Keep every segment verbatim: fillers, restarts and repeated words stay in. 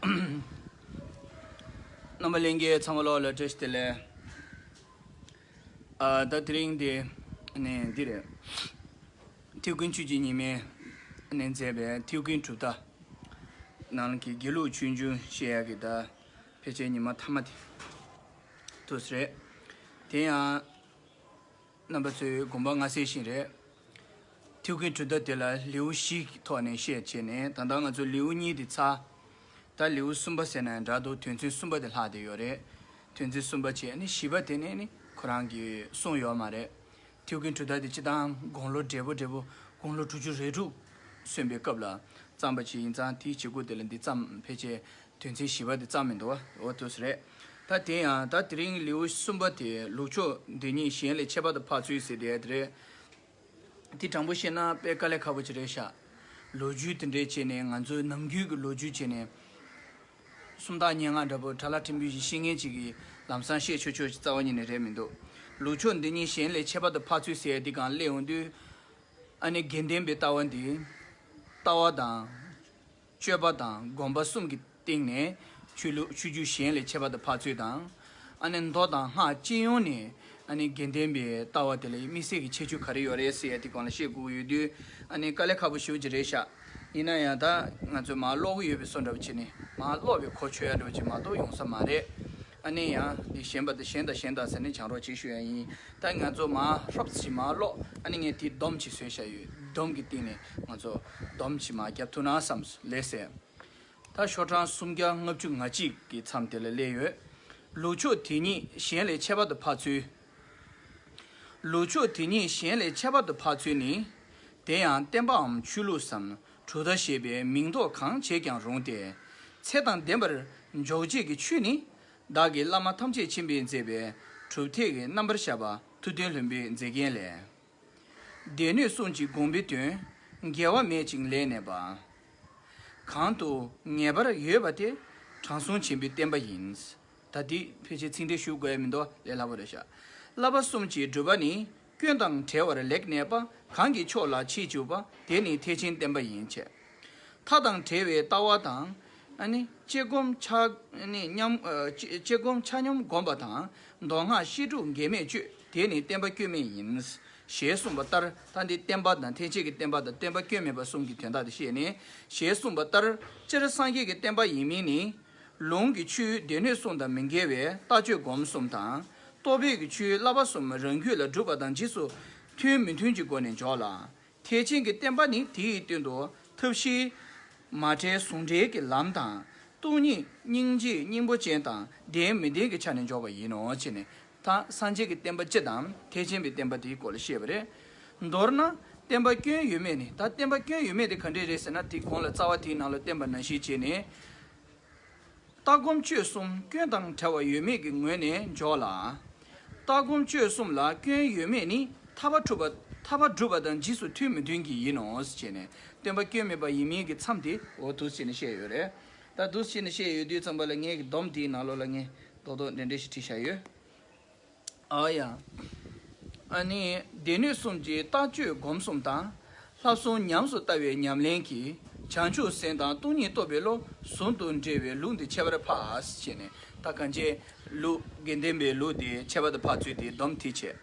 རྣམ་པ་ལྷན་རྒྱས་ཚང་མ་ལོག་ལ་བཀྲ་ཤིས་བདེ་ལེགས། ཨ། ད་དེ་རིང་འདི་ནས་འདི་རེད། ཐེའུ་ཀུན་ཆོས་ཀྱི་ཉི་མས་ནས་མཛད་པའི་ཐེའུ་ཀུན་གྲུབ་མཐའ་ནང་གི་དགེ་ལུགས་ཆོས་འབྱུང་བཤད་ཡག་གི་ད་ཕལ་ཆེར་ཉི་མ་མཐའ་མ་དེ་དུས་རེད། དེ་ཡང་རྣམ་པ་ཚོས་དགོངས་པ་མངའ་གསལ་བཞིན་རེད། ཐེའུ་ཀུན་གྲུབ་མཐའ་དེ་ལ་ལེའུ་བཞི་གི་ཐོག་ནས་བཤད་བྱས་ནས། ད་ལྟ་ང་ཚོ་ལེའུ་གཉིས་དེ་ཚར། ད་ལེའུ་གསུམ་པ་ཟེར་ན་ཡང་འདྲ་འདུག་དོན་ཚན་གསུམ་པ་དེ་ལྷག་བསྡད་ཡོད་རེད། དོན་ཚན་གསུམ་པ་བྱས་ནས་བཞི་པ་དེ་ནས་ནི་ཁོ་རང་གིས་གསུངས་ཡོད་མ་རེད། ཐེའུ་ཀུན་གྲུབ་མཐའ་དེ་སྤྱིར་བཏང་དགུང་ལོ་བགྲེས་པོ་བགྲེས་པོ་དགུང་ལོ་དྲུག་ཅུ་རེ་དྲུག་སོན་པའི་སྐབས་ལ་བརྩམས་པ་ཅིག་ཡིན་ཙང་། དེའི་བྱེད་སྒོ་དེ་ལ་འདི་བརྩམས། ཕལ་ཆེར་དོན་ཚན་བཞི་པ་དེ་བརྩམས་མི་འདུག་བ། འོ་དུས་རེད། ད་དེ་ཡང་ད་དེ་རིང་ལེའུ་གསུམ་པ་དེ་ལུགས་ཕྱོགས་འདི་ཉིད་གཞན་ལས་ཁྱད་པར་དུ་འཕགས་ཚུལ་ཟེར་དེ་རེད། དེ་དྲང་པོ་བཤད་ན་དཔེ་དཀའ་ལས་ཁག་པོ་ཅིག་རེད་ཤག་ལོ་རྒྱུས་དེ་འདྲས་བྱས་ནས། ང་ཚོའི་ནམ་རྒྱུན་གྱི་ལོ་རྒྱུས་བྱས་ནས། སུམ་རྟགས་སྙན་ངག་འདྲ་པོ་གྲྭ་ལྷ་ཕྲན་བུ་ཞིག་ཤེས་མཁན་ཅིག་གིས་ལམ་སང་བཤད་ཆོག་ཆོག་ཅིག་རྩ་བ་ཉིད་ནས་རེད་མི་འདུག་ལུགས་ཕྱོགས་འདི་ཉིད་གཞན་ལས་ཁྱད་པར་དུ་འཕགས་ཚུལ་ཟེར་ཡ་འདི་སྒང་སླེབས་ཡོང་དུས། ཨ་ནི་དགེ་ལྡན་པའི་ལྟ་བ་འདི་ལྟ་བ་དང་། སྤྱོད་པ་དང་སྒོམ་པ་གསུམ་གྱི་སྟེང་ནས་ཆོས་ལུགས་ཆོས་བརྒྱུད་གཞན་ལས་ཁྱད་པར་དུ་འཕགས་ཚུལ་དང་། ཨ་ནི་མདོ་དང་སྔགས་སྤྱི་ཡོངས་ནས་ཨ་ནི་དགེ་ལྡན་པའི་ལྟ་བ་དེ་ལ་དམིགས་བསལ་གྱི་ཁྱད་ཆོས་ག་རེ་ཡོད་རེད་ཟེར་ཡ་དེ་སྒང་ལ་བཤད་དགོས་ཀྱི་ཡོད་དུས། ཨ་ནི་དཀའ་ལས་ཁག་པོ་ཞེ་པོ་ཅིག་རེད་ཤག་ཡིན་ན་ཡང་ད་ང་ཚོས་མར་ཀློག་གི་ཡོད་པའི་བཟོ་འདྲ་པོ་བྱས་ནས་མར་ཀློག་པའི་གོ་ཆོད་ཡ་འདྲ་པོ་ཅིག་མ་གཏོགས་ཡོང་ས་མ་རེད། ཨ་ནི་ཡང་འདི་གཞན་པ་དང་གཞན་དང་གཞན་དང་ཟེར་ནས་བྱང་རོགས་ཅིག་ཞུ་ཡ་ཡིན། ད་ང་ཚོ་མར་ཧྲོབ་ཙམ་ཞིག་མར་ཀློག་ཨ་ནི་ངས་དེ་སྡོམ་ཅིག་བཟོས་བཞག་ཡོད། སྡོམ་གྱི་སྟེང་ནས་ང་ཚོ་སྡོམ་ཅིག་མར་རྒྱབ་ཐུབ་ན་བསམས། ལགས་སེ། ད་ཤོག་གྲངས་སུམ་བརྒྱ་ལྔ་བཅུ་ང་གཅིག་གི་མཚམས་དེ་ལ་སླེབས་ཡོད། ལུགས་ཕྱོགས་དེ་ཉིད་གཞན་ལས་ཁྱད་པར་དུ་འཕགས་ཚུལ། ལུགས་ཕྱོགས་དེ་ཉིད་གཞན་ལས་ཁྱད་པར་དུ་འཕགས་ཚུལ་ནི། དེ་ཡང་བསྟན་པའམ་ཆོས་ལུགས་སམ་གྲུབ་མཐའ་ཞེས་པའི་མིང་འདོགས་གང་བྱས་ཀྱང་རུང་སྟེ། ཚད་དང་ལྡན་པར་འཇོག་བྱེད་ཀྱི་ཆོས་ནི། བདག་གི་བླ་མ་ཐམས་ཅད་མཁྱེན་པས་མཛད་པའི་གྲུབ་མཐས་ཀྱི་རྣམ་པར་བཞག་པ་ཐུབ་བསྟན་ལྷུན་པོའི་མཛེས་རྒྱན་ལས། སྡེ་སྣོད་གསུམ་གྱི་དགོངས་པའི་དོན། འགལ་བ་མེད་ཅིང་ལས་གནས་པ། གང་དུ་ངེས་པར་ཡོད་པ་དེ་དྲང་སྲོང་ཆེན་པོའི་བསྟན་པ་ཡིན། ད་འདི་ཕལ་ཆེར་ཚིག་འགྲེལ་ཞུ་དགོས་ཡ་མི་འདུག་ལས་སླ་པོ་རེད་ཤག་བསླབ་པ་གསུམ་གྱི་སྒྲུབ་པ་ནི། སྐྱོན་དང་བྲལ་བར་ལེགས་གནས་པ། གང་གིས་ཕྱོགས་ལ་ཆེས་འཇུག་པ། དེ་ནི་ཐེག་ཆེན་བསྟན་པ་ཡིན་བྱས། མཐའ་དང་བྲལ་བའི་ལྟ་བ་དང་། ཨ་ནི་དཔྱད་སྒོམ་ཆ། ཨ་ནི་མཉམ། ཨ། དཔྱད་དཔྱད་སྒོམ་ཆ་མཉམ་བསྒོམ་པ་དང་། མདོ་སྔགས་བཤད་སྒྲུབ་འགལ་མེད་སྤྱོད། དེ་ནི་བསྟན་པ་སྐྱོན་མེད་ཡིན། ཞེས་གསུངས་པ་ལྟར། ད་འདི་བསྟན་པ་དང་ཐེག་ཆེན་གྱི་བསྟན་པ་དང་བསྟན་པ་སྐྱོན་མེད་པ་གསུམ་གྱི་དོན་དག་དེ་བཤད་ནས། ཞེས་གསུངས་པ་ལྟར། སྤྱིར་སངས་རྒྱས་ཀྱི་བསྟན་པ་ཡིན་མིན་ནི། ལུང་གི་ཆོས་སྡེ་སྣོད་གསུམ་དང་མི་འགལ་བའི་ལྟ་སྤྱོད་སྒོམ་གསུམ་དང་། རྟོགས་པའི་གི་ཆོས་བསླབ་པ་གསུམ་རང་རྒྱུད་ལ་གྲུབ་པ་དང་རྗེས་སུ་མཐུན་མི་མཐུན་གྱི་སྒོ་ནས་འཇོག་ལ། ཐེག་ཆེན་གྱི་བསྟན་པ་ནི་དེའི་སྟེང་དུ་ཐབས་ཤེས་མ་བྲལ་ཟུང་འབྲེལ་གྱི་ལམ་དང་། སྟོང་ཉིད་སྙིང་རྗེ་སྙིང་པོ་ཅན་དང་ལྡན་མི་ལྡན་གྱི་ཆ་ནས་འཇོག་པ་ཡིན་ནོ་ཞེས་ནས། ད་སངས་རྒྱས་ཀྱི་བསྟན་པ་སྤྱི་དང་ཐེག་ཆེན་པའི་བསྟན་པ་དེའི་སྐོར་ལ་བཤད་པ་རེད། མདོར་ན་བསྟན་པ་སྐྱོན་ཡོད་མེད་ནི། ད་བསྟན་པ་སྐྱོན་ཡོད་མེད་དེ་ག་འདྲས་རེད་ཟེར་ན། དེ་གོང་ལ་རྩ་བ་དེའི་ནང་ལ་བསྟན་པ་ནང་བཞིན་བྱས་ནས། ལྟ་སྒོམ་སྤྱོད་གསུམ་སྐྱོན་དང་བྲལ་བ་ཡོད་མེད་ཀྱི་ངོས་ནས་འཇོག་ལ། ལྟ་སྒོམ་སྤྱོད་གསུམ་ལ་སྐྱོན་ཡོད་མེད་ནི་ཐར་པ་སྒྲུབ་པ། ཐར་པ་སྒྲུབ་པ་དང་རྗེས་སུ་མཐུན་མི་མཐུན་གྱིས་ཡིན་ནོ་ཞེས་ནས། བསྟན་པ་སྐྱོན་མེད་པ་ཡིན་མིན་གྱི་མཚམས་དེ་འོ་འདུག་སེ་བྱས་ནས་བཤད་ཡོད་རེད། ད་འདུག་སེ་བྱས་ནས་བཤད་ཡོད་དུས་ཙམ་པ་ལ། ངའི་སྡོམ་དེའི་ནང་ལོགས་ལ་ངས་རྡོག་རྡོག་འདྲེ་འདྲེ་ཞིག་བྲིས་བཞག་ཡོད། ཨ་ཡ། ཨ་ནི་སྡེ་སྣོད་གསུམ་གྱི་ལྟ་སྤྱོད་སྒོམ་གསུམ་དང་། ལྷག་བསམ་ཉམས་སུ་བསྟར་བའི་ཉམས་ལེན་གྱིས། བྱང་ཆུབ་སེམས་དང་སྟོང་ཉིད་རྟོགས་པའི་བློ། ཟུང་དུ་འབྲེལ་བའི་ལུགས་འདི་ཁྱད་པར་འཕགས། ཞེས་ནས། ད་གང་ཅི་ལུགས་དགེ་ལྡན་པའི་ལུགས་འདི་ཁྱད་པར་དུ་འཕགས་ཚུལ་དེ་སྡོམ་དེ་བྱས།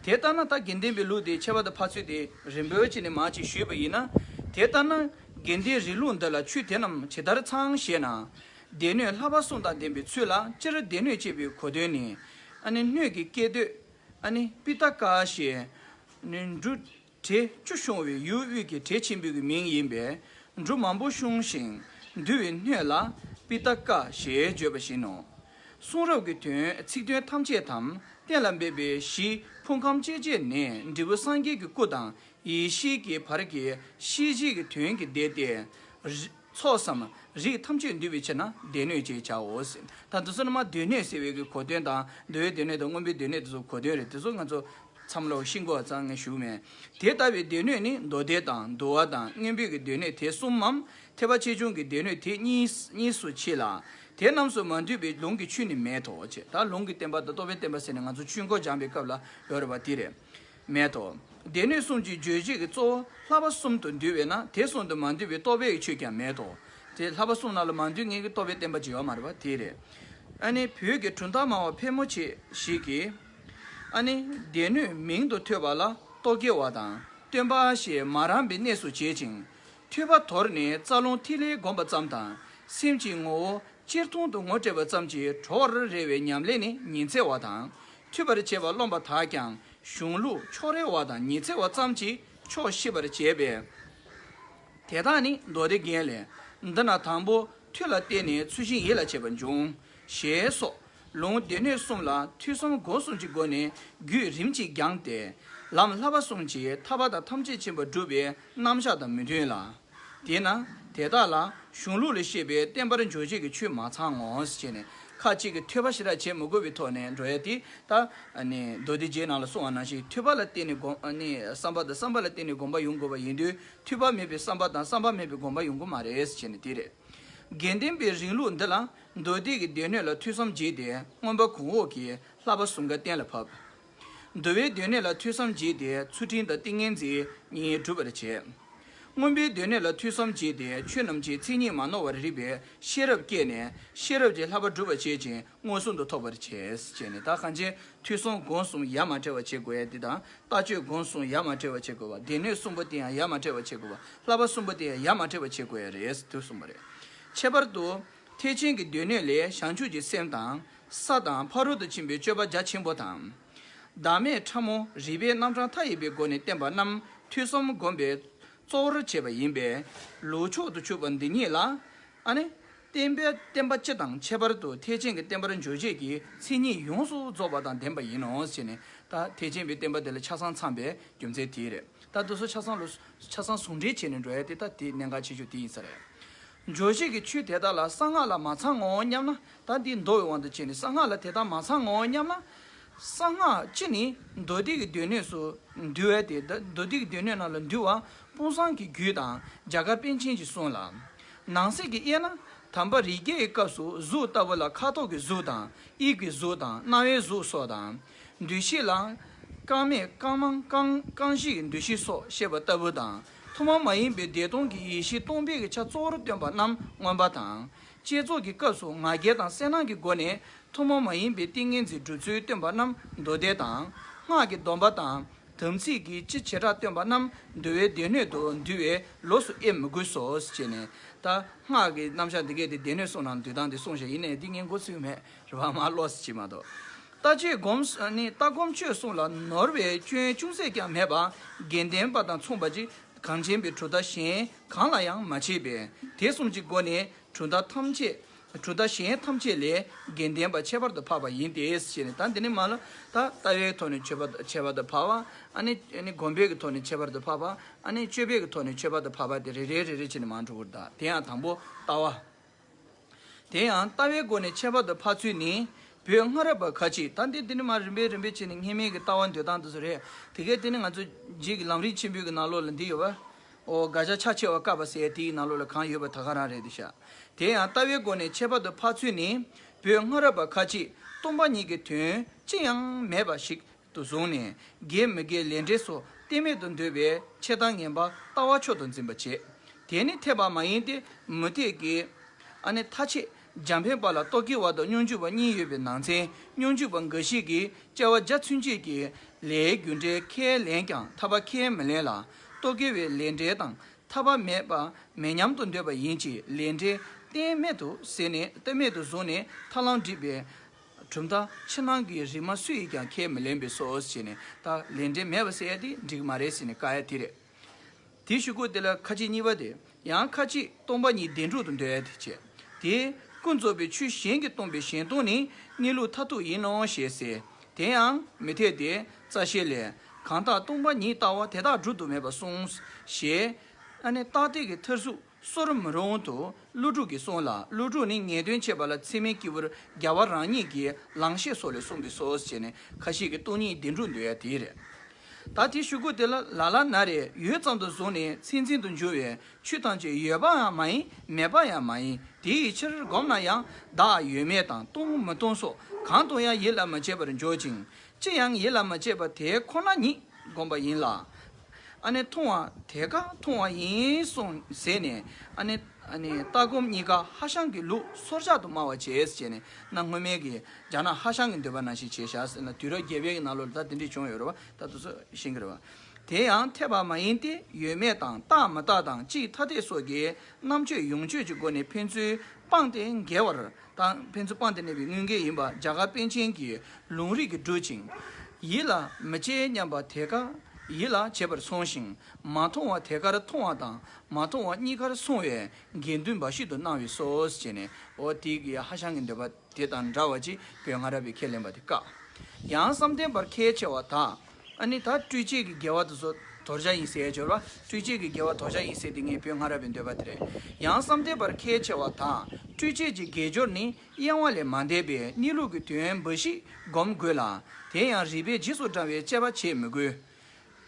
དེ་ལྟར་ན་ད་དགེ་ལྡན་པའི་ལུགས་འདི་ཁྱད་པར་དུ་འཕགས་ཚུལ་དེ་རིམ་པ་བྱས་ནས་མར་ཅིག་ཞུས་པ་ཡིན་ན། དེ་ལྟར་ན་དགེ་ལྡན་རིང་ལུགས་འདི་ལ་ཆོས་དེ་རྣམས་ཇི་ལྟར་ཚང་ཞེ་ན། སྡེ་སྣོད་བསླབ་པ་གསུམ་དང་ལྡན་པའི་ཚུལ་ལ། སྤྱིར་སྡེ་སྣོད་ཅེས་པའི་གོ་དོན་ནི། ཨ་ནི་སྣོད་ཀྱི་སྐད་དོད། ཨ་ནི་པི་ཏ་ཀ་ཞེས་ནི་འབྲུ་བྲེ་བཅུ་ཤོང་བའི་ཡུལ་དབུས་ཀྱི་བྲེ་ཆེན་པོའི་མིང་ཡིན་པས། འབྲུ་མང་པོ་ཤོང་ཞིང་འདུ་བའི་སྣོད་ལ་པི་ཏ་ཀ་ཞེས་བརྗོད་པ་བཞིན་ནོ། གསུང་རབ་ཀྱི་དོན་ཚིག་དོན་ཐམས་ཅད་དམ་གཏན་ལ་འབེབས་པའི་གཞི་ཕུང་ཁམས་སྐྱེ་མཆེད་ནས་འབྲས་བུ་སངས་རྒྱས་ཀྱི་སྐུ་དང་། ཡེ་ཤེས་ཀྱི་བར་གྱི་ཤེས་བྱེད་ཀྱི་དོན་གྱི་སྡེ་སྟེ། རི་ཚོགས་སམ་རིགས་ཐམས་ཅད་འདུས་པའི་ཕྱིར་ན་སྡེ་སྣོད་ཅེས་བྱའོ་ཟེར། ད་དེ་ཚོ་ནི་མར་སྡེ་སྣོད་ཟེར་བའི་གི་གོ་དོན་དང་། མདོའི་སྡེ་སྣོད་དང་མངོན་པའི་སྡེ་སྣོད་དེ་ཚོ་གོ་དོན་རེད། དེ་ཚོ་ང་ཚོ་མཚམས་ལོག་ཤེས་དགོས་པ་ཙང་ངས་ཞུ་མེད། དེ་ལྟ་བུའི་སྡེ་སྣོད་ནི་མདོ་སྡེ་དང་འདུལ་བ་དང་མངོན་པའི་གི་སྡེ་སྣོད་དེ་གསུམ་མམ། ཐེག་པ་ཆེ་ཆུང་གི་སྡེ་སྣོད་དེ་གཉིས་གཉིས་སུ་ཕྱེ་ལ། དེ་རྣམས་སུ་མ་འདུས་པའི་ལུང་གི་ཆོས་ནི་མེད་དོ་ཅེས། ད་ལུང་གི་བསྟན་པ་དང་རྟོགས་པའི་བསྟན་པ་ཟེར་ནས་ང་ཚོ་ཆོས་འཁོར་སྦྱངས་པའི་སྐབས་ལ་ཡོད་རེད་པ། དེ་རེད། མེད་དོ། སྡེ་སྣོད་གསུམ་གྱི་རྗོད་བྱེད་ཀྱི་གཙོ་བོ་བསླབ་པ་གསུམ་དུ་འདུས་པས་ན། དེ་གསུམ་དུ་མ་འདུས་པའི་རྟོགས་པའི་ཆོས་ཀྱང་མེད་དོ། དེ་བསླབ་པ་གསུམ་ནང་ལ་མ་འདུས་ངེས་ཀྱི་རྟོགས་པའི་བསྟན་པ་ཅིག་ཡོད་མ་རེད་པ། དེ་རེད། ཨ་ནི་བོད་ཀྱི་གྲུབ་མཐའ་སྨྲ་བ་ཕལ་མོ་ཆེ་ཞིག་གིས། ཨ་ནི་སྡེ་སྣོད་མིང་དུ་ཐོས་པ་ལ་རྟོག་གེ་བ་དང་སྟོན་པ་ཞེས་མ་རངས་པའི་གནས་སུ་བྱེད་ཅིང་། ཐོས་པ་དོར་ནས་རྩ་རླུང་ཐིག་ལེ་བསྒོམ་པ་ཙམ་དང་། སེམས་ཀྱི་ངོ་བོ་གཅེར་མཐོང་དུ་ངོ་སྤྲད་པ་ཙམ་གྱིས་གྲོལ་བར་རེ་བའི་ཉམས་ལེན་ནི་ཉི་ཚེ་བ་དང་། ཐོས་པར་བྱེད་པ་རློམ་པ་དག་ཀྱང་གཞུང་ལུགས་ཕྱོགས་རེ་བ་དང་ཉི་ཚེ་བ་ཙམ་གྱིས་ཆོག་ཤེས་པར་བྱེད་པས། དེ་དག་ནི་མདོ་སྡེ་རྒྱན་ལས། འདི་ན་དང་པོ་ཐོས་ལ་བརྟེན་ནས་ཚུལ་བཞིན་ཡིད་ལ་བྱེད་པ་འབྱུང་། ཞེས་སོགས་ལུང་སྡེ་སྣོད་གསུམ་ལ་ཐོས་བསམ་སྒོམ་གསུམ་གྱི་སྒོ་ནས་རྒྱུད་རིམ་གྱིས་བསྒྱངས་ཏེ། ལམ་བསླབ་པ་གསུམ་གྱིས་ཐར་པ་དང་ཐམས་ཅད་མཁྱེན་པ་སྒྲུབ་པའི་རྣམ་གཞག་དང་མི་མཐུན་ལ། དེས་ན་དེ་དག་ལ་གཞུང་ལུགས་ལས་བཤད་པའི་བསྟན་པར་འཇོག་བྱེད་ཀྱི་ཆོས་མ་ཚང་ངོ་ཞེས་ནས། ཁ་ཅིག་གིས་ཐོས་པ་ཞེ་དྲག་བྱེད་མི་དགོས་པའི་ཐོག་ནས་འགྲོ་ཡ་དེ། ད་ནི་མདོ་སྡེ་རྒྱན་ནང་ལ་གསུངས་པ་ནང་བཞིན་ཐོས་པ་ལ་བརྟེན་ནས་སྒོམ་ནི་བསམ་པ་དང་བསམ་པ་ལ་བརྟེན་ནས་སྒོམ་པ་ཡོང་དགོས་པ་ཡིན་དུས། ཐོས་པ་མེད་པའི་བསམ་པ་དང་བསམ་པ་མེད་པའི་སྒོམ་པ་ཡོང་གི་མ་རེད་ཟེར་ནས་དེ་རེད། དགེ་ལྡན་པའི་རིང་ལུགས་འདི་ལ་མདོ་སྡེ་གི་སྡེ་སྣོད་ལ་ཐོས་བསམ་བགྱིས་ཏེ་མངོན་པ་གོང་འོག་གི་བསླབ་པ་གསུམ་ཀ་གཏན་ལ་ཕབ། འདུལ་བའི་སྡེ་སྣོད་ལ་ཐོས་བསམ་བགྱིས་ཏེ་ཚུལ་ཁྲིམས་དང་ཏིང་ངེ་འཛིན་གཉིས་སྒྲུབ་པར་བྱེད། མངོན་པའི་སྡེ་སྣོད་ལ་ཐོས་བསམ་བགྱིས་ཏེ་ཆོས་རྣམས་ཀྱི་མཚན་ཉིད་མ་ནོར་བར་རིག་པའི་ཤེས་རབ་བསྐྱེད་ནས་ཤེས་རབ་ཀྱི་བསླབ་པ་སྒྲུབ་པར་བྱེད་ཅིང་མངོན་སུམ་དུ་ཐོབ་པར་བྱེད་ཅེས་ནས། ད་གང་ཅི། ཐོས་བསམ་སྒོམ་གསུམ་ཡ་མ་བྲལ་བ་བྱེད་དགོས་ཡ་འདི་དང་། ལྟ་སྤྱོད་སྒོམ་གསུམ་ཡ་མ་བྲལ་བ་བྱེད་དགོས་པ། སྡེ་སྣོད་གསུམ་པོ་དེ་ཡང་ཡ་མ་བྲལ་བ་བྱེད་དགོས་པ། བསླབ་པ་གསུམ་པོ་དེ་ཡང་ཡ་མ་བྲལ་བ་བྱེད་དགོས་ཡ་རེད་དུ་གསུངས་པ་རེད། ཁྱད་པར་དུ་ཐེག་ཆེན་གྱི་སྡེ་སྣོད་ལས་བྱང་ཆུབ་ཀྱི་སེམས་དང་ས་དང་ཕ་རོལ་ཏུ་ཕྱིན་པའི་སྤྱོད་པ་རྒྱ་ཆེན་པོ་དང་། བདག་མེད་ཕྲ་མོ་རིགས་པའི་རྣམ་གྲངས་མཐའ་ཡས་པའི་སྒོ་ནས་བསྟན་པ་རྣམས་ཐོས་བསམ་སྒོམ་པའི་གཙོ་བོར་བྱས་པ་ཡིན་པས། ལུགས་མཆོག་ཏུ་གྱུར་པ་འདི་ཉིད་ལ། ཨ་ནི། བསྟན་པའི་བསྟན་པ་སྤྱི་དང་ཁྱད་པར་དུ་ཐེག་ཆེན་གྱི་བསྟན་པར་འཇོག་བྱེད་ཀྱི་མཚན་ཉིད་ཡོངས་སུ་རྫོགས་པ་དང་ལྡན་པ་ཡིན་ནོ་ཞེས་ནས། ད་ཐེག་ཆེན་པའི་བསྟན་པ་དེ་ལ་ཆ་ཚང་ཚང་བའི་རྒྱུ་མཚན་དེ་རེད། ད་དེ་ཚོ་ཆ་ཚང་ལ་ཆ་ཚང་ཟུང་འབྲེལ་བྱས་ནས་འགྲོ་ཡ་དེ་ད་དེ་གནད་འགག་ཆེ་ཤོས་དེ་ཡིན་ས་རེད། འཇོག་བྱེད་ཀྱི་ཆོས་དེ་དག་ལ་གསང་སྔགས་ལ་མ་ཚང་ངོ་སྙམ་ན། ད་འདི་མདོ་བའི་དབང་དུ་བྱས་ནས་གསང་སྔགས་ལ་དེ་དག་མ་ཚང་ངོ་སྙམ་ན། གསང་སྔགས་སྤྱི་ནི་མདོ་སྡེ་གི་སྡེ་སྣོད་སུ་འདུ་བས་ཏེ། ད་མདོ་སྡེ་གི་སྡེ་སྣོད་ནང་ལ་འདུ་བ་དཔུང་བཟང་གི་རྒྱུད་དང་རྒྱ་གར་པཎ་ཆེན་གྱིས་གསུངས་ལ། ནང་གསེས་ཀྱི་དབྱེ་ན། དམ་པ་རིགས་བརྒྱད་ཀྱི་སྐབས་སུ་གཟུགས་ལྟ་བུ་ལ་ཁ་དོག་གི་གཟུགས་དང་དབྱིབས་ཀྱི་གཟུགས་དང་རྣ་བའི་གཟུགས་སོགས་དང་། འདུ་ཤེས་ལ་རྐང་མེད་རྐང་མང་རྐང་རྐང་བཞི་ཡི་འདུ་ཤེས་སོགས་བཤད་པ་ལྟ་བུ་དང་། ཐུན་མོང་མ་ཡིན་པའི་བདེ་སྟོང་གི་ཡེ་ཤེས་སྟོང་པའི་གི་ཆ་གཙོ་བོར་སྟོན་པ་རྣམས་མངོན་པ་དང་། བསྐྱེད་རྫོགས་ཀྱི་སྐབས་སུ་ང་རྒྱལ་དང་གསལ་སྣང་གི་སྒོ་ནས་ཐུན་མོང་མ་ཡིན་པའི་ཏིང་ངེ་འཛིན་སྒྲུབ་ཚུལ་སྟོན་པ་རྣམས་མདོ་སྡེ་དང་། སྔགས་ཀྱི་སྡོམ་པ་དང་དམ་ཚིག་གི་སྤྱི་བྱེ་བྲག་སྟོན་པ་རྣམས་འདུལ་བའི་སྡེ་སྣོད་དུ་འདུས་པས་ལོགས་སུ་དབྱེ་མི་དགོས་སོ་ཞེས་ནས། ད་སྔགས་ཀྱི་རྣམ་གཞག་འདི་གས་དེ་སྡེ་སྣོད་གསུམ་ནང་འདུས་སྟངས་དེ་གསུངས་བཞག་ཡིན་ནའི་འདི་ངས་མགོ་ཚོས་མེད་རེད་བ། མ་ལོགས་སུ་བྱེད་མ་གཏོགས། ལྟ་སྤྱོད་སྒོམ་ནི་ལྟ་སྒོམ་སྤྱོད་གསུམ་ལ་ནོར་བའི་སྐྱོན་ཅུང་ཟད་ཀྱང་མེད་པ་དགེ་ལྡན་པ་དང་མཚུངས་པ་ཅིག་གང་ཆེན་པོའི་གྲུབ་མཐའ་གཞན་གང་ལ་ཡང་མ་མཆིས་པས། དེ་གསུམ་གྱི་སྒོ་ནས་གྲུབ་མཐའ་ཐམས་ཅད། གྲུབ་མཐའ་གཞན་ཐམས་ཅད་ལས་དགེ་ལྡན་པ་ཁྱད་པར་དུ་འཕགས་པ་ཡིན་ཏེ་ཞེས་ནས། ད་འདི་ནི་མ་ལ་ད་ལྟ་བའི་ཐོག་ནས་ཁྱད་པར་ཁྱད་པར་དུ་འཕགས་པ། ཨ་ནི་ཨ་ནི་སྒོམ་པའི་གི་ཐོག་ནས་ཁྱད་པར་དུ་འཕགས་པ། ཨ་ནི་སྤྱོད་པའི་གི་ཐོག་ནས་ཁྱད་པར་དུ་འཕགས་པ་དེ་རེ་རེ་རེ་རེ་བྱས་ནས་མར་འགྲོ་གི་རེད། ད་དེ་ཡང་དང་པོ་ལྟ་བ། དེ་ཡང་ལྟ་བའི་སྒོ་ནས་ཁྱད་པར་དུ་འཕགས་ཚུལ་ནི། བོད་སྔ་རབས་པ་ཁ་ཅིག་ད་འདི་འདི་ནི་མ་རིམ་པས་རིམ་པས་བྱས་ནས་སྔ་མའི་གི་ལྟ་བ་འདོད་སྟངས་དེ་ཚོ་རེད། དེ་གས་དེ་ནི་ང་ཚོ་རྗེས་ཀྱི་ལམ་རིམ་ཆེན་པོའི་གི་ནང་ལོགས་ལ་འདི་ཡོད་པ། ཨོ་དགག་བྱ་ཕྱག་ཆེ་བ་བཀག་པ་ཟེར་དེའི་ནང་ལོགས་ལ་གང་ཡོད་པ་ད་ག་རང་རེད་འདུག་ཤག་དེ་ཡང་ལྟ་བའི་སྒོ་ནས་ཁྱད་པར་དུ་འཕགས་ཚུལ་ནི། བོད་སྔ་རབས་པ་ཁ་ཅིག་སྟོང་པ་ཉིད་ཀྱི་དོན་ཅི་ཡང་མེད་པ་ཞིག་ཏུ་བཟུང་ནས། དགེ་མི་དགེ་ལས་འབྲས་སོགས་གཏན་མེད་དུ་འདོད་པའི་ཆད་ལྟ་ངན་པ་ལྟ་བ་མཆོག་ཏུ་འཛིན་པ་བྱེད། དེ་ནི་འཐད་པ་མ་ཡིན་ཏེ་མུ་སྟེགས་ཀྱི། ཨ་ནི་ཐ་ཆད། འཇམ་དཔལ་དཔའ་ལ་རྟོག་གེ་བ་དང་སྙོམས་འཇུག་པ་གཉིས་ཡོད་པའི་ནང་ཚན། སྙོམས་འཇུག་པ་འགའ་ཞིག་གིས་སྐྱེ་བ་བརྒྱ་ཚུན་ཆད་ཀྱི་ལས་རྒྱུ་འབྲས་ཁས་ལེན་ཀྱང་ཐར་པ་ཁས་མི་ལེན་ལ། རྟོག་གེ་བས་ལས་འབྲས་དང་ཐར་པ་མེད་པ་མེད་སྙམ་དུ་འདོད་པ་ཡིན་གྱི། ལས་འབྲས་གཏན་མེད་དུ་ཟེར་ནས་གཏན་མེད་དུ་བཟུང་ནས་ཐར་ལམ་བསྒྲིགས་པའི་གྲུབ་མཐའ་ཕྱི་ནང་གི་རིག་མ་སུ་ཡིས་ཀྱང་ཁས་མི་ལེན་པས་སོ་ཞེས་ནས། ད་ལས་འབྲས་མེད་པ་ཟེར་ཡ་དེ་འགྲིག་མ་རེད་ཟེར་ནས་བཀག་ཡ་དེ་རེད། དེའི་གཞུག་གུ་དེ་ལ་ཁ་ཅིག་གཉིས་པ་དེ། ཡང་ཁ་ཅིག་སྟོང་པ་ཉིད་བདེན་གྲུབ་ཏུ་འདོད་ཡ་དེ་བྱས། དེ་ཀུན་རྫོབ་པའི་ཆོས་གཞན་གྱིས་སྟོང་པའི་གཞན་སྟོང་ནི་གནས་ལུགས་མཐར་ཐུག་ཡིན་ནོ་ཞེས་ཟེར། དེ་ཡང་མི་འཐད་དེ། རྩ་ཤེ་ལས། གང་དག་སྟོང་པ་ཉིད་ལྟ་བ་དེ་དག་སྒྲུབ་ཏུ་མེད་པར་གསུངས། ཞེས། ཨ་ནི་རྟག་སྟེ་གི་མཐར་ཟུག་གསོར་མི་རུང་དུ་ཀླུ་སྒྲུབ་ཀྱིས་གསུངས་ལ། ཀླུ་སྒྲུབ་ནི་ངེས་དོན་འཆད་པ་ལ་ཚད་མའི་སྐྱེས་བུར་རྒྱལ་བ་རང་ཉིད་ཀྱི་ལང་གཤེགས་སོགས་ལས་གསུངས་པས་སོ་ཞེས་ནས་ཁ་ཤས་ཀྱིས་སྟོང་ཉིད་བདེན་གྲུབ་འདོད་ཡ་དེ་རེད། ད་དེའི་གཞུག་གུ་དེ་ལ་ལ་ལ་ན་རེ་ཡུད་ཙམ་དུ་བཟུང་ནས་མཚན་འཛིན་དུ་འགྱུར་བས། ཆོས་ཐམས་ཅད་ཡོད་པའང་མ་ཡིན། མེད་པ་ཡང་མ་ཡིན། དེ་ཡི་ཕྱིར་བསྒོམས་ན་ཡང་བདག་ཡོད་མེད་དང་སྟོང་མི་སྟོང་སོགས་གང་དུ་ཡང་ཡིད་ལ་མི་བྱེད་པར་འཇོག་ཅིང་། ཅི་ཡང་ཡིད་ལ་མི་བྱེད་པ་དེ་ཁོ་ན་ཉིད་བསྒོམ་པ་ཡིན་ལ། ཨ་ནི་མཐོང་བ་དེ་ཀ་མཐོང་བ་ཡིན་གསུངས་ཟེར་ནས། ཨ་ནི་ཨ་ནི་ལྟ་སྒོམ་གཉིས་ཀ་ཧྭ་ཤང་གི་ལུགས་སོར་བཞག་ཏུ་སྨྲ་བ་བྱས་ཟེར་ནས། གནའ་སྔོན་མའི་གི་རྒྱ་ནག་ཧྭ་ཤང་གི་འདོད་པ་ནང་བཞིན་བྱས་བཞག་ཟེར་ན། དུས་རབས་བརྒྱད་པའི་གི་ནང་ལོགས་ལ་ད་དེ་འདྲས་བྱུང་ཡོད་རེད་བ། ད་དུ་སུ་ཤེས་ཀྱི་རེད་བ། དེ་ཡང་འཐད་པ་མ་ཡིན་ཏེ། ཡོད་མེད་དང་རྟག་མི་རྟག་དང་གཅིག་ཐ་དད་སོགས་ཀྱི་རྣམ་དཔྱོད་ཡོངས་དཔྱོད་ཀྱི་སྒོ་ནས་ཕན་ཚུན་སྤངས་ཏེ་འགལ་བར་དང་། ཕན་ཚུན་སྤངས་ཏེ་གནས་པའི་དངོས་འགལ་ཡིན་པ་རྒྱ་གར་པཎ་ཆེན་གྱི་ལུང་རིགས་ཀྱིས་བསྒྲུབ་ཅིང་། ཡིད་ལ་མི་བྱེད་སྙམ་པ་དེ་ཀ་ཡིད་ལ་བྱེད་པར་སོང་ཞིང་། མ་མཐོང་བ་དེ་ཀར་མཐོང་བ་དང་མ་མཐོང་བ་གཉིས་ཀར་སོང་བས་དགེ་འདུན་འབའ་ཞིག་ཏུ་སྣང་བས་སོ་ཞེས་ནས། འོ་དེ་གི་ཧྭ་ཤང་གི་འདོད་པ་དེ་དང་འདྲ་བ་ཅིག་བོད་སྔ་རབས་པས་ཁས་ལེན་པ་དེ་བཀག། ཡང་བསམ་གཏན་པར་ཁས་འཆེ་བ་དག། ཨ་ནི་ད་སྤྲོས་བཅས་ཀྱི་དགེ་བ་དེ་ཚོ་དོར་བྱ་ཡིན་ཟེར་ཡ་ཅིག་ཡོད་རེད་བ། སྤྲོས་བཅས་ཀྱི་དགེ་བ་དོར་བྱ་ཡིན་ཟེར་དེ་ངས་བོད་སྔ་རབས་པའི་འདོད་པ་དེ་རེད། ཡང་བསམ་གཏན་པར་ཁས་འཆེ་བ་དག། སྤྲོས་བཅས་ཀྱི་དགེ་སྦྱོར་ནི་གཡེང་བ་ལས་མ་འདས་པས་གནས་ལུགས་ཀྱི་དོན་འབའ་ཞིག་སྒོམ་དགོས་ལ། དེ་ཡང་རིགས་པས་རྗེས་སུ་འབྲང་བའི་དཔྱད་པ་བྱེད་མི་དགོས།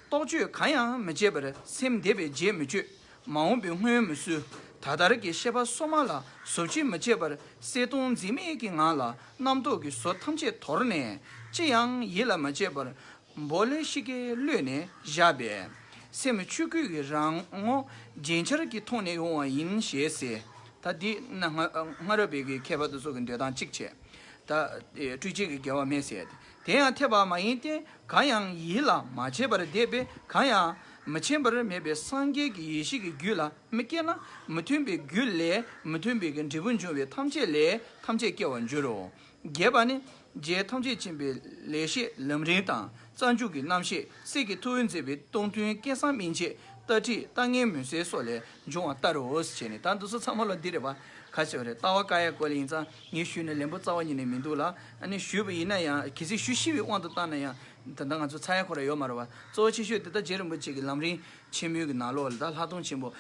རྟོག་དཔྱོད་གང་ཡང་མི་བྱེད་པར་སེམས་འདས་པའི་རྗེས་མི་གཅོད། མ་འོངས་པའི་སྔོན་མི་བསུ། ད་ལྟར་གྱི་ཤེས་པ་སོ་མ་ལ་བཟོ་བཅོས་མི་བྱེད་པར་གསལ་སྟོང་འཛིན་མེད་ཀྱི་ངང་ལ་རྣམ་རྟོག་གི་བཟོ་ཐམས་ཅད་དོར་ནས། ཅི་ཡང་ཡིད་ལ་མ་བྱེད་པར་སྦོ་ལོགས་ཤིག་གི་བློས་ནས་བཞག་པས། སེམས་ཆོས་སྐུ་ཡི་རང་ངོ་རྗེན་ཆར་གྱི་ཐོག་ནས་ཡོང་བ་ཡིན་ཞེས་ཟེར། ད་འདི་ན་སྔ་སྔ་རབས་པའི་གི་མཁས་པ་དེ་ཚོ་གི་འདོད་སྟངས་གཅིག་བྱས། ད་སྤྲོས་བཅས་ཀྱི་དགེ་བ་མེད་ཟེར་ཏེ། དེ་ཡང་འཐད་པ་མ་ཡིན་ཏེ། གང་ཡང་ཡིད་ལ་མ་བྱས་པར་འདས་པས་གང་ཡང་མི་མཁྱེན་པར་མེད་པའི་སངས་རྒྱས་ཀྱི་ཡེ་ཤེས་ཀྱི་རྒྱུད་ལ་མི་སྐྱེ་ན། མི་མཐུན་པའི་རྒྱུ་ལས་མི་མཐུན་པའི་གི་འབྲས་བུ་འབྱུང་བས་ཐམས་ཅད་ལས་ཐམས་ཅད་སྐྱེ་བར་འགྱུར་རོ། རྒྱས་པ་ནི། རྗེ་ཐམས་ཅད་མཁྱེན་པའི་ལེགས་བཤད་ལམ་རིམ་དང་། རྩ་འཇུག་གི་རྣམ་བཤད། གསེར་གྱི་ཐུབ་པས་མཛད་པའི་སྟོང་ཐུན་སྐལ་བཟང་སྨིན་བྱེད། ལྟ་ཁྲིད་ལྟ་ངན་མུན་སེལ་སོགས་ལས་འབྱུང་བ་ལྟར་རོ་ཞེས་ནས། ད་འདི་ཚོ་ཚང་མ་ལ་འདི་རེད་པ། ག་ཟེར་བ་རེད། ལྟ་བ་བཀག་ཡ་སྐོར་ལ་ཡིན་ཙང་ངས་ཞུས་ནས་ལན་པོ་རྩ་བ་ཉིད་ནས་མི་འདུག་ལ། ཨ་ནི་ཞུས་པ་ཡིན་ན་ཡང་། གལ་སྲིད་ཞུ་ཤེས་པའི་དབང་དུ་བཏང་ན་ཡང་། ད་ལྟ་ང་ཚོ་ཚར་ཡ་ཁོ་ར་ཡོད་མ་རེད་བ། གཙོ་བོ་ཆེ་ཤོས་དེ་ད་རྗེ་རིན་པོ་ཆེ་གི་ལམ་རིམ་ཆེན་མོའི་གི་ནང་ལོགས་ལ། ད་ལྷག་མཐོང་ཆེན་པོ་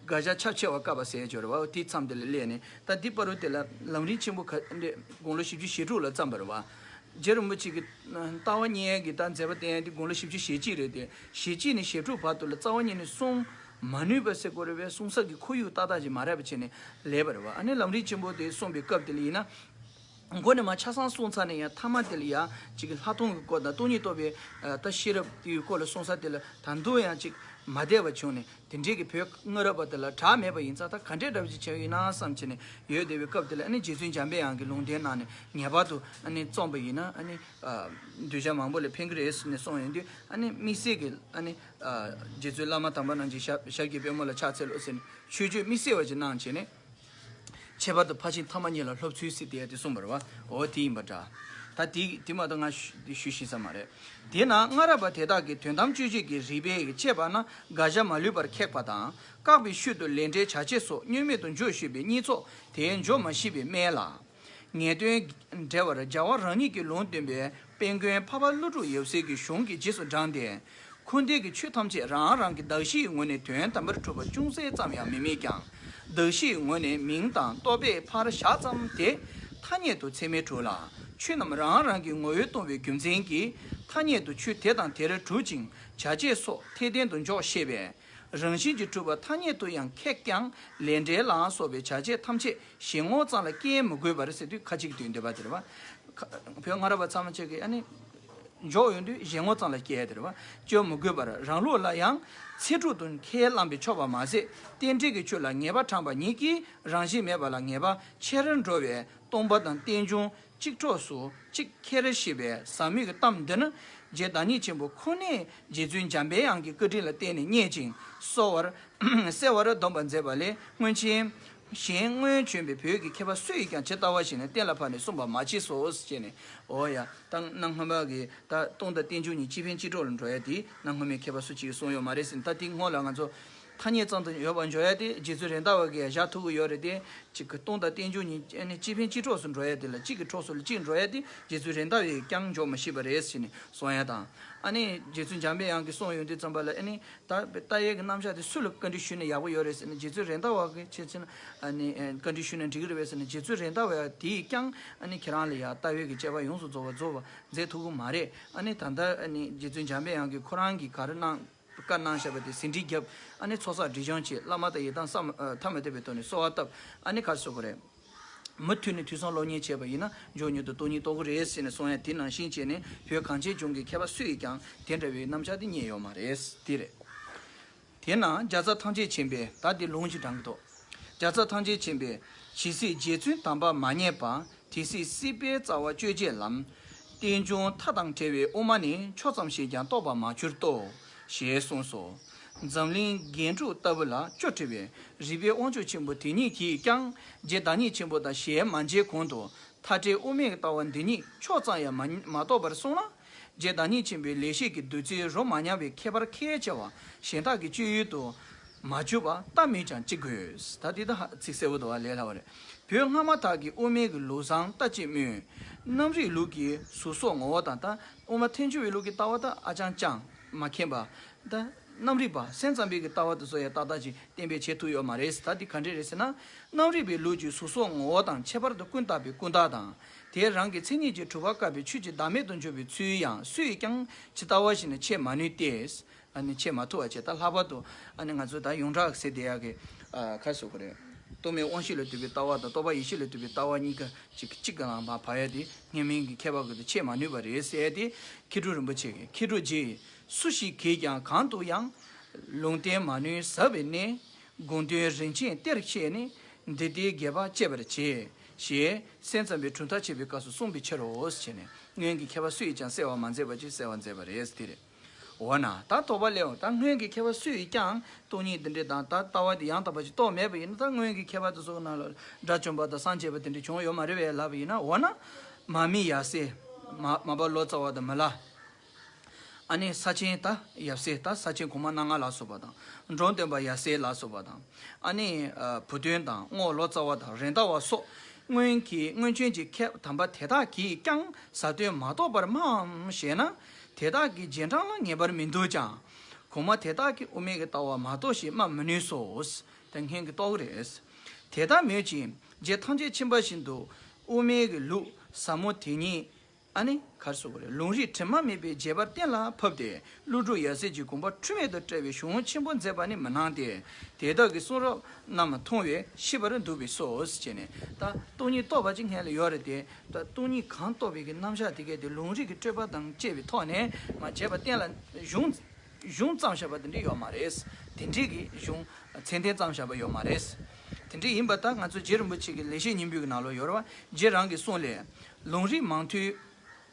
དགག་བྱ་ཁྱབ་ཆེ་བ་བཀག་པ་ཟེར་ཡ་ཅིག་ཡོད་རེད་བ། དེའི་མཚམས་དེ་ལ་སླེབས་ནས། ད་འདི་བར་དུ་དེ་ལ་ལམ་རིམ་ཆེན་པོ་ག་འདྲ་དགུང་ལོ་བཞི་བཅུ་ཞེ་དྲུག་ལ་བརྩམས་པ་རེད་བ། རྗེ་རིན་པོ་ཆེ་གི་ལྟ་བ་གཉེར་ཡ་གི་ད་མཛད་པ་བསྟན་ཡ་དེ་དགུང་ལོ་བཞི་བཅུ་ཞེ་གཅིག་རེད་དེ། ཞེ་གཅིག་ནས་ཞེ་དྲུག་བར་དུ་ལ་རྩ་བ་ཉིད་ནས་གསུང་མ་ནུས་པ་ཟེར་དགོས་རེད་པས། གསུང་ས་གི་ཁོར་ཡུག་ཏག་ཏག་ཅིག་མ་རག་པ་བྱས་ནས་ལས་པ་རེད་བ། ཨ་ནི་ལམ་རིམ་ཆེན་པོ་དེ་གསུངས་པའི་སྐབས་དེ་ལ་ཡིན་ན། མགོ་ནས་མར་ཆ་ཚང་གསུངས་ཚར་ནས་ཡང་། ཐ་མ་དེ་ལ་ཡང་ཅིག་ལྷག་མཐོང་གི་སྐོར་དང་། སྟོང་ཉིད་རྟོགས་པའི་ཨ་ད་ཤེས་རབ་དེའི་སྐོར་ལ་གསུངས་ས་དེ་ལ། ད་དུང་ཡང་ཅིག་མ་བསྡད་པ་བྱུང་ནས། དེ་འདྲའི་གི་བོད་སྔ་རབས་པ་དེ་ལ་གྲགས་མེད་པ་ཡིན་ཙང་། ད་ག་འདྲས་འདྲ་བ་ཅིག་བྱས་ཡིན་ན་བསམ་བྱས་ནས་ཡོད་བསྡད་པའི་སྐབས་དེ་ལ། ཨ་ནི་རྗེ་བཙུན་འཇམ་པའི་དབྱངས་ཀྱིས་ལུང་བསྟན་གནང་ནས་ངེས་པར་དུ་ཨ་ནི་རྩོམ་པ་ཡིན་ན། ཨ་ནི་ཨ་གདུལ་བྱ་མང་པོ་ལ་ཕན་གྱི་རེད་ཟེར་ནས་གསུངས་ཡོང་དུས། ཨ་ནི་དམིགས་བསལ་གྱི་ཨ་ནི་ཨ་རྗེ་བཙུན་བླ་མ་དམ་པ་རྣམས་ཀྱི་ཞབས་ཞབས་ཀྱི་པད་མོ་ལ་ཕྱག་འཚལ་ལོ་ཟེར་ནས་མཆོད་བརྗོད་དམིགས་བསལ་བ་ཅིག་གནང་བྱས་ནས། ཁྱད་པར་དུ་ཕར་ཕྱིན་ཐ་མ་གཉིས་ལ་སློབ་ཚུལ་ཟེར་དེ་ཡ་དེ་གསུངས་པ་རེད་བ། འོ་དེ་ཡིན་པ་འདྲ། ད་དེ་དེ་མ་གཏོགས་ང་ཞུ་དེ་ཞུ་ཤེས་ས་མ་རེད། དེས་ན་སྔ་རབས་པ་དེ་དག་གིས་དོན་དམ་དཔྱོད་བྱེད་ཀྱི་རིགས་པས་དཔྱད་པ་ན་དགག་བྱ་མ་ལུས་པར་ཁེགས་པ་དང་། བཀག་པའི་ཤུལ་དུ་ལས་འབྲས་བྱ་བྱེད་སོགས་བསྙོན་མེད་དུ་འཇོག་ཤེས་པའི་གཉེན་ཚོགས་དེ་འཇོག་མ་ཤེས་པས་སྨྲས་ལ། ངེས་དོན་འགྲེལ་བར་རྒྱལ་བ་རང་ཉིད་ཀྱིས་ལུང་སྟོན་པའི་དཔལ་མགོན་འཕགས་པ་ཀླུ་སྒྲུབ་ཡབ་སྲས་ཀྱི་གཞུང་གི་རྗེས་སུ་འབྲངས་ཏེ། འཁོར་འདས་ཀྱི་ཆོས་ཐམས་ཅད་རང་རང་གི་གདགས་གཞིའི་ངོས་ནས་དོན་དམ་པར་གྲུབ་པ་ཅུང་ཟད་ཙམ་ཡང་མི་དམིགས་ཀྱང་། གདགས་གཞིའི་ངོས་ནས་མིང་དང་རྟོག་པས་ཕར་བཞག་ཙམ་དེ་ཐ་སྙད་དུ་ཚད་མས་གྲུབ་ལ། ཆོས་རྣམས་རང་རང་གི་ངོ་བོས་སྟོང་པའི་རྒྱུ་མཚན་གྱིས་ཐ་སྙད་དུ་ཆོས་དེ་དང་དེར་གྲུབ་ཅིང་བྱ་བྱེད་སོགས་འཐད་ལྡན་དུ་འཇོག་ཤེས་པས། རང་བཞིན་གྱིས་གྲུབ་པ་ཐ་སྙད་དུ་ཡང་ཁེགས་ཀྱང་། ལས་འབྲས་ལ་སོགས་པའི་བྱ་བྱེད་ཐམས་ཅད་གཞན་ངོ་ཙམ་ལ་སྐྱེལ་མི་དགོས་པར་ཟེར་དུས་ཁ་ཅིག་དུས་འདོད་པ་དེ་རེད་བ། ཁ་བོད་སྔ་རབས་པ་ཚང་མ་ཅིག་གིས་ཨ་ནི་འཇོག་ཡོང་དུས་གཞན་ངོ་ཙམ་ལ་སྐྱེལ་དེ་རེད་བ། འཇོག་མི་དགོས་པར་རང་ལུགས་ལ་ཡང་ཚེ་སྒྲུབ་ཏུ་ཁས་བླངས་པས་ཆོག་པ་མ་ཟད། རྟེན་འབྲེལ་གྱི་ཆོས་ལ་ངེས་པ་དྲངས་པ་ཉིད་ཀྱིས་རང་བཞིན་མེད་པ་ལ་ངེས་པ་ཆེར་འགྲོ་བས། སྟོང་པ་དང་རྟེན་འབྱུང་གཅིག་གྲོགས་སུ་གཅིག་ཁྱེར་ཞེས་པའི་ཟབ་མོའི་གཏམ་འདི་ནི། རྗེ་བདག་ཉིད་ཆེན་པོ་ཁོ་ནས་རྗེ་བཙུན་འཇམ་པའི་དབྱངས་ཀྱི་བཀའ་དྲིན་ལ་བརྟེན་ནས་རྙེད་ཅིང་གསོལ་བར་གསལ་བར་འདོམས་པར་མཛད་པ་ལས། སྔོན་ཆད་གཞན་སྔོན་བྱོན་པའི་བོད་ཀྱི་མཁས་པ་སུ་ཡིས་ཀྱང་ཇི་ལྟ་བ་བཞིན་གཏན་ལ་ཕབ་ནས་གསུངས་པ་མ་མཆིས་སོ་ཞེས་ནས། འོ་ཡ། ད་གནའ་སྔ་མ་གི་ད་སྟོང་དང་རྟེན་འབྱུང་གཉིས་གཅིག་ཕན་གཅིག་གྲོགས་ལ་འགྲོ་ཡ་དེ་གནའ་སྔ་མའི་མཁས་པ་སུ་གཅིག་གིས་གསུངས་ཡོད་མ་རེད་ཟེར་ནས། ད་དེ་སྔོན་ལ་ང་ཚོ་ཐ་སྙད་ཙམ་དུ་ཡོད་པར་འཇོག་ཡ་དེ། རྗེ་བཙུན་རེད་མདའ་བ་གིས་ཡ་བཞག་ཐུབ་ཀྱི་ཡོད་རེད་དེ། གཅིག་གི་སྟོང་དང་རྟེན་འབྱུང་གཉིས་ཨ་ནི་གཅིག་ཕན་གཅིག་གྲོགས་སུ་འགྲོ་ཡ་དེ་ལ། གཅིག་གི་གྲོགས་སུ་ལ་གཅིག་འགྲོ་ཡ་དེ་རྗེ་བཙུན་རེད་མདའ་བས་ཀྱང་འཇོག་མ་ཤེས་པ་རེད་ཟེར་ནས་གསུང་ཡ་དང་། ཨ་ནི་རྗེ་བཙུན་འཇམ་པའི་དབྱངས་ཀྱིས་གསུངས་ཡོང་དུས་ཙམ་པ་ལ། ཨ་ནི་ད་ལྟ་བའི་གི་རྣམ་གཞག་དེ་སུ་ལ་བཀའ་འདྲི་ཞུས་ན་ཡག་པོ་ཡོད་རེད་ཟེར་ན། རྗེ་བཙུན་རེད་མདའ་བ་གི་ཆེད་ཕྱིན་ཨ་ནི་བཀའ་འདྲི་ཞུས་ན་འགྲིག་གི་རེད་པས་ཟེར་ན། རྗེ་བཙུན་རེད་མདའ་བ་དེས་ཀྱང་ཨ་ནི་ཁྱེད་རང་ལ་ཡ་ལྟ་བའི་གི་དཔྱད་པ་ཡོངས་སུ་རྫོགས་པ་རྫོགས་པ་མཛད་ཐུབ་ཀྱི་མ་རེད། ཨ་ནི་ད་ལྟ་ཨ་ནི་རྗེ་བཙུན་འཇམ་པའི་དབྱངས་ཀྱིས་ཁོ་རང་གིས་ག་རེ་གནང་བཀའ་གནང་བཞག་པ་དེ་ཟིན་བྲིས་བརྒྱབ། ཨ་ནི་ཚོགས་བསགས་སྒྲིབ་སྦྱོང་བྱས། བླ་མ་དང་ཡི་དམ་བསམ་ཨ་ཐ་མ་དད་པའི་ཐོག་ནས་གསོལ་བ་བཏབ། ཨ་ནི་ག་རེ་ཟེར་དགོས་རེད། མུ་མཐུད་ནས་ཐོས་བསམ་སློབ་གཉེར་བྱས་པ་ཡིན་ན་མགྱོགས་མྱུར་དུ་སྟོང་ཉིད་རྟོགས་ཀྱི་རེད་ཟེར་ནས་གསུང་ཡ་དེ་ནང་བཞིན་བྱས་ནས། བོད་གངས་ཅན་ལྗོངས་ཀྱི་མཁས་པ་སུ་ཡིས་ཀྱང་དེ་འདྲ་བའི་རྣམ་གཞག་དེ་རྙེད་ཡོད་མ་རེད། དེ་རེད། དེས་ན་རྒྱལ་ཚབ་ཐམས་ཅད་མཁྱེན་པས། ད་འདི་ལུང་ཞིག་དྲངས་ཀྱི་འདུག་རྒྱལ་ཚབ་ཐམས་ཅད་མཁྱེན་པས། ཇི་སྲིད་རྗེ་བཙུན་དམ་པ་མ་རྙེད་པ། དེ་སྲིད་སྲིད་པའི་རྩ་བ་གཅོད་བྱེད་ལམ། རྟེན་འབྱུང་མཐའ་དང་བྲལ་བའི་དབུ་མ་ནི། ཕྱོགས་ཙམ་ཞིག་ཀྱང་རྟོགས་པར་མ་གྱུར་ཏོ། ཞེས་གསུངས་སོ། འཛམ་གླིང་རྒྱན་དྲུག་ལྟ་བུ་ལ་སྐྱོ་བྲལ་བའི་རིག་པའི་དབང་ཕྱུག་ཆེན་པོ་དེ་ཉིད་ཀྱིས་ཀྱང་། རྗེ་བདག་ཉིད་ཆེན་པོ་དང་ཞལ་མ་མཇལ་གོང་དུ། མཐའ་བྲལ་དབུ་མའི་ལྟ་བ་འདི་ཉིད་ཕྱོགས་ཙམ་ཡང་མ་མ་རྟོགས་པར་གསུངས་ན། རྗེ་བདག་ཉིད་ཆེན་པོའི་ལེགས་བཤད་ཀྱི་བདུད་རྩིའི་རོ་མ་ཉམས་པའི་ཁྱད་པར་ཁས་འཆེ་བ་གཞན་དག་གི་སྤྱོད་ཡུལ་དུ་མ་གྱུར་པ་ལྟ་སྨོས་ཀྱང་ཅི་དགོས། ད་འདི་ད་ཧ་ཚིག་གསལ་པོ་འདུག་བ། ལས་སླ་བ་རེད། བོད་སྔ་མ་དག་གི་དབུ་མའི་གི་ལུགས་བཟང་ལྟ་ཅི་སྨོས། རྣམ་རིག་ལུགས་ཀྱི་གཟུགས་སོགས་ངོ་བོ་དང་། ད་དབུ་མ་ཐལ་འགྱུར་བའི་ལུགས་ཀྱི་ལྟ་བ་ད་ཨ་ཅང་ཅང་མ་མཁྱེན་པ། ད་རྣམ་རིག་པ་སེམས་ཙམ་པའི་གི་ལྟ་བ་དེ་ཚོ་ཡང་ཏག་ཏག་ཅིག་གཏན་འབེབས་བྱེད་ཐུབ་ཡོད་མ་རེད། ད་འདི་ག་འདྲས་རེད་ཟེར་ན། རྣམ་རིག་པའི་ལུགས་ཀྱི་གཟུགས་སོགས་ངོ་བོ་དང་། ཁྱད་པར་དུ་ཀུན་བརྟགས་པའི་ཀུན་བརྟགས་དང་། དེས་རང་གི་མཚན་ཉིད་ཀྱིས་གྲུབ་པ་བཀག་པའི་ཆོས་ཀྱི་བདག་མེད་དུ་འཇོག་པའི་ཚུལ་ཡང་སུས་ཀྱང་ཇི་ལྟ་བ་བཞིན་དུ་འཆད་མ་ནུས་ཏེ། ཨ་ནི་འཆད་མ་ཐུབ་པ་བྱས། ད་ལྷག་པར་དུ་ཨ་ནི་ང་ཚོ་ད་ཡོངས་གྲགས་ཟེར་བསྡད་ཡག་གི་ཨ་ཁ་སོ་གི་རེད། རྟོག་མེད་དབང་ཤེས་ལ་ལྟོས་པའི་ལྟ་བ་དང་། རྟོག་པ་ཡེ་ཤེས་ལ་ལྟོས་པའི་ལྟ་བ་གཉིས་ཀ་གཅིག་གཅིག་གི་ལམ་མ་བབས་ཡ་དེ་སྔ་མའི་གི་མཁས་པ་ཀུན་ཏུ་འཆད་མ་ནུས་པ་རེད་ཟེར་ཏེ། མཁས་གྲུབ་རིན་པོ་ཆེ་གིས། མཁས་གྲུབ་རྗེ་ཡིས་སུ་ཞིག་གིས་ཀྱང་གང་དུ་ཡང་། ལུང་བསྟན་མ་ནུས་ཟབ་པའི་གནས། དགོངས་དོན་རིན་ཆེན་གཏེར་བཤད་ནས། འདི་ལྟའི་དགེ་བ་སྤྱད་པར་བྱེད། ཞེས་སེམས་ཙམ་པའི་གྲུབ་མཐའ་འཆད་པའི་སྐབས་སུ་གསུངས་པའི་ཕྱིར་རོ། ཞེས་ནས། སྔོན་གྱི་མཁས་པ་སུ་ཡིས་ཀྱང་གསལ་བར་མ་མཛད་པ་ཅིག་གསལ་བར་མཛད་པ་རེད། དེ་རེད། འོ་ན་ད་དོགས་པ་སླེབས་འོང་། ད་སྔོན་གྱི་མཁས་པ་སུ་ཡིས་ཀྱང་སྟོང་ཉིད་འདི་འདྲའི་དང་། ད་ལྟ་བ་འདི་ཡང་དག་པ་ཅིག་རྟོགས་མེད་པ་ཡིན་ན། ད་སྔོན་གྱི་མཁས་པ་དེ་ཚོ་ནང་ལ་དགྲ་བཅོམ་པ་དང་སངས་རྒྱས་པ་དེ་འདྲ་བྱུང་ཡོད་མ་རེད་པས་ལབ་པ་ཡིན་ན། འོ་ན་མར་མི་ཡབ་སྲས། མ་མར་པ་ལོ་ཙཱ་བ་དང་། མི་ལ། ཨ་ནི་ས་ཆེན་ད་ཡབ་སྲས། ད་ས་ཆེན་གོང་མ་སྣ་ལྔ་ལ་སོགས་པ་དང་། འགྲོ་དོན་པ་ཡབ་སྲས་ལ་སོགས་པ་དང་། ཨ་ནི་ཨ་བུ་སྟོན་དང་རྔོག་ལོ་ཙཱ་བ་དང་། རེད་མདའ་བ་སོགས། སྔོན་གྱི་སྔོན་བྱོན་གྱི་མཁས་དམ་པ་དེ་དག་གིས་ཀྱང་ཟབ་དོན་མ་རྟོགས་པར་སྨྲའམ་ཞེ་ན། དེ་དག་གི་རྗེས་འབྲང་ལ་ངེས་པར་མི་འདུག་ཀྱང་། གོང་མ་དེ་དག་གིས་དབུ་མའི་གི་ལྟ་བ་མ་རྟོགས་ཞེས་སྨྲ་མི་ནུས་སོ། ད་སྔོན་གྱི་རྟོགས་རེད། དེ་ལྟར་མོད་ཀྱི་རྗེ་ཐམས་ཅད་མཁྱེན་པ་བཞིན་དུ་དབུ་མའི་གི་ལུགས་ཟབ་མོ་དེ་ཉིད། ཨ་ནི་ག་རེ་ཟེར་དགོས་རེད། ལུང་རིགས་དྲི་མ་མེད་པའི་རྒྱས་པར་གཏན་ལ་ཕབ་སྟེ། ཀླུ་སྒྲུབ་ཡབ་སྲས་ཀྱི་དགོངས་པ་འཁྲུལ་མེད་དུ་བཀྲལ་བའི་གཞུང་ཆེན་པོ་མཛད་པ་ནི་མི་སྣང་སྟེ། དེ་དག་གི་གསུང་རབ་རྣམས་མཐོང་བས་ཤེས་པར་འདུག་པས་སོ། ཞེས་ནས། ད་སྟོང་ཉིད་རྟོགས་པ་ཅིག་སྔོན་ལ་ཡོད་རེད་དེ། ད་སྟོང་ཉིད་གང་རྟོགས་པའི་གི་རྣམ་གཞག་དེ་གས་དེ་ལུང་རིགས་ཀྱི་སྤྲོས་པ་དང་བཅས་པའི་ཐོག་ནས་མ་བྱས་པ་གཏན་ལ་གཞུང་གཞུང་བརྩམས་བཞག་པ་དེ་འདྲ་ཡོད་མ་རེད། དེ་འདྲའི་གི་གཞུང་ཚད་ལྡན་བརྩམས་བཞག་པ་ཡོད་མ་རེད། དེ་འདྲ་ཡིན་པ་ད་ང་ཚོ་རྗེ་རིན་པོ་ཆེ་གི་ལེགས་བཤད་སྙིང་པོའི་གི་ནང་ལོགས་ཡོད་རེད་བ། རྗེ་རང་གི་གསུང་ལས། ལུང་རིགས་མང་ཐོས།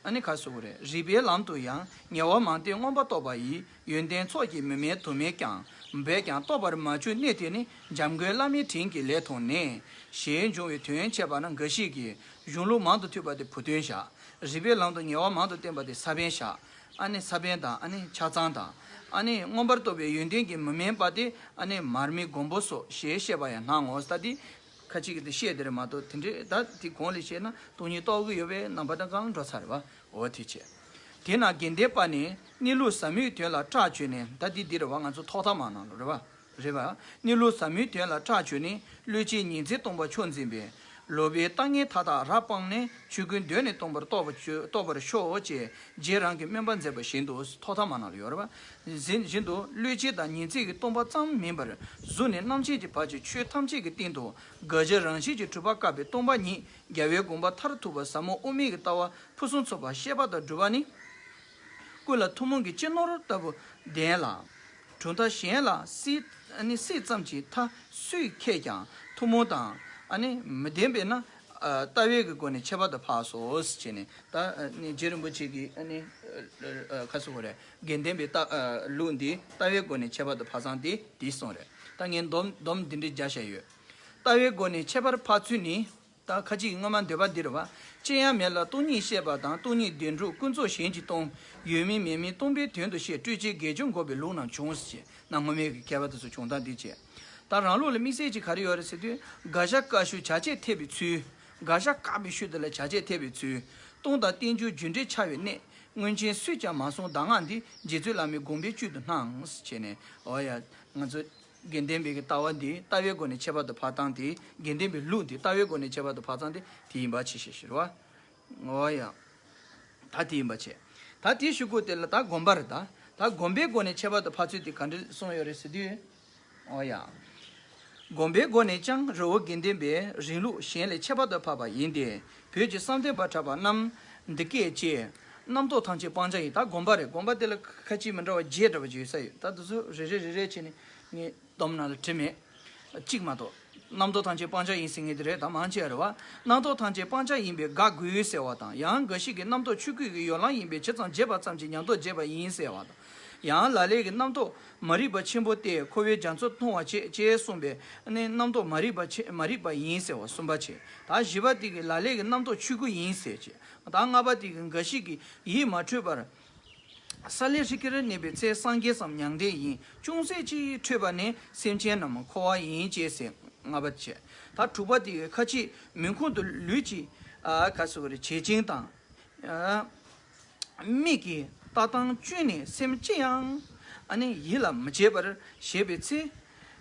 ཨ་ནི་ག་རེ་ཟེར་དགོས་རེད། རིགས་པའི་ལམ་དུ་ཡང་ཉེ་བར་མང་སྟེ་མངོན་པར་རྟོགས་པ་ཡི་ཡོན་ཏན་ཚོགས་ཀྱིས་མི་དམན་དུ་མས་ཀྱང་འབད་ཀྱང་རྟོགས་པར་མ་གྱུར་གནས་དེ་ནི། འཇམ་མགོན་བླ་མའི་དྲིན་གྱིས་ལེགས་མཐོང་ནས། ཞེས་འབྱུང་བའི་དོན་འཆད་པ་ན། འགའ་ཞིག་གིས་གཞུང་ལུགས་མང་དུ་ཐོས་པ་དེ་བུ་སྟོན་བཞག་རིགས་པའི་ལམ་དུ་ཉེ་བར་མང་དུ་བསྟེན་པ་དེ་ས་པཎ་བཞག་ཨ་ནི་ས་པཎ་དང་། ཨ་ནི་ཆ་ཚང་དང་། ཨ་ནི་མངོན་པར་རྟོགས་པའི་ཡོན་ཏན་གྱིས་མི་དམན་པ་དེ། ཨ་ནི་མར་མི་མགོན་པོ་སོགས་ཞེས་བཤད་པ་ཡང་སྣང་ངོ་། ད་དེ་ཁ་ཅིག་གིས་དེ་བཤད་དེ་རེད་མ་གཏོགས། དེ་འདྲའི་ད་དེ་གོང་ལ་བཤད་ན་སྟོང་ཉིད་རྟོགས་ཀྱི་ཡོད་པའི་རྣམ་པ་དང་གང་འགྲོ་ཚར་བ། འོ་དེ་བྱས། དེས་ན་དགེ་ལྡན་པ་ནི་གནས་ལུགས་ཟབ་མོའི་དོན་ལ་སྐྲག་བྱས་ནས། ད་དེ་འདི་རེད་བ། ང་ཚོ་ཐོག་མཐའ་མ་ནང་ལ་རེད་བ། རེད་བ། གནས་ལུགས་ཟབ་མོའི་དོན་ལ་སྐྲག་བྱས་ནས། བློས་བྱས་ཉིན་མཚན་སྟོང་པ་མཆོག་འཛིན་པས། ལོག་པའི་ལྟ་ངན་མཐའ་དག་རབ་སྤངས་ནས། ཆོས་ཀུན་གདོད་ནས་སྟོང་པར་རྟོགས་པར་ཤོག་རྟོགས་པར་ཤོག་ཅེས་རྗེ་རང་གིས་སྨོན་པ་མཛད་པ་བཞིན་དུ། ཐོག་མཐའ་མ་ནང་ལ་ཡོད་རེད་བ། བཞིན་བཞིན་དུ་བློས་བྱས་དང་ཉིན་མཚན་གྱི་སྟོང་པ་ཙམ་མིན་པར། གཟུགས་ནས་རྣམ་མཁྱེན་གྱི་བར་གྱི་ཆོས་ཐམས་ཅད་ཀྱི་སྟེང་དུ། དགག་བྱ་རང་བཞིན་གྱིས་གྲུབ་པ་བཀག་པའི་སྟོང་པ་ཉིད། རྒྱལ་བའི་དགོངས་པ་མཐར་ཐུག་པ་ཟབ་མོ་དབུ་མའི་གི་ལྟ་བ་ཕུན་སུམ་ཚོགས་པ་བཤད་པ་དང་སྒྲུབ་པ་ནི། ཀུན་ལ་ཐུན་མོང་གི་སྤྱི་ནོར་ལྟ་བུ་ལྡན་ལ། གྲུབ་མཐའ་གཞན་ལ་སྲིད། ཨ་ནི་སྲིད་ཙམ་གྱི་མཐའ་སུས་ཁེགས་ཀྱང་ཐུན་མོང་དང་། ཨ་ནི་མི་ལྡན་པས་ན། ཨ་ལྟ་བའི་གི་སྒོ་ནས་ཁྱད་པར་དུ་འཕགས་སོ། ཞེས་ནས། ད་ཨ་ནི་རྗེ་རིན་པོ་ཆེ་གིས། ཨ་ནི་ཨ་ཨ་ཁ་སོ་གོ་རེ། དགེ་ལྡན་པའི་ལྟ་ཨ་ལུགས་འདི་ལྟ་བའི་སྒོ་ནས་ཁྱད་པར་དུ་འཕགས་ཙང་དེ་དེ་གསུངས་རེད། ད་ངས་སྡོམ་སྡོམ་འདི་འདྲའི་རྒྱག་བཞག་ཡོད། ལྟ་བའི་སྒོ་ནས་ཁྱད་པར་འཕགས་ཚུལ་ནི། ད་ཁ་ཅིག་སྔོན་མ་འདོད་པ་འདི་རེད་བ། ཅི་ཡང་མེད་ལ་སྟོང་ཉིད་བཤད་པ་དང་། སྟོང་ཉིད་བདེན་གྲུབ་ཀུན་རྫོགས་གཞན་གྱིས་སྟོང་། ཡོད་མིན་མེད་མིན་སྟོང་པའི་དོན་དུ་བཤད། སྤྲོས་བཅས་དགེ་སྦྱོར་འགོག་པའི་ལུགས་རྣམས་བྱུང་། ཞེས་ན། སྔོན་མའི་གི་མཁས་པ་དེ་ཚོ་བྱུང་སྟངས་འདི་བྱས། ད་རང་ལུགས་ལ་དམིགས་བསལ་གྱི་ག་རེ་ཡོད་རེད་ཟེར་དུས། དགག་བྱ་བཀག་ཤུ་བྱ་བྱེད་འཐད་པའི་ཚུལ། དགག་བྱ་བཀག་པའི་ཤུལ་དེ་ལ་བྱ་བྱེད་འཐད་པའི་ཚུལ། སྟོང་དང་རྟེན་འབྱུང་རྒྱུ་འབྲས་འཆར་བའི་གནད། སྔོན་ཆད་སུས་ཀྱང་མ་གསུངས་གདམས་ངག་འདི། རྗེ་བཙུན་བླ་མའི་དགོངས་པའི་བཅུད་དུ་སྣང་། ཞེས་ནས། འོ་ཡ། ང་ཚོ་དགེ་ལྡན་པའི་གི་ལྟ་བ་འདི་ལྟ་བའི་སྒོ་ནས་ཁྱད་པར་དུ་འཕགས་སྟངས་དེ། དགེ་ལྡན་པའི་ལུགས་འདི་ལྟ་བའི་སྒོ་ནས་ཁྱད་པར་དུ་འཕགས་སྟངས་དེ་དེ་ཡིན་པ་ཆེ་ཤོས་ཤིག་རེད་བ། འོ་ཡ། ད་དེ་ཡིན་པ་བྱས། ད་དེའི་གཞུག་གུ་དེ་ལ་ད་སྒོམ་པ་རེད། ད་ད་སྒོམ་པའི་སྒོ་ནས་ཁྱད་པར་དུ་འཕགས་ཚུལ་དེ་ག་འདྲ་གསུངས་ཡོད་རེད་ཟེར་དུས། འོ་ཡ། སྒོམ་པའི་སྒོ་ནས་ཀྱང་རི་བོ་དགེ་ལྡན་པའི་རིང་ལུགས་གཞན་ལས་ཁྱད་པར་དུ་འཕགས་པ་ཡིན་ཏེ། བོད་ཀྱི་བསམ་གཏན་པ་གྲགས་པ་རྣམས་འདི་སྐད་ཅེས། རྣམ་རྟོག་ཐམས་ཅད་སྤང་བྱ་ཡིན། ད་སྒོམ་པ་རེད། སྒོམ་པ་དེ་ལ་ཁ་ཅིག་མི་འདྲ་བ་བརྒྱད་འདྲ་བ་ཅིག་ཡོད་ས་ཡོད། ད་དེ་ཚོ་རེ་རེ་རེ་རེ་བྱས་ནས་ངས་སྡོམ་ནང་ལ་བྲིས་མེད། གཅིག་མ་གཏོགས། རྣམ་རྟོག་ཐམས་ཅད་སྤང་བྱ་ཡིན་ཟེར་མཁན་དེ་རེད། ད་མང་ཆེ་བ་རེད་བ། རྣམ་རྟོག་ཐམས་ཅད་སྤང་བྱ་ཡིན་པས་དགག་དགོས་ཟེར་བ་དང་། ཡང་འགའ་ཞིག་གིས་རྣམ་རྟོག་ཆོས་སྐུ་གི་ཡོ་ལང་ཡིན་པས་ཇི་ཙམ་བརྗེད་པ་ཙམ་གྱིས་ཉམས་རྟོགས་བརྗེད་པ་ཡིན་ཟེར་བ་དང་། ཡང་ལ་ལས་ཀྱི་རྣམ་རྟོག་མ་རིག་པ་ཆེན་པོ་སྟེ་འཁོར་བའི་རྒྱ་མཚོ་མཐོང་བར་བྱེད་ཅེས་གསུངས་པས་ནི་རྣམ་རྟོག་མ་རིག་པ་ཆེ་མ་རིག་པ་ཡིན་ཟེར་བ་གསུམ་པ་བྱས། ད་བཞི་པ་དེ་གིས་ལ་ལས་ཀྱི་རྣམ་རྟོག་ཆོས་སྐུ་ཡིན་ཟེར་བྱས། ད་ལྔ་པ་དེ་གིས་འགའ་ཞིག་གིས་ཡིད་མ་འཕྲོད་པར། ས་ལེ་ཧྲིག་གེར་གནས་པའི་ཚེ་སངས་རྒྱས་སམ་མྱང་འདས་ཡིན། ཅུང་ཟད་ཅིག་འཕྲོད་པ་ནི་སེམས་ཅན་རྣམས་འཁོར་བ་ཡིན་ཅེས་ཟེར། ལྔ་པ་བྱས། ད་དྲུག་པ་དེ་གིས་ཁ་ཅིག་མུན་ཁུང་དུ་ལུས་ཀྱི། ཨ། ག་ཟེར་དགོས་རེད། བྱེད་བཅིངས་དང་། ཨ། མིག་གིས་ལྟ་སྟངས་བཅུ་ནི་སེམས་ཅི་ཡང་། ཨ་ནི་ཡིད་ལ་མི་བྱེད་པར་བྱེད་པའི་ཚེ།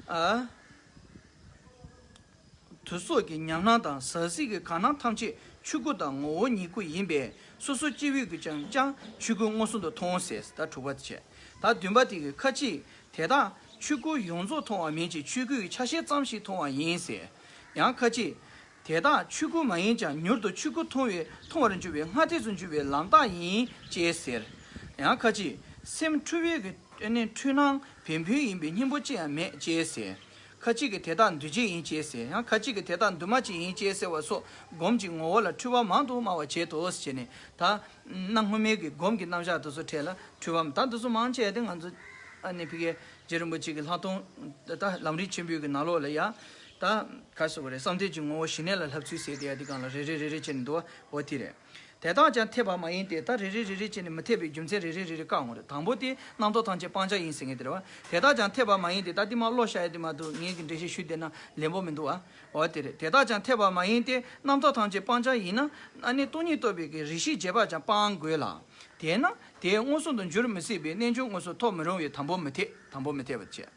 ཨ། དུ་སོགས་ཀྱི་ཉམས་སྣང་དང་ཟང་ཟིང་གི་དགའ་སྣང་ཐམས་ཅད་ཆོས་སྐུ་དང་ངོ་བོ་ཉིད་སྐུ་ཡིན་པས་སོ་སོ་སྐྱེ་བོས་ཀྱིས་ཀྱང་ཀྱང་ཆོས་སྐུ་མངོན་སུམ་དུ་མཐོང་ཟེར། ད་དྲུག་པ་དེ་བྱས། ད་བདུན་པ་དེ་གིས་ཁ་ཅིག་དེ་དག་ཆོས་སྐུ་ཡོངས་རྫོགས་མཐོང་བ་མིན་གྱི་ཆོས་སྐུའི་ཆ་ཤས་ཙམ་ཞིག་མཐོང་བ་ཡིན་ཟེར། ཡང་ཁ་ཅིག་དེ་དག་ཆོས་སྐུ་མ་ཡིན་ཀྱང་མྱུར་དུ་ཆོས་སྐུ་མཐོང་བའི་མཐོང་བར་འགྱུར་བའི་སྔ་ལྟས་སུ་འགྱུར་བའི་ལམ་རྟགས་ཡིན་ཅེས་ཟེར། ཡང་ཁ་ཅིག་སེམས་འཁྲུལ་བའི་གི་ནི་འཁྲུལ་སྣང་བེམ་པོའི་ཡིན་པའི་སྙིང་པོ་ཅི་ཡང་མེད་ཅེས་ཟེར། ཁ་ཅིག་གིས་དེ་དག་འདུ་བྱེད་ཡིན་ཅེས་ཟེར། ཡང་ཁ་ཅིག་གིས་དེ་དག་འདུས་མ་བྱས་ཡིན་ཅེས་ཟེར་བ་སོགས་སྒོམ་གྱི་ངོ་བོ་ལ་འཁྲུལ་བ་མང་དུ་སྨྲ་བར་བྱེད་དོ་ཞེས་ནས། ད་གནའ་སྔོན་མའི་གི་སྒོམ་གྱི་རྣམ་གཞག་དེ་ཚོ་གྲས་ལ་འཁྲུལ་བ་མ། ད་དེ་ཚོ་མང་ཆེ་བ་དེ་ང་ཚོ་ཨ་ནི་ཕ་གིའི་རྗེ་རིན་པོ་ཆེ་གི་ལྷག་མཐོང་ད་ལམ་རིམ་ཆེན་པོའི་གི་ནང་ལོགས་ལ་ཡ། ད་ག་ཟེར་དགོས་རེད། བསམ་གཏན་གྱི་ངོ་བོ་ཞི་གནས་ལ་ལྷབ་ཚུལ་ཟེར་དེ་ཡ་དེ་སྒང་ལ་རེ་རེ་རེ་རེ་བྱས་ནས་འདུག་བ། འོ་དེ་རེད། དེ་དག་ཀྱང་འཐད་པ་མ་ཡིན་ཏེ། ད་རེ་རེ་རེ་རེ་བྱས་ནས་མི་འཐད་པའི་རྒྱུ་མཚན་རེ་རེ་རེ་རེ་བཀག་འོང་རེད། དང་པོ་དེ་རྣམ་རྟོག་ཐམས་ཅད་སྤང་བྱ་ཡིན་ཟེར་མཁན་དེ་རེད་བ། དེ་དག་ཀྱང་འཐད་པ་མ་ཡིན་ཏེ། ད་དེ་མ་ཀློག་བཞག་ཡ་དེ་མ་གཏོགས་ངས་ཀྱི་འགྲེལ་བཤད་ཞུས་བསྡད་ན་ལན་པོ་མི་འདུག་ཨ། འོ་དེ་རེད། དེ་དག་ཀྱང་འཐད་པ་མ་ཡིན་ཏེ། རྣམ་རྟོག་ཐམས་ཅད་སྤང་བྱ་ཡིན་ན། ཨ་ནི་སྟོང་ཉིད་རྟོགས་པའི་གི་རིགས་ཤེས་རྗེས་དཔག་ཀྱང་སྤང་དགོས་ལ། དེས་ན་དེས་མངོན་སུམ་དུ་འགྱུར་མི་སྲིད་པས་རྣལ་འབྱོར་དངོས་སུ་ཐོབ་མི་རུང་བས་དང་པོ་མི་འཐད། དང་པོ་མི་འཐད་པ་བྱས།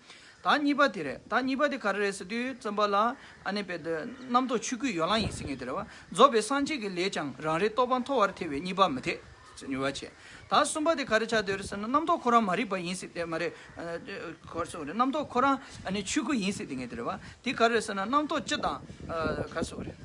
ད་གཉིས་པ་དེ་རེད། ད་གཉིས་པ་དེ་ག་རེ་རེད་ཟེར་དུས་ཙམ་པ་ལ། ཨ་ནི་དཔེ་དེ་རྣམ་རྟོག་ཆོས་སྐུའི་ཡོ་ལང་ཡིན་ཟེར་མཁན་དེ་རེད་བ། རྫོགས་པའི་སངས་རྒྱས་ཀྱི་ལས་ཀྱང་རང་རིག་རྟོག་པ་མཐོ་བར་ཐལ་བས་གཉིས་པ་མི་འཐད། གཉིས་པ་བྱས། ད་གསུམ་པ་དེ་ག་རེ་ཆགས་བསྡད་རེད་ཟེར་ན། རྣམ་རྟོག་ཁོ་རང་མ་རིག་པ་ཡིན་ཟེར་དེ་མ་རེད། ཨ། ག་རེ་ཟེར་དགོས་རེད། རྣམ་རྟོག་ཁོ་རང་ཨ་ནི་ཆོས་སྐུ་ཡིན་ཟེར་དེ་ངས་དེ་རེད་བ། དེ་ག་རེ་རེད་ཟེར་ན། རྣམ་རྟོག་སྤྱི་དང་། ཨ། ག་རེ་ཟེར་དགོས་རེད།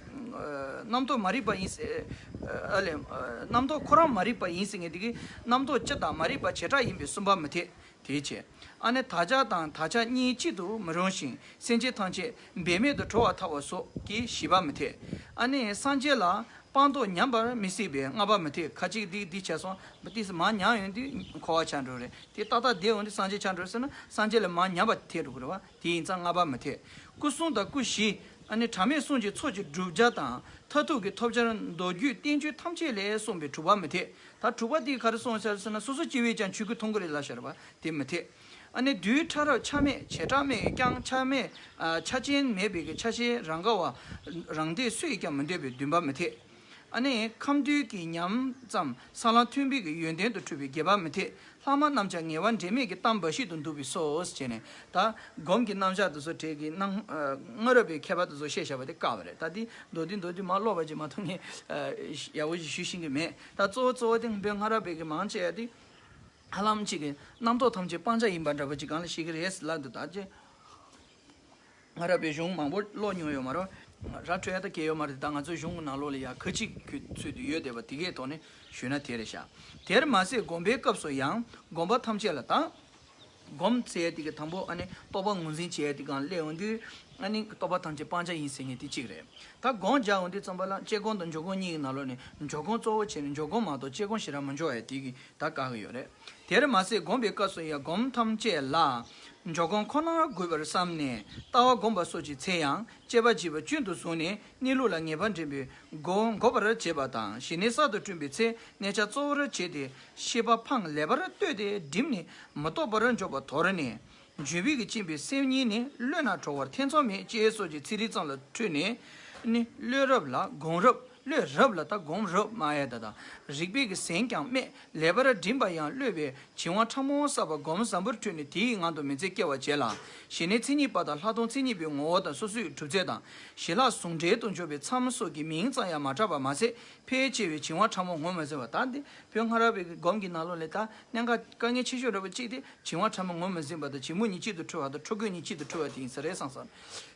ཨ། རྣམ་རྟོག་མ་རིག་པ་ཡིན་ཟེར། ཨ་ལས། ཨ། རྣམ་རྟོག་ཁོ་རང་མ་རིག་པ་ཡིན་ཟེར་མཁན་དེ་གིས་རྣམ་རྟོག་སྤྱི་དང་མ་རིག་པ་བྱེ་བྲག་ཡིན་པས་གསུམ་པ་མི་འཐད། དེའི་ཕྱིར། ཨ་ནི་དག་བྱ་དང་དག་བྱ་གཉིས་གཅིག་ཏུ་མི་རུང་ཞིང་། སེམས་ཅན་ཐམས་ཅད་འབད་མེད་དུ་གྲོལ་བར་ཐལ་བ་སོགས་ཀྱིས་བཞི་པ་མི་འཐད། ཨ་ནི་སངས་རྒྱས་ལ་སྤངས་རྟོགས་ཉམས་པར་མི་སྲིད་པས་ལྔ་པ་མི་འཐད། ཁ་ཅིག་འདི་འདི་བྱས་སོང་། ཏོག་ཙམ་མར་ཉམས་ཡོང་དུས་འཁོར་བ་ཆགས་འགྲོ་རེད། དེ་ཏག་ཏག་བསྡད་འོང་དུས་སངས་རྒྱས་ཆགས་འགྲོ་ཟེར་ན། སངས་རྒྱས་ལ་མར་ཉམས་པ་འཐད་འགྲོ་གི་རེད་བ། དེ་ཡིན་ཙང་ལྔ་པ་མི་འཐད། སྐུ་གསུམ་དང་སྐུ་བཞི། ཨ་ནི་གྲངས་མེད་གསུམ་གྱི་ཚོགས་ཀྱི་བསྒྲུབ་བྱ་དང་མཐར་ཐུག་གི་ཐོབ་བྱར་མདོ་རྒྱུད་བསྟན་བཅོས་ཐམས་ཅད་ལས་གསུངས་པའི་དྲུག་པ་མི་འཐད། ད་དྲུག་པ་དེ་ག་རེ་གསུངས་ཤག་ཟེར་ན། སོ་སོ་སྐྱེ་བོས་ཀྱང་ཆོས་སྐུ་མཐོང་གི་རེད་ལབ་ཤག་རེད་བ། དེ་མི་འཐད། ཨ་ནི་རྡུལ་ཕྲ་རབ་ཆ་མེད་བྱེ་བྲག་མེད་ཀྱང་ཆ་མེད། ཨ། ཆ་ཅན་མེད་པའི་གི་ཆ་ཤས་རང་ག་བ་རང་སྡེ་སུ་ཡིས་ཀྱང་མི་འདོད་པས་བདུན་པ་མི་འཐད། ཨ་ནི་ཁམས་འདུས་ཀྱི་ཉམས་ཙམ་ས་ལམ་མཐུན་པའི་གི་ཡོན་ཏན་དུ་འཁྲུལ་བས་བརྒྱད་པ་མི་འཐད། ལྷག་མ་རྣམས་ཀྱང་ངེས་པ་འབྲེལ་མེད་ཀྱི་གཏམ་འབའ་ཞིག་ཏུ་འདུག་པས་སོ། ཟེར་ནས་ད་སྒོམ་གྱི་རྣམ་གཞག་དེ་ཚོ་གྲས་ཀྱི་སྣང་། ཨ། སྔ་རབས་པའི་མཁས་པ་དེ་ཚོ་བཤད་བཞག་པ་དེ་བཀག་པ་རེད། ད་འདི་མདོར་བསྡུས་མདོར་བསྡུས་མར་ཀློག་པ་ཅིག་མ་གཏོགས་ངས། ཨ། ཡག་པོ་ཞིག་ཞུ་ཤེས་ཀྱི་མེད། ད་གཙོ་བོ་གཙོ་བོ་དེ་བོད་སྔ་རབས་པའི་གི་མང་ཆེ་བ་དེ། ཧ་ལམ་གཅིག་གིས་རྣམ་རྟོག་ཐམས་ཅད་སྤང་བྱ་ཡིན་པ་འདྲ་པོ་ཅིག་སྒང་ལ་བཤད་ཀྱི་རེད་ལབ་འདུག་ད་ཅི། སྔ་རབས་པའི་གཞུང་མང་པོ་ཀློག་མྱོང་ཡོད་མ་རེད། ར་འཕྲོད་ཡ་ད་གལ་ཡོད་མ་རེད། ད་ང་ཚོའི་གཞུང་གི་ནང་ལོགས་ལ་ཡ་ཁ་ཅིག་གི་ཚུལ་དུ་ཡོད་བསྡད་པ་དེ་གའི་ཐོག་ནས་ཞུས་ན་དེ་རེད་ཤག་དེར་མ་ཟད་སྒོམ་པའི་སྐབས་སུ་ཡང་སྒོམ་པ་ཐམས་ཅད་ལ་ད། སྒོམ་ཟེར་ཡ་དེ་གི་དང་པོ་ཨ་ནི་རྟོགས་པ་ངོས་འཛིན་བྱེད་ཡ་དེ་སྒང་སླེབས་ཡོང་དུས། ཨ་ནི་རྟོགས་པ་ཐམས་ཅད་སྤང་བྱ་ཡིན་ཟེར་མཁན་དེ་གཅིག་རེད། ད་སྒོམ་རྒྱག་ཡོང་དུས་ཙམ་པ་ལ་དཔྱད་སྒོམ་དང་འཇུག་སྒོམ་གཉིས་ཀྱི་ནང་ལོགས་ནས་འཇུག་སྒོམ་གཙོ་བོ་བྱས་ནས། འཇུག་སྒོམ་མ་གཏོགས་དཔྱད་སྒོམ་ཞེ་དྲག་མི་འཇུག་ཡ་དེ་གི་ད་བཀག་གི་ཡོད་རེད། དེར་མ་ཟད་སྒོམ་པའི་སྐབས་སུ་ཡང་སྒོམ་ཐམས་ཅད་ལ་འཇུག་སྒོམ་ཁོ་ནར་དགོས་པར་བསམས་ནས་ལྟ་བ་སྒོམ་པ་སོགས་ཀྱི་ཚེ་ཡང་དཔྱད་པ་བྱེད་པ་སྐྱོན་དུ་བཟུང་ནས་གནས་ལུགས་ལ་ངེས་པ་འདྲེན་པའི་སྒོ་འགོག་པར་བྱེད་པ་དང་། ཞི་གནས་གསར་དུ་བསྐྲུན་པའི་ཚེ་གནས་ཆ་གཙོ་བོར་བྱས་ཏེ་ཤེས་པ་ཕངས་ལེགས་པར་ལྟོས་ཏེ་བསྒྲིམས་ནས་མི་རྟོག་པར་འཇོག་པ་དོར་ནས། འཇུག་པའི་གི་སྦྱིན་པའི་སེམས་ཉིད་ནི་བློས་ན་གྲོལ་བར་ཐེ་ཚོམ་མེད་ཅེས་སོགས་ཀྱི་ཚིག་རིས་ཙམ་ལ་འཁྲུལ་ནས་ནི། བློས་རབ་ལ་སྒོམ་རབ། བློས་རབ་ལ་ད་སྒོམ་རབ་སྨྲ་ཡ་ད་དང་། རིགས་པའི་གི་ཟན་ཀྱང་སྨྲས། ལེགས་པར་བསྒྲིམས་པ་ཡང་བློས་པའི་བྱིང་བ་ཕྲ་མོ་བསགས་པ་སྒོམ་བཟང་པོར་འཁྲུལ་ནས་དེའི་ངང་དུ་མི་ཚེ་སྐྱེལ་བར་བྱེད་ལ། ཞི་གནས་མཚན་ཉིད་པ་དང་ལྷག་མཐོང་མཚན་ཉིད་པའི་ངོ་བོ་དང་སོ་སོའི་གྲུབ་ཚད་དང་། ཞི་ལྷག་ཟུང་འབྲེལ་དུ་འཇོག་པའི་མཚམས་སོགས་ཀྱི་མིང་ཙམ་ཡང་མ་གྲགས་པར་མ་ཟད། ཕལ་ཆེ་བས་བྱིང་བ་ཕྲ་མོ་ངོས་མ་ཟིན་པ། ད་འདི་བོད་སྔ་རབས་པའི་སྒོམ་གྱི་ནང་ལོགས་ལས་ད་གནད་འགག་དཀའ་ངལ་ཆེ་ཤོས་འདྲ་པོ་གཅིག་དེ་བྱིང་བ་ཕྲ་མོ་ངོས་མ་ཟིན་པ་དང་བྱིང་རྨུགས་གཉིས་གཅིག་ཏུ་འཁྲུལ་བ་དང་འཁྲུལ་རྒོད་གཉིས་གཅིག་ཏུ་འཁྲུལ་བ་དེ་ཡིན་ས་རེད་བསམ་སོང་།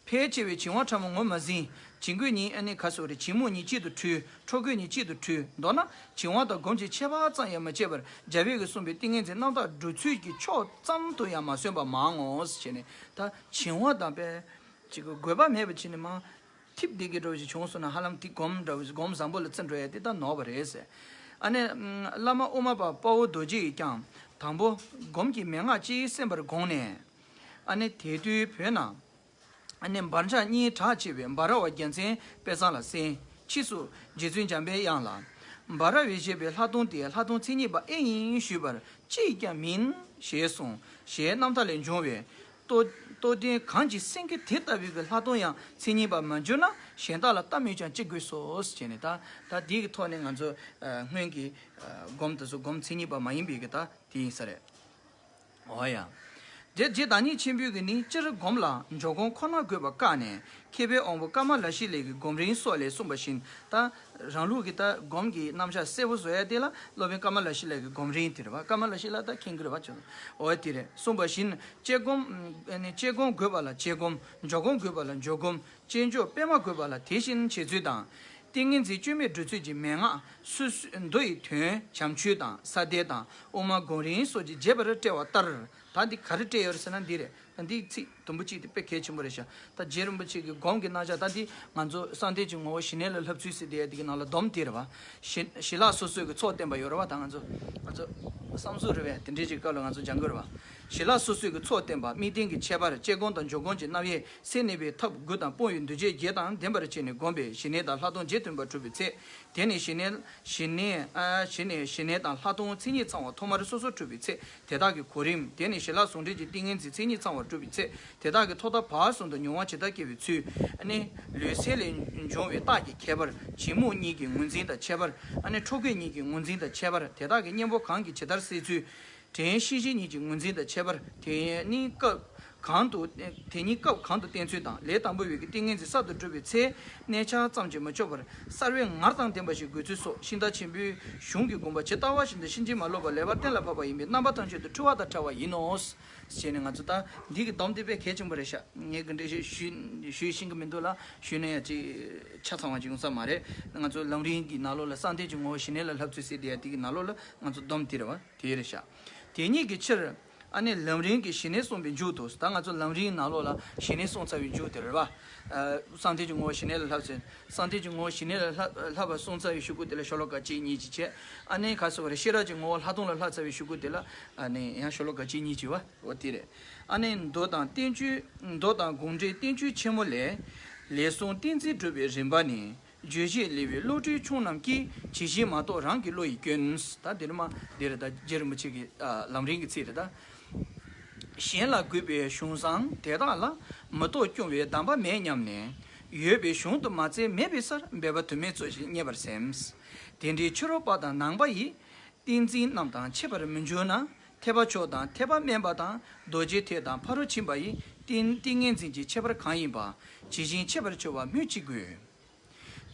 ཕལ་ཆེ་བས་བྱིང་བ་ཕྲ་མོ་ངོས་མ་ཟིན། བྱིང་རྒོད་གཉིས་ཨ་ནི་ག་ཟེར་དགོས་རེད། བྱིང་རྨུགས་གཉིས་གཅིག་ཏུ་ འཁྲུལ། འཕྲོ་རྒོད་གཉིས་གཅིག་ཏུ་འཁྲུལ། མདོར་ན་བྱིང་བ་དང་སྒོམ་གྱི་ཁྱད་པར་ཙམ་ཡང་མི་ཕྱེད་པར་རྒྱལ་བས་ཀྱིས་གསུངས་པའི་ཏིང་ངེ་འཛིན་རྣམ་དག་སྒྲུབ་ཚུལ་གྱི་ཕྱོགས་ཙམ་དུ་ཡང་མ་སོན་པ་མང་ངོ་ཞེས་ནས། ད་བྱིང་བ་དང་པས་ཅིག་དགོས་པ་མེད་པ་བྱས་ནས་མ་ཐིབ་བསྡད་ཀྱི་འདྲ་བ་ཞིག་བྱུང་སོང་ན། ཧ་ལམ་དེ་སྒོམ་འདྲ་བ་ཞིག་སྒོམ་བཟང་པོ་ལ་བརྩི་འགྲོ་ཡ་དེ་ད་ནོར་བ་རེད་ཟེར། ཨ་ནི་བླ་མ་དབུ་མ་པ་དཔའ་བོ་རྡོ་རྗེ་ཡིས་ཀྱང་དང་པོ་སྒོམ་གྱི་མན་ངག་ཅིག་གསན་པར་དགོངས་ནས། ཨ་ནི་དེ་དུས་བོད་ན། ཨ་ནི་འབར་འཇགས་གཉིས་གྲགས་ཆེ་བའི་འབའ་ར་བ་རྒྱལ་མཚན་དཔེ་བཟང་ལ་གསན། ཕྱིས་སུ་རྗེ་བཙུན་འཇམ་པའི་དབྱངས་ལ། འབའ་ར་བས་བཞེད་པའི་ལྷག་མཐོང་དེ་ལྷག་མཐོང་མཚན་ཉིད་པ་ཨེ་ཡིན་ཞུས་པར་ཅིས་ཀྱང་མིན་ཞེས་གསུངས། ཞེས་རྣམ་ཐར་ལས་འབྱུང་བའི་རྟོགས་རྟོགས་ལྡན་གང་གིས་སེང་གེ་དེ་ལྟ་བུའི་གི་ལྷག་མཐོང་ཡང་མཚན་ཉིད་པར་མ་གྱུར་ན། གཞན་དག་ལ་ལྟ་སྨོས་ཀྱང་ཅི་དགོས་སོ་ཞེས་ནས། ད་ད་འདི་གི་ཐོག་ནས་ང་ཚོ་སྔོན་གྱི་སྒོམ་དེ་ཚོ་སྒོམ་མཚན་ཉིད་པ་མ་ཡིན་པའི་གི་ད་དེ་ཡིན་ས་རེད། འོ་ཡ། དེ་རྗེ་བདག་ཉིད་ཆེན་པོས་ཀྱིས་ནི་སྤྱིར་སྒོམ་ལ་འཇོག་སྒོམ་ཁོ་ན་དགོས་པ་བཀག་ནས། མཁས་པའི་དབང་པོ་ཀ་མ་ལ་ཤཱི་ལའི་གི་སྒོམ་རིམ་སོགས་ལས་གསུངས་པ་བཞིན། ད་རང་ལུགས་ཀྱི་ད་སྒོམ་གྱི་རྣམ་གཞག་གསལ་པོ་བཟོ་ཡ་དེ་ལ་སློབ་དཔོན་ཀ་མ་ལ་ཤཱི་ལའི་གི་སྒོམ་རིམ་དེ་རེད་བ། ཀ་མ་ལ་ཤཱི་ལ་ད་མཁྱེན་གྱི་རེད་བ་ཅོ། འོ་དེ་རེད། གསུངས་པ་བཞིན་དཔྱད་སྒོམ་ནི་དཔྱད་སྒོམ་དགོས་པ་ལ་དཔྱད་སྒོམ། འཇོག་སྒོམ་དགོས་པ་ལ་འཇོག་སྒོམ། དཔྱད་འཇོག་པད་མ་དགོས་པ་ལ་དེ་བཞིན་བྱེད་ཚུལ་དང་། ཏིང་ངེ་འཛིན་བཅོས་མའི་སྒྲུབ་ཚུལ་གྱི་མན་ངག་སོ་སོའི་མདོ་ཡི་དོན་བྱམས་ཆོས་དང་ས་བརྡལ་དང་དབུ་མ་སྒོམ་རིམ་སོགས་ཀྱི་རྒྱས་པར་བཀྲལ་བ་ལྟར། ད་འདི་ག་རེ་བཀྲལ་ཡོད་རེད་ཟེར་ན་འདི་རེད། ད་འདི་ཚིག་དུམ་བུ་གཅིག་དེ་དཔེ་གལ་ཆེན་པོ་རེད་ཤག་ད་རྗེ་རིན་པོ་ཆེ་གི་སྒོམ་གྱི་རྣམ་གཞག་ད་འདི་ང་ཚོ་གསང་བསྟན་གྱི་ངོ་བོ་ཞི་གནས་ལ་བསླབ་ཚུལ་ཟེར་བསྡད་ཡ་འདི་གི་ནང་ལ་སྡོམ་དེ་རེད་བ། ཞི་ཞི་ལྷག་སོ་སོའི་གི་ཚོགས་བསྟན་པ་ཡོད་རེད་བ། ད་ང་ཚོ་ང་ཚོ་བསམ་གཟུགས་རེད་བས། དེ་འདྲའི་ཅིག་སྐབས་ལ་ང་ཚོ་སྦྱང་དགོས་རེད་བ། ཞི་ལྷག་སོ་སོའི་གི་ཚོགས་བསྟན་པ། དམིགས་རྟེན་གྱི་ཁྱད་པར། དཔྱད་སྒོམ་དང་འཇོག་སྒོམ་གྱི་རྣམ་དབྱེ། སེམས་གནས་པའི་ཐབས་དགུ་དང་སྤོང་བའི་འདུ་བྱེད་བརྒྱད་དང་ལྡན་པར་བྱས་ནས་བསྒོམས་པས་ཞི་གནས་དང་ལྷག་མཐོང་རྗེས་མཐུན་པར་གྲུབ་པའི་ཚེ། དེ་ནས་ཞི་གནས་ཞི་གནས་ཨ་ཞི་གནས་ཞི་གནས་དང་ལྷག་མཐོང་མཚན་ཉིད་ཚང་བ་ཐོག་མར་སོ་སོར་གྲུབ་པའི་ཚེ། དེ་དག་གི་གོ་རིམ། དེ་ནས་ཞི་ལྷག་ཟུང་འབྲེལ་གྱི་ཏིང་ངེ་འཛིན་མཚན་ཉིད་ཚང་བར་གྲུབ་པའི་ཚེ། དེ་དག་གི་ཐོག་མཐའ་བར་གསུམ་དུ་མྱོང་བ་ཇི་ལྟར་སྐྱེ་བའི་ཚུལ། ཨ་ནི་ལུས་སེམས་ལས་འབྱུང་བའི་རྟགས་ཀྱི་ཁྱད་པར། བྱིང་རྨུགས་གཉིས་ཀྱི་ངོས་འཛིན་དང་ཁྱད་པར། ཨ་ནི་འཕྲོ་རྒོད་གཉིས་ཀྱི་ངོས་འཛིན་དང་ཁྱད་པར། དེ་དག་གི་གཉེན་པོ་གང་གིས་ཇི་ལྟར་སེལ་ཚུལ། དྲན་ཤེས་བཞིན་ཉིད་ཀྱི་ངོས་འཛིན་དང་ཁྱད་པར། དེ་ནི་སྐབས་གང་དུ་དེ་ཉིད་སྐབས་གང་དུ་བསྟེན་ཚུལ་དང་། ལས་དང་པོ་བའི་ཏིང་ངེ་འཛིན་གསར་དུ་གྲུབ་པའི་ཚེ། གནས་ཆགས་ཙམ་གྱིས་མི་ཆོག་པར་གསར་བའི་ངར་དང་ལྡན་པ་ཞིག་དགོས་ཚུལ་སོགས། ཤིང་རྟ་ཆེན་པོའི་གཞུང་གི་དགོངས་པ་ཇི་ལྟ་བ་བཞིན་དུ་ཕྱིན་ཅི་མ་ལོག་པར་ལེགས་པར་གཏན་ལ་ཕབ་པ་ཡིན་པས་རྣམ་པ་ཐམས་ཅད་དུ་འཁྲུལ་བ་དང་བྲལ་བ་ཡིན་ནོ། ཞེས་ནས་ང་ཚོ་ད་འདི་གི་སྡོམ་དེ་དཔེ་གལ་ཆེན་པོ་རེད་ཤག་ངས་གི་འདྲ་ཞིག་ཞུས་ཞུས་ཤེས་ཀྱི་མི་འདུག་ལ། ཞུས་ན་ཡང་ཅིག་ཆ་ཚང་བ་ཅིག་ཡོང་ས་མ་རེད། ང་ཚོ་ལམ་རིམ་གྱི་ནང་ལོགས་ལ་གསང་བསྟན་གྱི་ངོ་བོ་ཞི་གནས་ལ་བསླབ་ཚུལ་ཟེར་དེ་ཡ་དེ་གི་ནང་ལོགས་ལ་ང་ཚོ་སྡོམ་དེ་རེད་བ། དེ་རེད་ཤག་དེ་ཉིད་ཀྱི་ཕྱིར། ཨ་ནི་ལམ་རིམ་གྱི་ཞི་གནས་གསུངས་པའི་མཇུག་ཏུ། ད་ང་ཚོ་ལམ་རིམ་ནང་ལོགས་ལ་ཞི་གནས་གསུངས་ཚར་བའི་མཇུག་དེ་རེད་བ། ཨ་གསང་བསྟན་གྱི་ངོ་བོ་ཞི་གནས་ལ་བསླབ་ཚུལ། གསང་བསྟན་གྱི་ངོ་བོ་ཞི་གནས་ལ་བསླབ་བསླབ་པ་གསུངས་ཚར་བའི་གཞུག་གུ་དེ་ལ་ཤོ་ལོ་ཀ་གཅིག་གཉིས་ཅིག་བྱས། ཨ་ནི་ག་ཟེར་བ་རེད། ཤེས་རབ་ཀྱི་ངོ་བོ་ལྷག་མཐོང་ལ་བསླབ་ཚར་བའི་གཞུག་གུ་དེ་ལ་ཨ་ནི་ཡང་ཤོ་ལོ་ཀ་གཅིག་གཉིས་ཅིག་བ། འོ་དེ་རེད། ཨ་ནི་མདོ་དང་བསྟན་བཅོས། མདོ་དང་དགོངས་འགྲེལ་བསྟན་བཅོས་ཆེན་མོ་ལས། ལས་གསུམ་ཏིང་འཛིན་སྒྲུབ་པའི་རིམ་པ་ནི། རྗོད་བྱེད་ལེའུའི་བློ་གྲོས་ཆུང་རྣམས་ཀྱིས། ཇི་བཞིན་མ་རྟོགས་རང་གི་བློ་ཡི་སྐྱོན། ད་འདིར་མ་འདིར་ད་རྗེ་རིན་པོ་ཆེ་གི་ཨ་ལམ་རིམ་གྱི་ཚིག་རེད་ད། གཞན་ལ་གུས་པའི་གཞུང་བཟང་དེ་དག་ལ། མི་རྟོག་སྐྱོ་བའི་གདམས་པ་མེད་སྙམ་ནས། ཡོད་པའི་གཞུང་དུ་མ་བཙལ་མེད་པའི་སར། འབད་པ་དུ་མས་རྩོད་ཅིང་རྙེད་པར་སེམས། དེ་འདྲའི་ཕྱི་རོལ་པ་དང་ནང་པ་ཡི། ཏིང་འཛིན་རྣམས་དང་ཕྱད་པར་མི་འགྱུར་ན། ཐེག་པ་མཆོག་དང་ཐེག་པ་དམན་པ་དང་རྡོ་རྗེ་ཐེག་དང་ཕ་རོལ་ཕྱིན་པ་ཡི། ཏིང་ཏིང་ངེ་འཛིན་གྱི་ཁྱད་པར་གང་ཡིན་པ། ཇི་བཞིན་ཕྱད་པར་བྱ་བ་སྨོས་ཅི་དགོས།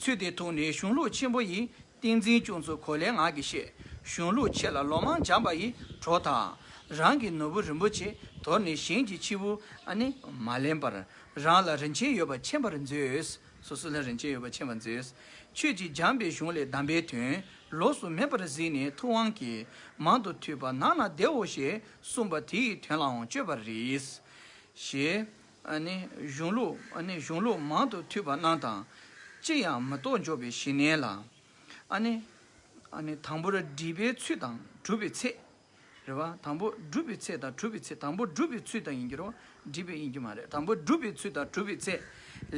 ཚུལ་དེ་ཐོགས་ནས་གཞུང་ལུགས་ཆེན་པོ་ཡི། ཏིང་འཛིན་སྐྱོང་ཚུལ་གོ་ལས་ངག་གིས་བཤད། གཞུང་ལུགས་ཆེ་ལ་ལོ་མང་སྦྱངས་པ་ཡི། གྲོགས་དག་རང་གི་ནོར་བུ་རིན་པོ་ཆེ། དོར་ནས་གཞན་གྱི་ཕྱི་བོ་ཨ་ནི་མ་ལེན་པར། རང་ལ་རིན་ཆེན་ཡོད་པ་མཁྱེན་པར་མཛོད། སོ་སོ་ལ་རིན་ཆེན་ཡོད་པ་མཁྱེན་པར་མཛོད། ཁྱོད་ཀྱིས་སྦྱངས་པའི་གཞུང་ལས་གདམས་པའི་དོན། ལོགས་སུ་མེད་པར་གཟིགས་ནས་ཐུབ་དབང་གིས། མང་དུ་ཐོས་པ་ནང་ན་བདེའོ་ཞེས། གསུངས་པ་དེ་ཡི་དོན་ལའང་དཔྱོད་པར་རིགས། ཞེས། ཨ་ནི་གཞུང་ལུགས་ཨ་ནི་གཞུང་ལུགས་མང་དུ་ཐོས་པ་རྣམས་དང་། ཅི་ཡང་མི་རྟོག་འཇོག་པའི་ཞི་གནས་ལ། ཨ་ནི་ཨ་ནི་དང་པོར་སྒྲིབ་པའི་ཚུལ་དང་གྲུབ་པའི་ཚད། རེད་བ། དང་པོ་སྒྲུབ་པའི་ཚད་དང་གྲུབ་པའི་ཚད། དང་པོ་སྒྲུབ་པའི་ཚུལ་དང་ཡིན་གྱི་རེད་བ། སྒྲིབ་པའི་ཡིན་གྱི་མ་རེད། དང་པོ་སྒྲུབ་པའི་ཚུལ་དང་གྲུབ་པའི་ཚད།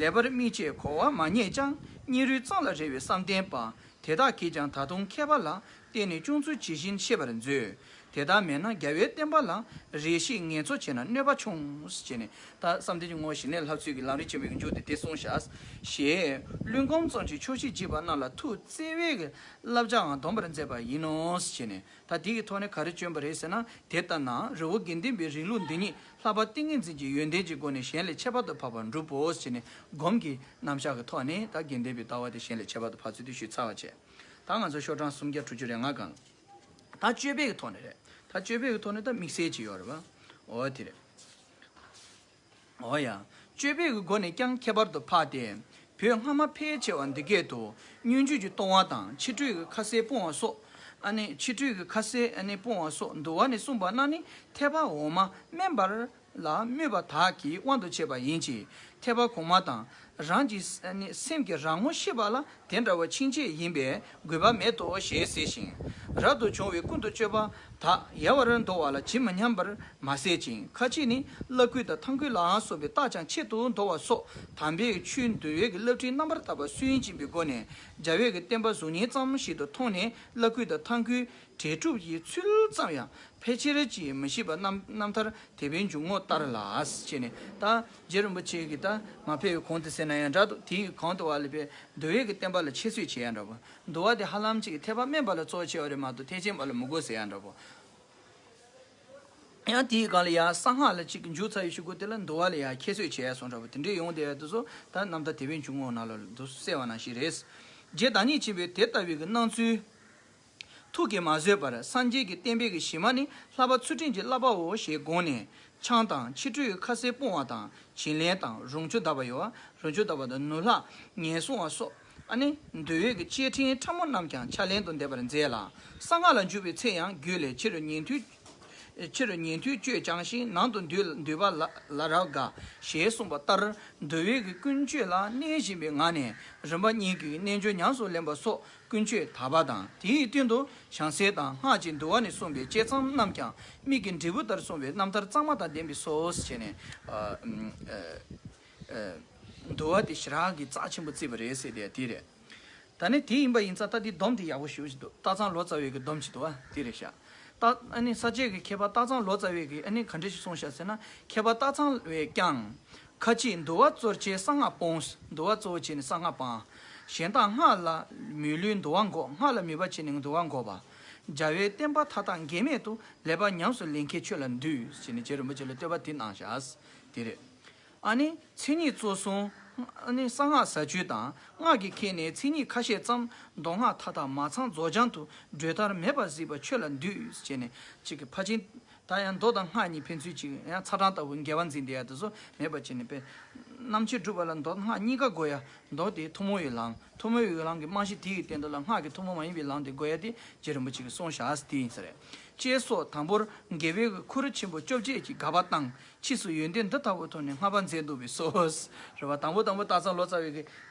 ལེགས་པར་དམིགས་བཅས་གོ་བ་མ་རྙེད་ཀྱང་། སྙིང་རུས་གཙང་ལ་རེ་བའི་བསམ་གཏན་པ། དེ་དག་གིས་ཀྱང་ད་དུང་མཁས་པ་ལ། བརྟེན་ནས་སྐྱོང་ཚུལ་ཇི་བཞིན་ཤེས་པར་མཛོད། དེ་ལྟར་མེད་ན་རྒྱལ་བའི་བསྟན་པ་ལ། རེ་ཞིག་ངལ་འཚོ་བྱས་ན་གནོད་པ་ཆུང་། ཞེས་ནས། ད་བསམ་གཏན་གྱི་ངོ་བོ་ཞི་གནས་ལ་བསླབ་ཚུལ་གྱི་ལམ་རིམ་ཆེན་པོའི་མཇུག་དེ་དེ་གསུངས་བཞག་ཞེས་བླུན་སྒོམ་ཙམ་གྱིས་ཆོག་ཤེས་བགྱིས་པ་རྣམས་ལ་ཐུགས་བརྩེ་བས་བསླབ་བྱའང་སྡོམ་པར་མཛད་པ་ཡིན་ནོ། ཞེས་ནས། ད་དེ་གི་ཐོག་ནས་ག་རེ་བསྐྱོན་པ་རེད་ཟེར་ན། དེ་ལྟ་ན་རི་བོ་དགེ་ལྡན་པའི་རིང་ལུགས་འདི་ཉིད་ལྷག་པ་ཏིང་ངེ་འཛིན་གྱི་ཡོན་ཏན་གྱི་སྒོ་ནས་གཞན་ལས་ཁྱད་པར་དུ་འཕགས་པར་འགྲུབ་བོ། ཞེས་ནས་སྒོམ་གྱི་རྣམ་གཞག་གི་ཐོག་ནས་ད་དགེ་ལྡན་པའི་ལྟ་བ་དེ་གཞན་ལས་ཁྱད་པར་དུ་འཕགས་ཚུལ་དེ་ཞུས་ཚར་བ་བྱས། ད་ང་ཚོ་ཤོག་གྲངས་སུམ་བརྒྱ་དྲུག་ཅུ་རེ་ལྔ་གང་། ད་སྤྱོད་པའི་གི་ཐོག་ནས་རེད། ད་སྤྱོད་པའི་གི་ཐོག་ནས་ད་དམིགས་བསལ་གྱི་ཡོད་རེད་བ། འོ་དེ་རེད། འོ་ཡ། སྤྱོད་པའི་གི་སྒོ་ནས་ཀྱང་ཁྱད་པར་དུ་འཕགས་ཏེ། བོད་སྔ་མ་ཕལ་ཆེ་བ་འདི་སྐད་དུ། སྙུན་གཞི་གི་ལྟུང་བ་དང་། ཕྱི་དྲོད་ཀྱི་ཁ་ཟས་སྤོང་བ་སོགས། ཨ་ནི་ཕྱི་དྲོད་ཀྱི་ཁ་ཟས་ཨ་ནི་སྤོང་བ་སོགས་འདུལ་བ་ནས་གསུངས་པ་རྣམས་ནི་ཐེག་པ་འོག་མ་དམན་པ་ལ་སྨོད་པ་དག་གི་དབང་དུ་བྱས་པ་ཡིན་གྱི། ཐེག་པ་གོང་མ་དང་རང་གི་ཨ་ནི་སེམས་ཀྱི་རང་ངོ་ཤེས་པ་ལ་དེ་འདྲ་བ་ཕྱིན་ཆད་ཡིན་པས་དགོས་པ་མེད་དོ་ཞེས་ཟེར་ཞིང་། རབ་ཏུ་བྱུང་བའི་ཀུན་ཏུ་སྤྱོད་པ་དག་ཡལ་བར་འདོར་བ་ལ་ཇི་མི་སྙམ་པར་མ་ཟད་ཅིང་། ཁ་ཅིག་ནི་བླ་བརྐུས་དང་ཐང་བརྐུས་ལའང་སོགས་པའི་རྟགས་ཀྱང་ཆེད་དུ་འདོར་བ་སོགས་དམ་པའི་ཆོས་འདུལ་བའི་གི་བསླབ་ཁྲིད་རྣམ་པར་དག་པ་སུན་འབྱིན་པའི་སྒོ་ནས་རྒྱལ་བའི་གི་བསྟན་པ་གཟུགས་བརྙན་ཙམ་ཞིག་ཏུ་མཐོང་ནས་བླ་བརྐུས་དང་ཐང་བརྐུས་བྲལ་སྒྲུབ་ཀྱི་ཚུལ་ཙམ་ཡང་ཕལ་ཆེར་གྱིས་མི་ཤེས་པ་རྣམ་རྣམ་ཐར་དེད་དཔོན་འཇུག་ངོགས་ལྟར་ལ་ཞེས་ནས། ད་རྗེ་རིན་པོ་ཆེ་གིས་ད་མ་ཕེབས་པའི་གོང་དུ་ཟེར་ན་ཡང་འདྲ་འདུག་དེའི་གོང་དུ་བ་ལ་བའི་འདུལ་བའི་གི་བསྟན་པ་ལ་ཁྱད་གསོད་བྱེད་ཡ་འདྲ་པོ། འདུལ་བ་དེ་ཧ་ལམ་ཅིག་ཐེག་པ་དམན་པ་ལ་གཙོ་བྱས་པ་རེད་མ་གཏོགས་ཐེག་ཆེན་པ་ལ་མི་དགོས་ཟེར་ཡ་འདྲ་པོ། ཡང་དེའི་སྒང་ལ་ཡང་གསང་སྔགས་ལ་ཅིག་མཇུག་ཚར་བའི་གཞུག་གུ་དེ་ལ་འདུལ་བ་ལ་ཡང་ཁྱད་གསོད་བྱས་ཡ་སོང་འདྲ་པོ་དེ་འདྲའི་ཡོང་བསྡད་ཡ་དེ་ཚོ་ད་རྣམ་ཐར་དེད་དཔོན་འཇུག་ངོགས་ནང་ལ་འདུག་གསལ་བ་ནང་བཞིན་རེད། རྗེ་བདག་ཉིད་ཆེན་པོས་དེ་ལྟ་བུའི་གི་སྣང་ཚུལ་ཐུགས་ཀྱིས་མ་བཟོད་པར་སངས་རྒྱས་ཀྱི་བསྟན་པའི་གི་གཞི་མ་ནི་ལྷག་པ་ཚུལ་ཁྲིམས་ཀྱི་བསླབ་པའོ་ཞེས་དགོངས་ནས། ཆང་དང་ཕྱི་དྲོའི་ཁ་ཟས་སྤོང་བ་དང་། བྱིན་ལེན་དང་རོ་བཅུད་བརྡབ་པ་ཡོད་པ། རོ་བཅུད་བརྡབ་པ་དང་ནུ་ལྷག་ངན་སོང་བ་སོགས། ཨ་ནི་འདུལ་བའི་གི་བཅས་ཕྲེང་ཕྲ་མོ་རྣམས་ཀྱང་ཕྱག་ལེན་དུ་འདེབས་པར་མཛད་ལ། གསང་སྔགས་ལ་འཇུག་པའི་ཚེ་ཡང་རྒྱུད་ལས་ཕྱི་རུ་ཉན་ཐོས། ཕྱི་རུ་ཉན་ཐོས་སྤྱོད་བསྐྱངས་ཤིང་ནང་དུ་འདུལ་འདུལ་བ་ལ་ལ་རབ་དགའ་ཞེས་གསུངས་པ་ལྟར་འདུལ་བའི་གི་ཀུན་སྤྱོད་ལ་གནས་བཞིན་པའི་ངང་ནས་རིམ་པ་གཉིས་ཀྱི་རྣལ་འབྱོར་ཉམས་སུ་ལེན་པ་སོགས། ཀུན་སྤྱོད་དག་པ་དང་། དེའི་སྟེང་དུ་བྱང་སེམས་དང་སྔགས་ཀྱི་འདུལ་བ་ནས་གསུངས་པའི་བཅས་མཚམས་རྣམས་ཀྱང་མིག་གི་འབྲས་བུ་ལྟར་གསུངས་པའི་རྣམ་ཐར་གཙང་མ་དང་ལྡན་པས་སོ་ཞེས་ནས། ཨ་ཨ་ཨ་འདུལ་བ་དེ་ཞེ་དྲག་གི་རྩ་ཆེན་པོ་བརྩིས་པ་རེད་ཟེར་དེ་དེ་རེད། ད་ནི་དེ་ཡིན་པ་ཡིན་ཙང་ད་དེ་སྡོམ་དེ་ཡག་པོ་ཞེ་པོ་ཞིག་འདུག་སྟག་ཚང་ལོ་ཙཱ་བའི་གི་སྡོམ་ཞིག་འདུག་བ་དེ་རེད་ཤག་སྟག་ཨ་ནི་ས་སྐྱའི་གི་མཁས་པ་སྟག་ཚང་ལོ་ཙཱ་བས་གི་ཨ་ནི་ག་འདྲ་ཞིག་གསུངས་ཤག་ཟེར་ན། མཁས་པ་སྟག་ཚང་བས་ཀྱང་། ཁ་ཅིག་འདུལ་བ་གཙོར་བྱས་གསང་སྔགས་སྤོང་། འདུལ་བ་གཙོ་བོ་བྱས་ནས་གསང་སྔགས་སྤང་། གཞན་དག་སྔགས་ལ་མོས་ལུས་འདུལ་བ་འགོག་སྔགས་ལ་མོས་པ་བྱས་ནས་འདུལ་བ་འགོག་པ། རྒྱལ་བའི་བསྟན་པ་མཐའ་དག་འགལ་མེད་དུ་ལེགས་པར་ཉམས་སུ་ལེན་མཁན་ཆོས་ལ་འདུད་ཟེར་ནས་རྗེ་རིན་པོ་ཆེ་ལ་བསྟོད་པ་འདི་གནང་ཤག་དེ་རེད། ཨ་ནི་མཚན་ཉིད་གཙོ་བཟུང་། ཨ་ནི་གསང་སྔགས་ཟབ་ཆོས་དང་སྔགས་ཀྱི་ཁྱད་ནས་མཚན་ཉིད་ཁ་ཤས་ཙམ། མདོ་སྔགས་མཐའ་དག་མ་ཚང་རྫོགས་བྱང་དུ་བགྲོད་མཐར་མེད་པར་གཟིགས་པ་ཆོས་ལ་འདུད་ཅེས་ནས་གཅིག་གི་ཕར་ཕྱིན། ད་ཡང་མདོ་དང་སྔགས་གཉིས་ཕན་ཚུན་གཅིག་ཡང་ཚ་གྲང་ལྟ་བུ་འགལ་བ་འཛིན་བསྡད་ཡ་དེ་ཚོ་མེད་པ་བྱས་ནས་པས། རྣམ་འབྱེད་སྒྲུབ་པ་ལ་མདོ་སྔགས་གཉིས་ཀ་དགོས་ཡ། མདོ་དེ་ཐུན་མོང་བའི་ལམ། ཐུན་མོང་བའི་ལམ་གྱི་རྨང་གཞི་དེ་ཡི་སྟེང་དུ་ལ་སྔགས་ཀྱི་ཐུན་མོང་མ་ཡིན་པའི་ལམ་དེ་དགོས་ཡ་དེ་རྗེ་རིན་པོ་ཆེ་གིས་གསུངས་བཞག་དེ་ཡིན་ས་རེད། ཅེས་སོགས་དང་པོར་རྒྱལ་བའི་གི་ཁུ་རུ་ཆེན་པོ་བཅོ་བརྒྱད་ཀྱིས་དགག་པ་བཏང་། ཕྱིས་སུ་ཡོན་ཏན་འདི་ལྟ་བུ་ཐོག་ནས་བསྔགས་པ་མཛད་འདུག་པས་སོ། རེད་བ། དང་པོ་དང་པོ་སྟག་ཚང་ལོ་ཙཱ་བས་གི་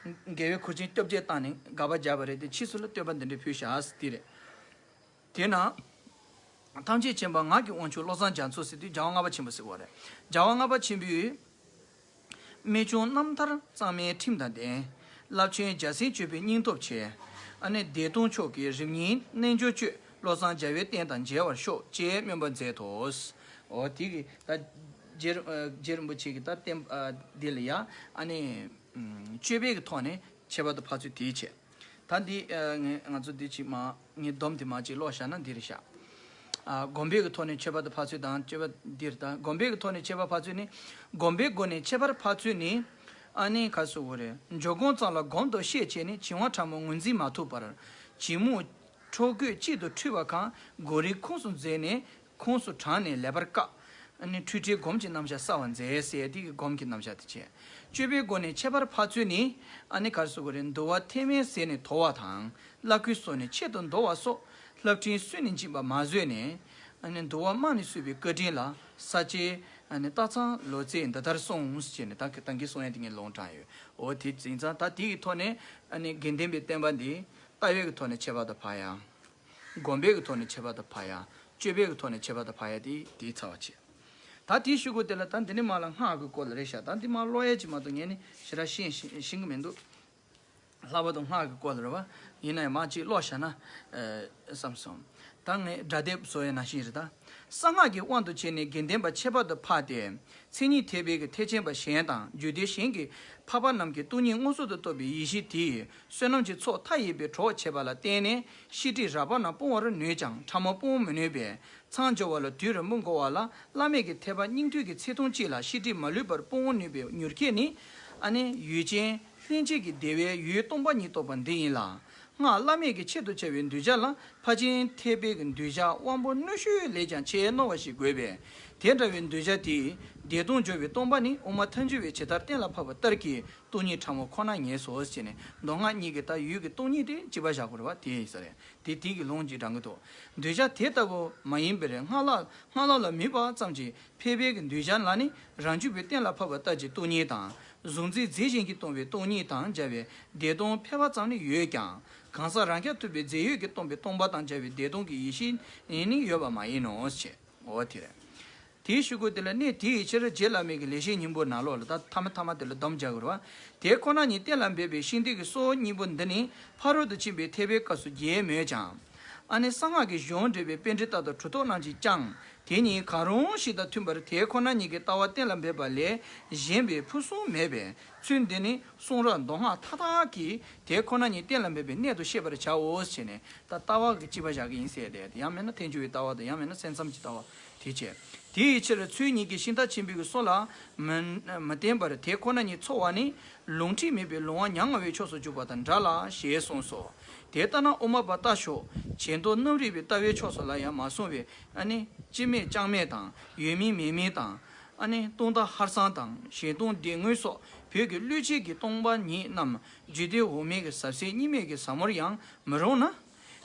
རྒྱལ་བའི་ཁུར་ཆེན་བཅོ་བརྒྱད་བཏང་ནས་དགག་པ་བརྒྱབ་པ་རེད་དེ་ཕྱིས་སུ་ལ་བསྟོད་པ་འདི་འདྲ་ཕུལ་བཞག་དེ་རེད། དེས་ན། ཐམས་ཅད་མཁྱེན་པ་ངག་གི་དབང་ཕྱུག་བློ་བཟང་རྒྱ་མཚོ་ཟེར་དུས་རྒྱལ་བ་ལྔ་པ་ཆེན་པོ་ཟེར་བ་རེད། རྒྱལ་བ་ལྔ་པ་ཆེན་པོས། རྨད་བྱུང་རྣམ་ཐར་གཙང་མའི་ཁྲིམས་དང་ལྡན། རླབས་ཆེན་འཇའ་ཚོན་སྤྱོད་པའི་སྙིང་སྟོབས་ཆེ། ཨ་ནི་བདེ་སྟོང་མཆོག་གི་རིམ་གཉིས་རྣལ་འབྱོར་སྤྱོད་བློ་བཟང་རྒྱལ་བའི་བསྟན་དང་མཇལ་བར་ཤོག་ཅེས་སྨོན་པ་མཛད་དོ། འོ་དེ་གི་ད་རྗེ་རིན་རྗེ་རིན་པོ་ཆེ་གི་ད་བསྟན་འདི་ལ་ཡ་ཨ་ནི་སྤྱོད་པའི་གི་ཐོག་ནས་ཁྱད་པར་དུ་ཕར་ཚུར་དེའི་ཆེད། ད་འདི་ཨ་ངས་ང་ཚོ་འདི་ཅིག་མ་ངས་སྡོམ་དེ་མ་ཅིག་ཀློག་བཞག་ན་འདི་རེད་ཤག་ཨ་སྒོམ་པའི་གི་ཐོག་ནས་མཆོད་པ་དང་ཕར་ཚུར་དང་སྤྱོད་པ་འདིར་དང་སྒོམ་པའི་གི་ཐོག་ནས་མཆོད་པ་ཕར་ཚུར་ནི། སྒོམ་པའི་སྒོ་ནས་མཆོད་པར་ཕར་ཚུར་ནི། ཨ་ནི་ག་སུ་བོ་རེད། འཇོག་སྒོམ་ཙམ་ལ་སྒོམ་དུ་ཤེས་བྱས་ནས་བྱིང་བ་ཕྲ་མོ་ངོས་འཛིན་མ་ཐུབ་པར། བྱིང་རྨུགས་འཕྲོ་རྒོད་གཅིག་ཏུ་འཁྲུལ་བ་གང་སྒོམ་རིམ་ཁུངས་སུ་མཛད་ནས། ཁོངས་སུ་དྲངས་ནས་ལེགས་པར་བཀག་ཨ་ནི་འཁྲུལ་བྲལ་སྒོམ་གྱི་རྣམ་གཞག་གསལ་བར་མཛད་ཟེར་དེ་གི་སྒོམ་གྱི་རྣམ་གཞག་དེ་བྱས། སྤྱོད་པའི་སྒོ་ནས་ཁྱད་པར་ཕར་ཚུར་ནི། ཨ་ནི་ག་རེ་ཟེར་དགོས་རེད། འདུལ་བ་ཐེག་དམན་ཟེར་ནས་དོར་བ་དང་། བླ་བརྐུས་སོགས་ནས་ཆེད་དུ་འདོར་བ་སོགས། བསླབ་ཁྲིམས་སུན་ནས་འབྱིན་པ་མ་བཟོད་ནས། ཨ་ནི་འདུལ་བ་རྨང་ནས་བསྲུབས་པའི་བཀའ་དྲིན་ལ་ས་སྐྱའི་ཨ་ནི་སྟག་ཚང་ལོ་ཙཱས་འདི་ལྟར་གསུངས་ཞེས་ནས་ད་གི་ད་གིན་གསུང་ཡ་དེ་ངས་ལུང་དྲངས་ཡོད། འོ་དེ་ཡིན་ཙང་ད་དེ་གི་ཐོག་ནས་ཨ་ནི་དགེ་ལྡན་པའི་བསྟན་པ་འདི་ལྟ་བའི་གི་ཐོག་ནས་ཁྱད་པར་དུ་འཕགས་ཡ། སྒོམ་པའི་གི་ཐོག་ནས་ཁྱད་པར་དུ་འཕགས་ཡ། སྤྱོད་པའི་གི་ཐོག་ནས་ཁྱད་པར་དུ་འཕགས་ཡ་དེ་དེའི་ཚར་བ་བྱས། ད་དེའི་གཞུག་གུ་དེ་ལ་ད་འདི་ནི་མ་ལ་སྔགས་ཀྱི་སྐོར་ལ་རེད་ཤག་ད་འདི་མ་ཀློག་ཡ་ཅིག་མ་གཏོགས་ངས་ནི་ཞེ་དྲག་ཤེས་ཤེས་ཤེས་ཀྱི་མི་འདུག་ལྷག་པར་དུ་སྔགས་ཀྱི་སྐོར་ལ་རེད་བ། ཡིན་ན་ཡང་མ་ཅིག་ཀློག་བཞག་ན་ཨེ་བསམ་སོང་། ད་ངས་སྒྲ་དེབ་བཟོ་ཡ་ནང་བཞིན་རེད་ད། གསང་སྔགས་ཀྱི་དབང་དུ་བྱས་ནས་དགེ་ལྡན་པ་ཁྱད་པར་དུ་འཕགས་ཏེ། མཚན་ཉིད་ཐེག་པའི་གི་ཐེག་ཆེན་པ་གཞན་དང་རྒྱུད་སྡེ་གཞན་གྱི་འཕགས་པ་རྣམས་ཀྱི་སྟོང་ཉིད་མངོན་སུམ་དུ་རྟོགས་པའི་ཡེ་ཤེས་དེས་བསོད་ནམས་ཀྱི་ཚོགས་མཐའ་ཡས་པའི་གྲོགས་བྱེད་པ་ལ་བརྟེན་ནས་ཤེས་སྒྲིབ་རགས་པ་རྣམས་སྤོང་བར་ནུས་ཀྱང་ཕྲ་མོ་སྤོང་མི་ནུས་པས། མཚམས་སྦྱོར་བ་ལ་དུས་རིང་པོ་འགོར་བ་ལ་བླ་མེད་ཀྱི་ཐེག་པ་སྙིང་ཐིག་གི་ཚིག་ཐུང་གཅིག་ལ་ཤེས་སྒྲིབ་མ་ལུས་པར་སྤོང་ནུས་པའི་མྱུར་ཁྱད་ནི། ཨ་ནི་ཡུལ་ཅན་ལྷན་སྐྱེས་ཀྱི་བདེ་བའི་ཡུལ་སྟོང་པ་ཉིད་རྟོགས་པ་འདི་ཡིན་ལ། སྔགས་བླ་མེད་ཀྱི་ཆེད་དུ་བྱ་བའི་གདུལ་བྱ་ལ་ཕར་ཕྱིན་ཐེག་པའི་གདུལ་བྱ་དབང་པོ་རྣོ་ཤོས་ལས་ཀྱང་ཆེས་རྣོ་བ་ཞིག་དགོས་པས། དེ་འདྲ་བའི་འདོད་བྱ་དེས་བདེ་སྟོང་སྦྱོར་བའི་སྟོང་པ་ནི་དབུ་མ་ཐལ་འགྱུར་བས་ཇི་ལྟར་གཏན་ལ་ཕབ་པ་ལྟར་གྱི་སྟོང་ཉིད་ཕྲ་མོ་ཁོ་ན་ངེས་སོ་ཞེས་ནས། མདོ་སྔགས་གཉིས་ཀྱི་ད་ཡུལ་གྱི་སྟོང་ཉིད་དེ་གཅིག་པ་བཞག་དགོས་རེད་བ། དེ་ཡིན་ས་རེད། དེ་དེ་གི་ལུང་གཅིག་དྲངས་ཀྱི་འདུག་འདོད་བྱ་དེ་ལྟ་བུ་མ་ཡིན་པར་སྔགས་ལ་སྔགས་ལམ་ལ་དམིགས་པ་ཙམ་གྱིས་ཕལ་པའི་གི་འདོད་བྱ་ལ་ནི་རང་རྒྱུད་པའི་གཏན་ལ་ཕབ་པ་ལྟར་གྱི་སྟོང་ཉིད་དང་། གཟུང་འཛིན་རྫས་གཞན་གྱིས་སྟོང་པའི་སྟོང་ཉིད་དང་སྦྱར་བའི་བདེ་སྟོང་ཕལ་པ་ཙམ་ནི་ཡོད་ཀྱང་། གང་ཟག་རང་རྐྱ་ཐུབ་པའི་རྫས་ཡོད་ཀྱིས་སྟོང་པའི་སྟོང་པ་དང་སྦྱར་བའི་བདེ་སྟོང་གི་ཡེ་ཤེས་ནི་ཡོད་པ་མ་ཡིན་ནོ་ཞེས། འོ་དེ་རེད། དེའི་ཤུ་གུ་དེ་ལ་གནས་དེའི་ཕྱིར་རྗེ་བླ་མའི་གི་ལེགས་བཤད་སྙིང་པོ་ནང་ལོགས་ལ་ད་ཐ་མ་ཐ་མ་དེ་ལ་སྡོམ་རྒྱག་དགོས་རེད་བ། དེ་ཁོ་ན་ཉིད་གཏན་ལ་འབེབས་པའི་ཤིང་རྟའི་གི་སྲོལ་སྙིང་པོ་འདི་ནི་ཕ་རོལ་ཏུ་ཕྱིན་པའི་ཐེག་པའི་སྐབས་སུ་རྒྱས་མོད་ཀྱང་། ཨ་ནི་གསང་སྔགས་ཀྱི་གཞུང་འགྲེལ་པའི་པཎྜི་ཏ་དང་གྲུབ་ཐོབ་རྣམས་ཀྱིས་ཀྱང་དེ་ཉིད་གང་རུང་ཞིག་དང་མཐུན་པར་དེ་ཁོ་ན་ཉིད་ཀྱི་ལྟ་བ་གཏན་ལ་འབེབས་པ་ལས་གཞན་པའི་ཕུགས་གསུམ་མེད་པས། ཚུལ་འདི་ནི་གསུང་རབ་མདོ་སྔགས་མཐའ་དག་གིས་དེ་ཁོ་ན་ཉིད་གཏན་ལ་འབེབས་པའི་གནད་དུ་ཤེས་པར་བྱའོ་ཞེས་ནས། ད་ལྟ་བ་གི་གཅིག་པ་བཞག་གི་ཡིན་ཟེར་ཏེ། ཡང་མིན་ན་ཐལ་འགྱུར་བའི་ལྟ་བ་དང་། ཡང་མིན་ན་སེམས་ཙམ་གྱི་ལྟ་བ། དེ་བྱས། དེའི་ཕྱིར་ཚུལ་གཉིས་ཀྱི་ཤིང་རྟ་ཆེན་པོའི་གི་སྲོལ་ལ་མི་མི་བརྟེན་པར་དེ་ཁོ་ན་ཉིད་འཚོལ་བ་ནི་ལུང་ཁྲིད་མེད་པའི་ལོང་བ་ཉམ་ང་བའི་ཕྱོགས་སུ་འཇུག་པ་དང་འདྲ་ལ་ཞེས་གསུངས་སོ། དེ་ལྟ་ན་དབུ་མ་པ་ལྟ་ཞོག་ཆེ་མཐོ་རྣམ་རིག་པའི་ལྟ་བའི་ཕྱོགས་སུ་ལ་ཡང་མ་སོང་བས། ཨ་ནི་སྤྱི་མེད་ཅང་མེད་དང་། ཡོད་མིན་མེད་མིན་དང་། ཨ་ནི་སྟོང་རྟགས་ཧར་སང་དང་། གཞན་སྟོང་བདེན་དངོས་སོགས་བོད་ཀྱི་བློས་བྱས་ཀྱི་སྟོང་པ་ཉིད་རྣམས་རྒྱུད་སྡེ་འོག་མའི་གི་ཟབ་གསལ་གཉིས་མེད་ཀྱི་ཟབ་མོར་ཡང་མི་རུང་ན།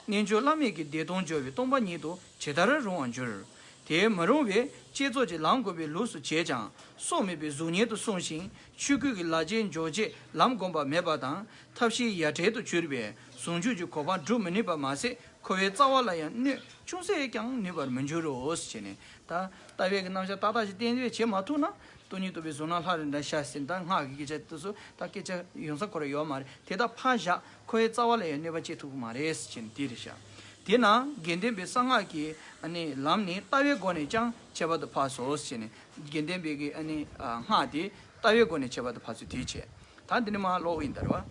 རྣལ་འབྱོར་བླ་མེད་ཀྱི་བདེ་སྟོང་སྦྱོར་བའི་སྟོང་པ་ཉིད་དུ་ཇི་ལྟར་རུང་བར་འགྱུར། དེ་མི་རུང་བས་བསྐྱེད་རྫོགས་ཀྱི་ལམ་བསྒོམ་པའི་ལུགས་སུ་བྱས་ཀྱང་སྲོག་མེད་པའི་གཟུགས་བརྙན་དུ་གསུངས་ཤིང་། ཆོས་སྐུ་གི་ལག་རྗེས་འཇོག་བྱེད་ལམ་བསྒོམ་པ་མེད་པ་དང་། ཐབས་ཤེས་ཡ་བྲལ་དུ་གྱུར་པས་ཟུང་འཇུག་གི་གོ་འཕང་སྒྲུབ་མི་ནུས་པ་མ་ཟད། འཁོར་བའི་རྩ་བ་ལ་ཡང་གནོད་ཅུང་ཟད་ཀྱང་ནུས་པར་མི་འགྱུར་རོ་ཞེས་ནས། ད་ལྟ་བའི་གི་རྣམ་གཞག་ཏག་ཏག་ཅིག་གཏན་འབེབས་བྱེད་མ་ཐུབ་ན། སྟོང་ཉིད་རྟོགས་པའི་གཟུགས་སྣང་ལྷ་རེ་འདྲ་ཤར་ཟིན། ད་སྔགས་ཀྱི་སྐད་ཆ་དེ་ཚོ་ད་སྐད་ཆ་ཡོང་ས་ཁོ་རང་ཡོད་མ་རེད། དེ་ད་ཕར་བཞག་འཁོར་བའི་རྩ་བ་ལ་ཡང་གནོད་པ་བྱེད་ཐུབ་ཀྱི་མ་རེད་ཟེར་གྱིན་འདི་རེད་ཤག་དེས་ན་དགེ་ལྡན་པའི་གསང་སྔགས་ཀྱི་ཨ་ནི་ལམ་ནི་ལྟ་བའི་སྒོ་ནས་ཀྱང་ཁྱད་པར་དུ་འཕགས་སོ་ཟེར་ནས། དགེ་ལྡན་པའི་གི་ཨ་ནི་ཨ་སྔགས་དེ་ལྟ་བའི་སྒོ་ནས་ཁྱད་པར་དུ་འཕགས་ཚུལ་དེ་བྱས། ད་འདི་ནི་མ་ཀློག་ཡིན་ད་རེད་བ།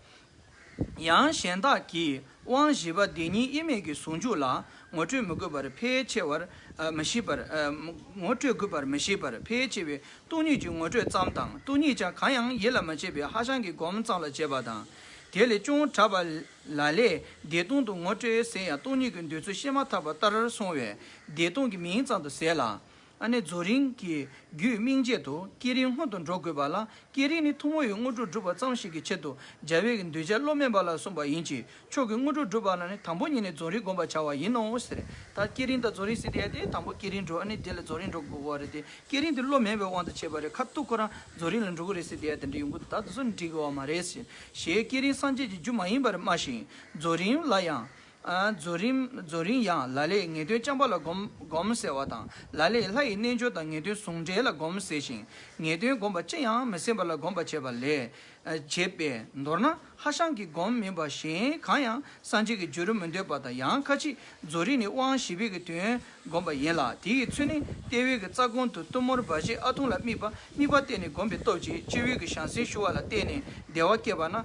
ཡང་གཞན་དག་གིས་དབང་བཞི་པ་བདེན་གཉིས་དབྱེར་མེད་ཀྱི་ཟུང་འཇུག་ལ་ངོ་སྤྲོད་མི་དགོས་པར་ཕལ་ཆེ་བར་ཨ་མི་ཤེས་པར། ཨ་ངོ་སྤྲོད་དགོས་པར་མི་ཤེས་པར་ཕལ་ཆེ་བས་སྟོང་ཉིད་ཀྱི་ངོ་སྤྲོད་ཙམ་དང་། སྟོང་ཉིད་ཀྱང་གང་ཡང་ཡིད་ལ་མི་བྱེད་པའི་ཧ་ཤང་གི་སྒོམ་ཙམ་ལ་བྱེད་པ་དང་། དེ་ལས་ཅུང་དྲག་པ་ལ་ལས་བདེ་སྟོང་དུ་ངོ་སྤྲོད་ཟེར་ཡང་སྟོང་ཉིད་ཀྱི་འདོད་ཚུལ་བཤད་མ་ཐག་པ་ལྟར་སོང་བས་བདེ་སྟོང་གི་མིང་ཙམ་དུ་ཟད་ལ། ཨ་ནི་རྫོགས་རིམ་གྱི་རྒྱུད་སྨིན་བྱེད་དུ་བསྐྱེད་རིམ་སྔོན་དུ་འགྲོ་དགོས་པ་ལ། བསྐྱེད་རིམ་ནི་ཐུན་མོང་བའི་དངོས་གྲུབ་སྒྲུབ་པ་ཙམ་ཞིག་གི་ཆེད་དུ་སྦྱར་བའི་གི་འདོད་བྱ་བློ་དམན་པ་ལ་གསུངས་པ་ཡིན་གྱི། མཆོག་གི་དངོས་གྲུབ་སྒྲུབ་པ་ལ་ནི་དང་པོ་ཉིད་ནས་རྫོགས་རིམ་བསྒོམ་པར་བྱ་བ་ཡིན་ནོ་ཟེར། ད་བསྐྱེད་རིམ་དང་རྫོགས་རིམ་ཟེར་དེ་ཡ་དེ་དང་པོ་བསྐྱེད་རིམ་འགྲོ། ཨ་ནི་དེ་ལ་རྫོགས་རིམ་འགྲོ་དགོས་པ་རེད་དེ། བསྐྱེད་རིམ་དེ་བློ་དམན་པས་དབང་དུ་བྱས་པ་རེད། ཁ་ཐུག་ཁོ་རང་རྫོགས་རིམ་ལ་འགྲོ་གི་རེད་ཟེར་དེ་ཡ་དེ་འདྲ་ཡོང་གི་འདུག་ད་དེ་ཚོ་འགྲིག་གི་ཡོད་མ་རེད་ཟེར། ཞེས་བསྐྱེད་རིམ་སངས་རྒྱས་ཀྱི་རྒྱུ་མ་ཡིན་པར་སྨྲ་ཞིང་། རྫོགས་རིམ་ལ་ཡང་། ཨ་རྫོགས་རིམ་རྫོགས་རིམ་ཡང་ལ་ལས་ངེས་དོན་རྐྱང་པ་ལ་བསྒོམ་བསྒོམ་ཟེར་བ་དང་། ལ་ལས་ལྷ་ཡི་རྣལ་འབྱོར་དང་ངེས་དོན་ཟུང་འབྲེལ་ལ་བསྒོམ་ཟེར་ཞིང་། ངེས་དོན་བསྒོམ་པ་ཅི་ཡང་མི་སེམས་པ་ལ་བསྒོམ་པ་བྱེད་པ་ལས། ཨ་བྱེད་པས། མདོར་ན་ཧ་ཤང་གི་སྒོམ་མིན་པ་གཞན་གང་ཡང་སངས་རྒྱས་ཀྱི་རྒྱུར་མི་འདོད་པ་དང་། ཡང་ཁ་ཅིག་རྫོགས་རིམ་ནི་དབང་བཞི་པའི་གི་དོན་བསྒོམ་པ་ཡིན་ལ། དེ་ཡི་ཚུལ་ནི་ལྟེ་བའི་གི་རྩ་ཀུན་ཏུ་གཏུམ་མོར་བ་ཞིག་ཨ་ཐུང་ལ་དམིགས་པ་དམིགས་པ་གཏད་ནས་བསྒོམས་པའི་སྟོབས་ཀྱིས་སྤྱི་བོའི་གི་བྱང་སེམས་ཞུ་བ་ལ་བརྟེན་ནས་བདེ་བ་སྐྱེས་པ་ན།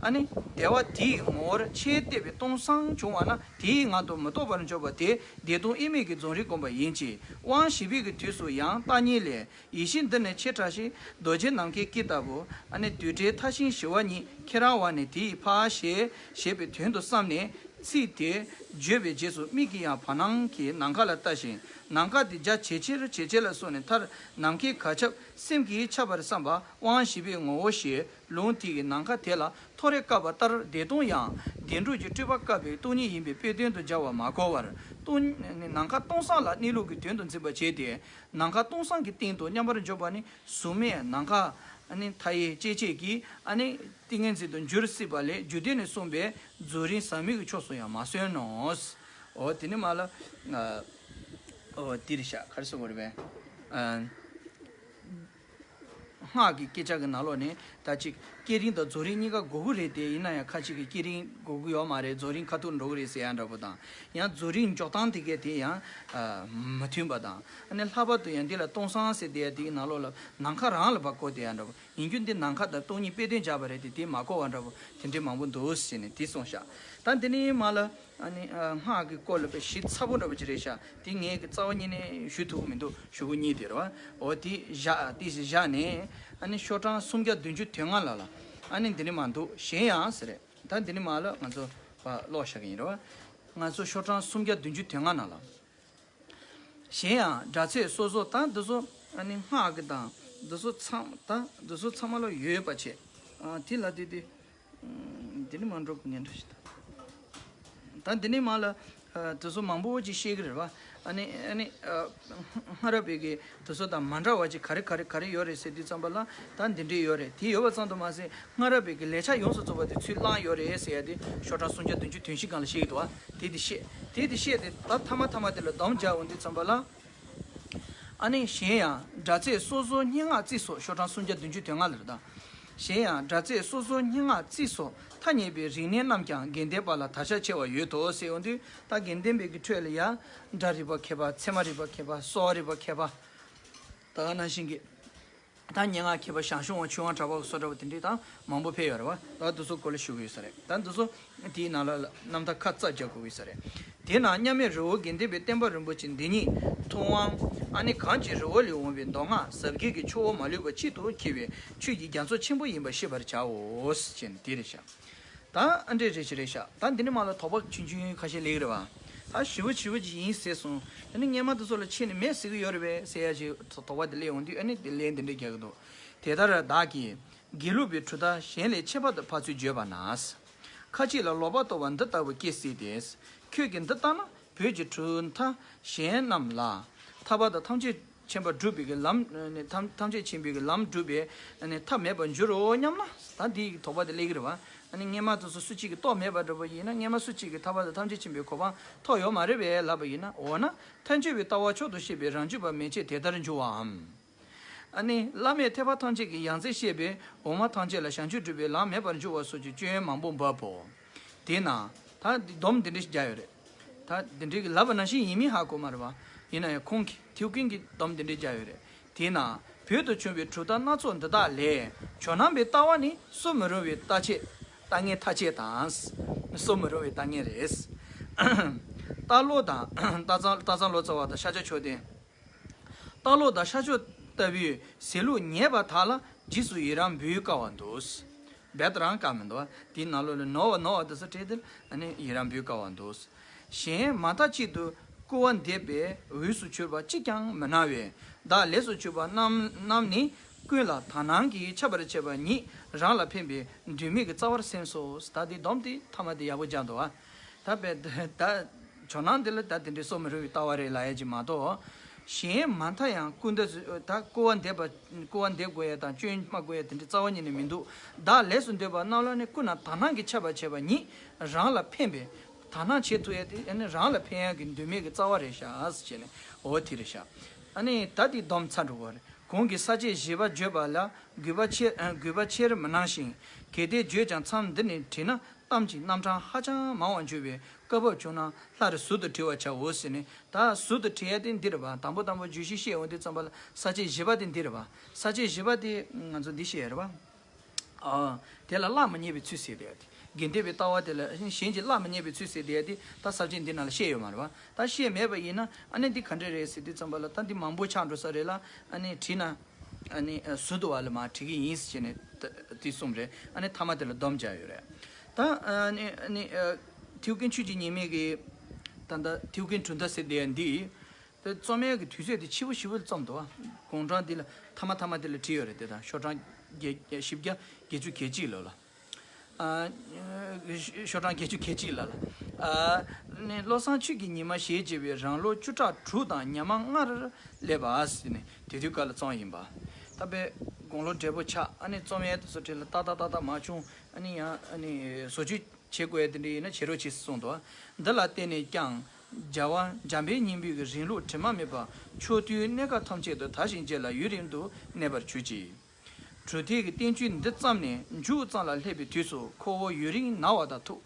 ཨ་ནི་བདེ་བ་དེའི་ངོ་བོར་ཆེས་བརྟས་པའི་སྟོང་སང་བྱུང་བ་ན། དེའི་ངང་དུ་མི་རྟོག་པར་འཇོག་པ་དེ་བདེ་སྟོང་དབྱེར་མེད་ཀྱི་རྫོགས་རིམ་བསྒོམ་པ་ཡིན་གྱི། དབང་བཞི་པའི་གི་དུས་སུ་ཡང་བརྟག་གཉིས་ལས། ཡེ་ཤེས་འདི་ནི་ཆེས་ཕྲ་ཞིང་རྡོ་རྗེ་ནམ་མཁའི་སྐད་ལྟ་བུ། ཨ་ནི་རྡུལ་བྲལ་མཐའ་བཞིའི་ཞི་བ་ཉིད་ཁྱེད་རང་བ་ནི་དེ་ཡི་ཕ་ཞེས་ཞེས་པའི་དོན་དུ་བསམས་ནས། ཚིག་དེ་བརྗོད་པའི་རྗེས་སུ་མིག་གིས་ཡང་བར་སྣང་གི་ནམ་མཁའ་ལ་ལྟ་ཞིང་། ནམ་མཁའ་དེ་རྒྱ་ཇེ་ཆེར་ཇེ་ཆེ་ལ་སོང་ནས་མཐར་ནམ་མཁའི་གར་ཁྱབ་སེམས་ཀྱིས་ཁྱབ་པར་བསམ་པ་དབང་བཞི་པའི་ངོ་བོ་ཞེས་ལུང་དེ་གི་ནམ་མཁའ་དེ་ལ་ཐོ་རེ་བཀབ་པ་ལྟར་བདེ་སྟོང་ཡང་བདེ་འགྲོ་གི་སྤྲོས་པ་བཀབ་པའི་སྟོང་ཉིད་ཡིན་པའི་དཔེ་དོན་དུ་སྦྱར་བ་མ་གོ་བར། སྟོང་ནམ་མཁའ་སྟོང་སང་ལ་གནས་ལུགས་ཀྱི་དོན་དུ་འཛིན་པར་བྱས་ཏེ། ནམ་མཁའ་སྟོང་སང་གི་སྟེང་དུ་མཉམ་པར་འཇོག་པ་ནི་གཟུགས་མེད་ནམ་མཁའ་ཨ་ནི་མཐའ་ཡས་སྐྱེ་མཆེད་ཀྱི་ཨ་ནི་ཏིང་ངེ་འཛིན་དུ་འགྱུར་སྲིད་པ་ལས། རྒྱུད་སྡེ་ནས་གསུངས་པའི་རྫོགས་རིམ་ཟབ་མོའི་གི་ཕྱོགས་སུ་ཡང་མ་སོན་ནོ། འོ་དེ་ནི་མ་ལ། འོ་དེ་རེད་ཤག་ག་རེ་ཟེར་དགོས་རེད་པས། སྔགས་ཀྱི་སྐད་ཆ་གི་ནང་ལོགས་ནས་ད་ཅིག་བསྐྱེད་རིམ་དང་རྫོགས་རིམ་གཉིས་ཀ་དགོས་ཀྱི་རེད་དེ། ཡིན་ན་ཡང་ཁ་ཅིག་གིས་བསྐྱེད་རིམ་དགོས་ཀྱི་ཡོད་མ་རེད། རྫོགས་རིམ་ཁ་ཐུག་འགྲོ་གི་རེད་ཟེར་ཡ་འདྲ་པོ་དང་། ཡང་རྫོགས་རིམ་འཇོག་སྟངས་དེ་གས་དེ་ཡང་མི་མཐུན་པ་དང་། ཨ་ནི་ལྷག་པར་དུ་ཡང་འདི་ལ་སྟོང་སང་ཟེར་བསྡད་ཡ་དེའི་ནང་ལོགས་ལ་ནམ་མཁའ་རང་ལ་ཕར་བཀོད་བསྡད་ཡ་འདྲ་པོ། ཡིན་རྒྱུ་འདི་ནམ་མཁའ་དང་སྟོང་ཉིད་དཔེ་དོན་སྦྱར་བ་རེད་དེ། དེ་མ་གོ་བ་འདྲ་པོ་དེ་འདྲའི་མང་པོ་འདུག་ཟེར་ནས་དེ་གསུངས་ཤག་ད་འདི་ནི་མ་ལ། ཨ་ནི་ཨ་སྔགས་ཀྱི་སྐོར་ལ་དཔེ་ཞིབ་ཚགས་པོ་འདྲ་པོ་ཅིག་རེད་ཤག་དེ་ངས་ཀྱི་རྩ་བ་ཉིད་ནས་ཞུ་ཐུབ་ཀྱི་མི་འདུག་ཞུ་དགོས་ཉིད་དེ་རེད་བ། འོ་དེ་བཞག་དེ་ཞིག་བཞག་ནས། ཨ་ནི་ཤོག་གྲངས་སུམ་བརྒྱ་བདུན་ཅུ་དོན་ལྔ་ལ་ལ། ཨ་ནི་འདི་ནི་མ་འདུག་གཞན་ཡང་ཟེར་རེད། ད་འདི་ནི་མ་ལ་ང་ཚོ་ཕར་ཀློག་བཞག་གི་ཡིན་རེད་བ། ང་ཚོ་ཤོག་གྲངས་སུམ་བརྒྱ་བདུན་ཅུ་དོན་ལྔ་ནང་ལ། གཞན་ཡང་སྒྲ་ཚད་སོ་སོ་དང་འདི་ཚོ། ཨ་ནི་སྔགས་ཀྱི་དང་འདི་ཚོ་ཚང་ད་འདི་ཚོ་ཚང་མ་ལ་ཡོད་པ་བྱས། ཨ་དེ་ལ་དེ་དེ་འདི་ནི་མ་འགྲོ་གི་ངན་འགྲོ་ཞིག་ད། ད་འདི་ནི་མ་ལ་ཨ་དེ་ཚོ་མང་པོ་ཅིག་བཤད་གི་རེད་བ། ཨ་ནི་ཨ་ནི་ཨ་སྔ་རབས་པའི་གི་དེ་ཚོ་དང་མ་འདྲ་བ་ཅིག་ག་རེ་ག་རེ་ག་རེ་ཡོད་རེད་ཟེར་དུས་ཙམ་པ་ལ་ད་འདི་འདྲས་ཡོད་རེད། དེ་ཡོད་པ་ཙམ་དུ་མ་ཟད་སྔ་རབས་པའི་གི་ལས་བྱ་ཡོངས་སུ་རྫོགས་པ་དེ་ཚུར་བླངས་ཡོད་རེད་ཟེར་ཡ་དེ་ཤོག་གྲངས་སུམ་བརྒྱ་བདུན་ཅུ་དོན་བཞི་སྒང་ལ་བཤད་ཀྱི་འདུག་བ། དེ་དེ་བཤད་དེ་དེ་བཤད་དེ་ད་ཐ་མ་ཐ་མ་དེ་ལ་སྡོམ་རྒྱག་འོང་དུས་ཙམ་པ་ལ། ཨ་ནི་གཞན་ཡང་སྒྲ་ཚད་སོ་སོ་སྙན་ངག་རྩིས་སོགས་ཤོག་གྲངས་སུམ་བརྒྱ་བདུན་ཅུ་དོན་ལྔ་ལ་རེད་ད། གཞན་ཡང་སྒྲ་ཚད་སོ་སོ་སྙན་ངག་རྩིས་སོགས་ཐ་སྙད་པའི་རིག་གནས་རྣམས་ཀྱང་དགེ་ལྡན་པ་ལ་དར་ཆ་ཆེ་བ་ཡོད་དོ་ཟེར་འོང་དུས་ད་དགེ་ལྡན་པའི་གི་ཁྲོད་ལ་ཡང་སྒྲ་རིག་པ་མཁས་པ་ཚད་མ་རིག་པ་མཁས་པ་གསོ་བ་རིག་པ་མཁས་པ་ད་ག་ནང་བཞིན་གྱི། ད་སྙན་ངག་མཁས་པ་ཞང་ཞུང་དབང་ཆོས་དབང་གྲགས་པ་སོགས་འདྲ་བ་དེ་འདྲས་དང་མང་པོ་ཕེབས་ཡོད་རེད་བ། ད་འདི་ཚོ་སྐོར་ལ་ཞུ་གི་ཡོད་ས་རེད། ད་འདི་ཚོ་དེའི་ནང་ལ་རྣམ་ཐར་ཁ་ཙ་རྒྱག་དགོས་ཀྱི་ས་རེད། དེས་ན་མཉམ་མེད་རི་བོ་དགེ་ལྡན་པའི་བསྟན་པ་རིན་པོ་ཆེ་འདི་ཉིད་ཐུབ་དབང་ཨ་ནི་གངས་ཀྱི་རི་བོ་ལས་འོངས་པའི་མདོ་སྔགས་ཟབ་རྒྱས་ཀྱི་ཆུ་བོ་མ་ལུས་པ་གཅིག་ཏུ་འཁྱིལ་བའི་ཆོས་ཀྱི་རྒྱ་མཚོ་ཆེན་པོ་ཡིན་པ་ཤེས་པར་བྱའོ་ཞེས་ནི་དེ་རེད་ཤག་ད་ཨ་འདྲས་རེད་ཤག་རེད་ཤག་ད་འདི་ནི་མ་ལ་དོགས་པ་ཆུང་ཆུང་ཁ་ཤས་སླེབས་ཀྱི་རེད་བ། ད་ཞི་བ་ཞི་བ་ཅིག་ཡིན་ཟེར་སོང་། ད་ནི་སྔས་མ་དེ་ཚོ་ལ་ཕྱིན་ནས་མེད་ཟེར་གྱི་ཡོད་རེད་པས་ཟེར་ཡ་ཅིག་དོགས་པ་དེ་སླེབས་ཡོང་དུས་ཨ་ནི་དེ་ལན་འདི་འདྲས་རྒྱག་གི་འདུག་དེ་ལྟར་བདག་གིས་དགེ་ལུགས་པའི་གྲུབ་མཐའ་གཞན་ལས་ཁྱད་པར་དུ་ཕར་ཚུར་བརྗོད་པ་ན། ཁ་ཅིག་ལ་ལོག་པར་རྟོག་པ་འདི་ལྟ་བུ་སྐྱེ་སྲིད་དེ། ཁྱོད་ཀྱིས་འདི་ལྟ་ན་བོད་ཀྱི་གྲུབ་མཐའ་གཞན་རྣམས་ལ་ཐར་པ་དང་ཐམས་ཅད་མཁྱེན་པ་སྒྲུབ་པའི་གི་ལམ་ནི་ཐམས་ཐམས་ཅད་མཁྱེན་པའི་གི་ལམ་སྒྲུབ་པའི་ནི་ཐབས་མེད་པར་འགྱུར་རོ་སྙམ་ན། ད་འདི་ཡི་དོགས་པ་དེ་སླེབས་ཀྱི་རེད་བ། ཨ་ནི་སྔས་མ་དེ་ཚོ་སུ་གཅིག་གིས་རྟོགས་མེད་པ་འདྲ་པོ་ཡིན་ན་སྔས་མ་སུ་གཅིག་གིས་ཐར་པ་དང་ཐམས་ཅད་མཁྱེན་པའི་གོ་འཕང་ཐོབ་ཡོད་མ་རེད་པས་ལབ་པ་ཡིན་ན། འོ་ན་ཐལ་འགྱུར་བའི་ལྟ་བ་མཆོག་ཏུ་ཤེས་པའི་རང་རྒྱུད་པ་མན་ཆད་དེ་ལྟར་འགྱུར་བའམ། ཨ་ནི་བླ་མས་ཐེག་པ་ཐམས་ཅད་ཀྱི་ཡང་རྩེར་བཤད་པའི་འོག་མ་ཐམས་ཅད་ལ་བྱང་ཆུབ་སྒྲུབ་པའི་ལམ་མེད་པར་འགྱུར་བ་སོགས་ཀྱི་སྐྱོན་མང་པོ་འབབ་བོ། དེས་ན་ད་འདི་སྡོམ་འདི་འདྲ་ཞིག་རྒྱག་ཡོད་རེད། ད་འདི་འདྲའི་གི་ལབ་པ་ནང་བཞིན་ཡིན་མིན་ཧ་གོ་མ་རེད་བ། ཡིན་ན་ཡང་ཁོང་གིས་ཐེའུ་ཀིན་གྱིས་སྡོམ་འདི་འདྲ་རྒྱག་ཡོད་རེད། དེས་ན་བོད་དུ་བྱུང་བའི་གྲུབ་མཐའ་སྣ་ཚོགས་འདི་དག་ལས་ཇོ་ནང་པའི་ལྟ་བ་ནི་གསོ་མི་རུང་བའི་ལྟ་བྱེད་ལྟ་ངན་ཐ་ཆད་དང་། གསོ་མི་རུང་བའི་ལྟ་ངན་རེད། རྟ་ལོག་དང་རྟ་ཚང་རྟ་ཚང་ལོ་ཙཱ་བ་དང་ཤཱཀྱ་མཆོག་ལྡན། རྟ་ལོག་དང་ཤཱཀྱ་མཆོག་ལྟ་བུའི་ཟེར་ལུགས་ཉེས་པ་དག་ལ་རྗེས་སུ་ཡི་རང་འབུལ་དཀའ་བ་འདུག་རྦད་དེ་རང་དཀའ་མི་འདུག་བ། དེའི་ནང་ལོགས་ལ་ནོར་བ་ནོར་བ་དེ་ཚོ་བྲིས་ཏེ་ཨ་ནི་ཡི་རང་འབུལ་དཀའ་བ་འདུག་གཞན་མ་མཐའ་གཅིག་ཏུ་སྐུར་བ་འདེབས་པའི་འོས་སུ་གྱུར་པ་གཅིག་ཀྱང་མི་སྣང་བས། བདག་ལས་སུ་གྱུར་པ་རྣམས་རྣམས་ནི། ཀུན་ལ་དག་སྣང་གིས་ཁྱབ་པར་བྱེད་པ་ཉིད་རང་ལ་ཕན་པའི་འདོད་མོས་ཀྱི་རྩ་བར་སེམས་སོ། ད་འདི་སྡོམ་དེ་ཐ་མ་དེ་ཡག་པོ་སྦྱར་འདུག་ཨ། ད་པས་ད་ཇོ་ནང་འདི་ལ་ད་དེ་འདྲའི་གསོ་མི་རུང་བའི་ལྟ་བ་རེད་ལབ་ཡ་ཅིག་མ་གཏོགས། གཞན་མ་མཐའ་ཡང་སྐུར་འདེབས་ད་སྐུར་བ་འདེབས་པ་སྐུར་བ་འདེབས་དགོས་ཡ་དང་སྐྱོན་སྨྲ་དགོས་ཡ་དེ་འདྲའི་རྩ་བ་ཉིད་ནས་མི་འདུག་བདག་ལས་སུ་འདོད་པ་རྣམས་ལ་ནི་ཀུན་ན་དག་སྣང་གིས་ཁྱབ་པར་བྱེད་པ་ཉིད་རང་ལ་ཕན་པའི་དག་སྣང་བྱེད་ཐུབ་ཡ་དེ་ཨ་ནི་རང་ལ་ཕན་ཡ་གི་འདོད་མོས་ཀྱི་རྩ་བ་རེད་ཤག་ཟེར་བྱས་ནས་འོ་དེ་རེད་ཤག་ཨ་ནི་ད་དེ་སྡོམ་ཚར་འགྲོ་གི་རེད། གོང་གི་ས་བཅད་བཞི་པ་བརྗོད་པ་ལ་དགོས་པ་ཆེ་དགོས་པ་ཆེར་མི་སྣང་ཞིང་། གལ་ཏེ་བརྗོད་ཀྱང་མཚམས་འདི་ནས་བྲིས་ན་གཏམ་གྱི་རྣམ་གྲངས་ཧ་ཅང་མང་བར་འགྱུར་བའི་སྐབས་བབ་བྱུང་ན་སླར་ཟུར་དུ་བྲི་བར་བྱའོ་ཟེར་ནས། ད་ཟུར་དུ་བྲི་ཡ་དེ་འདི་རེད་པ། དང་པོ་དང་པོ་བརྗོད་གཞི་བཤད་འོང་དུས་ཙམ་པ་ལ་ས་བཅད་བཞི་པ་དེ་འདི་རེད་པ། ས་བཅད་བཞི་པ་དེ་ང་ཚོ་འདི་བཤད་ཡ་རེད་པ། ཨ། དེ་ལ་གླགས་མི་རྙེད་པའི་ཚུལ་ཟེར་བསྡད་ཡ་དེ། དགེ་ལྡན་པའི་ལྟ་བ་དེ་ལ་གཞན་གྱིས་གླགས་མི་རྙེད་པའི་ཚུལ་ཟེར་བསྡད་ཡ་དེ་ད་ས་བཅད་འདི་ནང་ལ་བཤད་ཡོད་མ་རེད་པ། ད་བཤད་མེད་པ་ཡིན་ན་ཨ་ནི་འདི་ག་འདྲ་རེད་ཟེར་དུས་ཙམ་པ་ལ་ད་འདི་མང་པོ་ཆགས་འགྲོ་ས་རེད་ལ། ཨ་ནི་བྲིས་ན་ཨ་ནི་ཟུར་དུ་བ་ལ་མར་བྲི་གི་ཡིན་ཟེར་བྱས་ནས་ད་དེ་གསུངས་རེད། ཨ་ནི་ཐ་མ་དེ་ལ་སྡོམ་སྦྱར་ཡོད་རེད། ད་ཨ་ནི་ཨ་ནི་ཐེའུ་ཀིན་ཆོས་ཀྱི་ཉི་མའི་གི་ད་ལྟ་ཐེའུ་ཀིན་གྲུབ་མཐའ་ཟེར་བསྡད་ཡ་འདི། དེ་རྩོམ་ཡག་གི་དུས་ཚོད་དེ་ཕྱི་པོ་ཞེ་པོ་རྩོམ་འདུག་ཨ། དགུང་གྲངས་འདི་ལ་ཐ་མ་ཐ་མ་དེ་ལ་བྲིས་ཡོད་རེད། དེ་དང་ཤོག་གྲངས་བརྒྱད་བཞི་བརྒྱ་བརྒྱད་ཅུ་གྱ་གཅིག་ལོ་ལ། ཨ། ཤོག་གྲངས་བརྒྱད་ཅུ་གྱ་གཅིག་ལ་ལ། ཨ། ནི་བློ་བཟང་ཆོས་ཀྱི་ཉི་མ་ཞེས་བྱ་བའི་རང་ལོ་བཅུ་ཕྲག་དྲུག་དང་ཉི་མ་ལྔར་སླེབས་པ་ཟེར་ནས་དེ་དུས་སྐབས་ལ་བརྩམས་ཡིན་པ། ད་དཔེ་དགུང་ལོ་བགྲེས་པོ་ཆགས། ཨ་ནི་རྩོམ་ཡག་དེ་ཚོ་བྲིས་ལ་ཏག་ཏག་ཏག་ཏག་མ་བྱུང་། ཨ་ནི་ཡང་ཨ་ནི་བཟོ་བཅོས་བྱེད་དགོས་ཡ་དེ་འདྲ་ཡིན་ན་བྱེད་རོགས་བྱེད་གསུངས་འདུག་འདི་ལ་བརྟེན་ནས་ཀྱང་རྒྱལ་བ་འཇམ་དཔལ་སྙིང་པོའི་རིང་ལུགས་དྲི་མ་མེད་པ་ཕྱོགས་དུས་གནས་སྐབས་ཐམས་ཅད་དུ་དར་ཞིང་རྒྱས་ལ་ཡུན་རིང་དུ་གནས་པར་གྱུར་ཅིག་གྲུབ་མཐའི་བསྟན་བཅོས་འདི་བརྩམས་ནས་མཇུག་ཙམ་ལ་སླེབས་པའི་དུས་སུ་ཁོ་བོ་ཡུན་རིང་ན་བ་དང་ཐུག་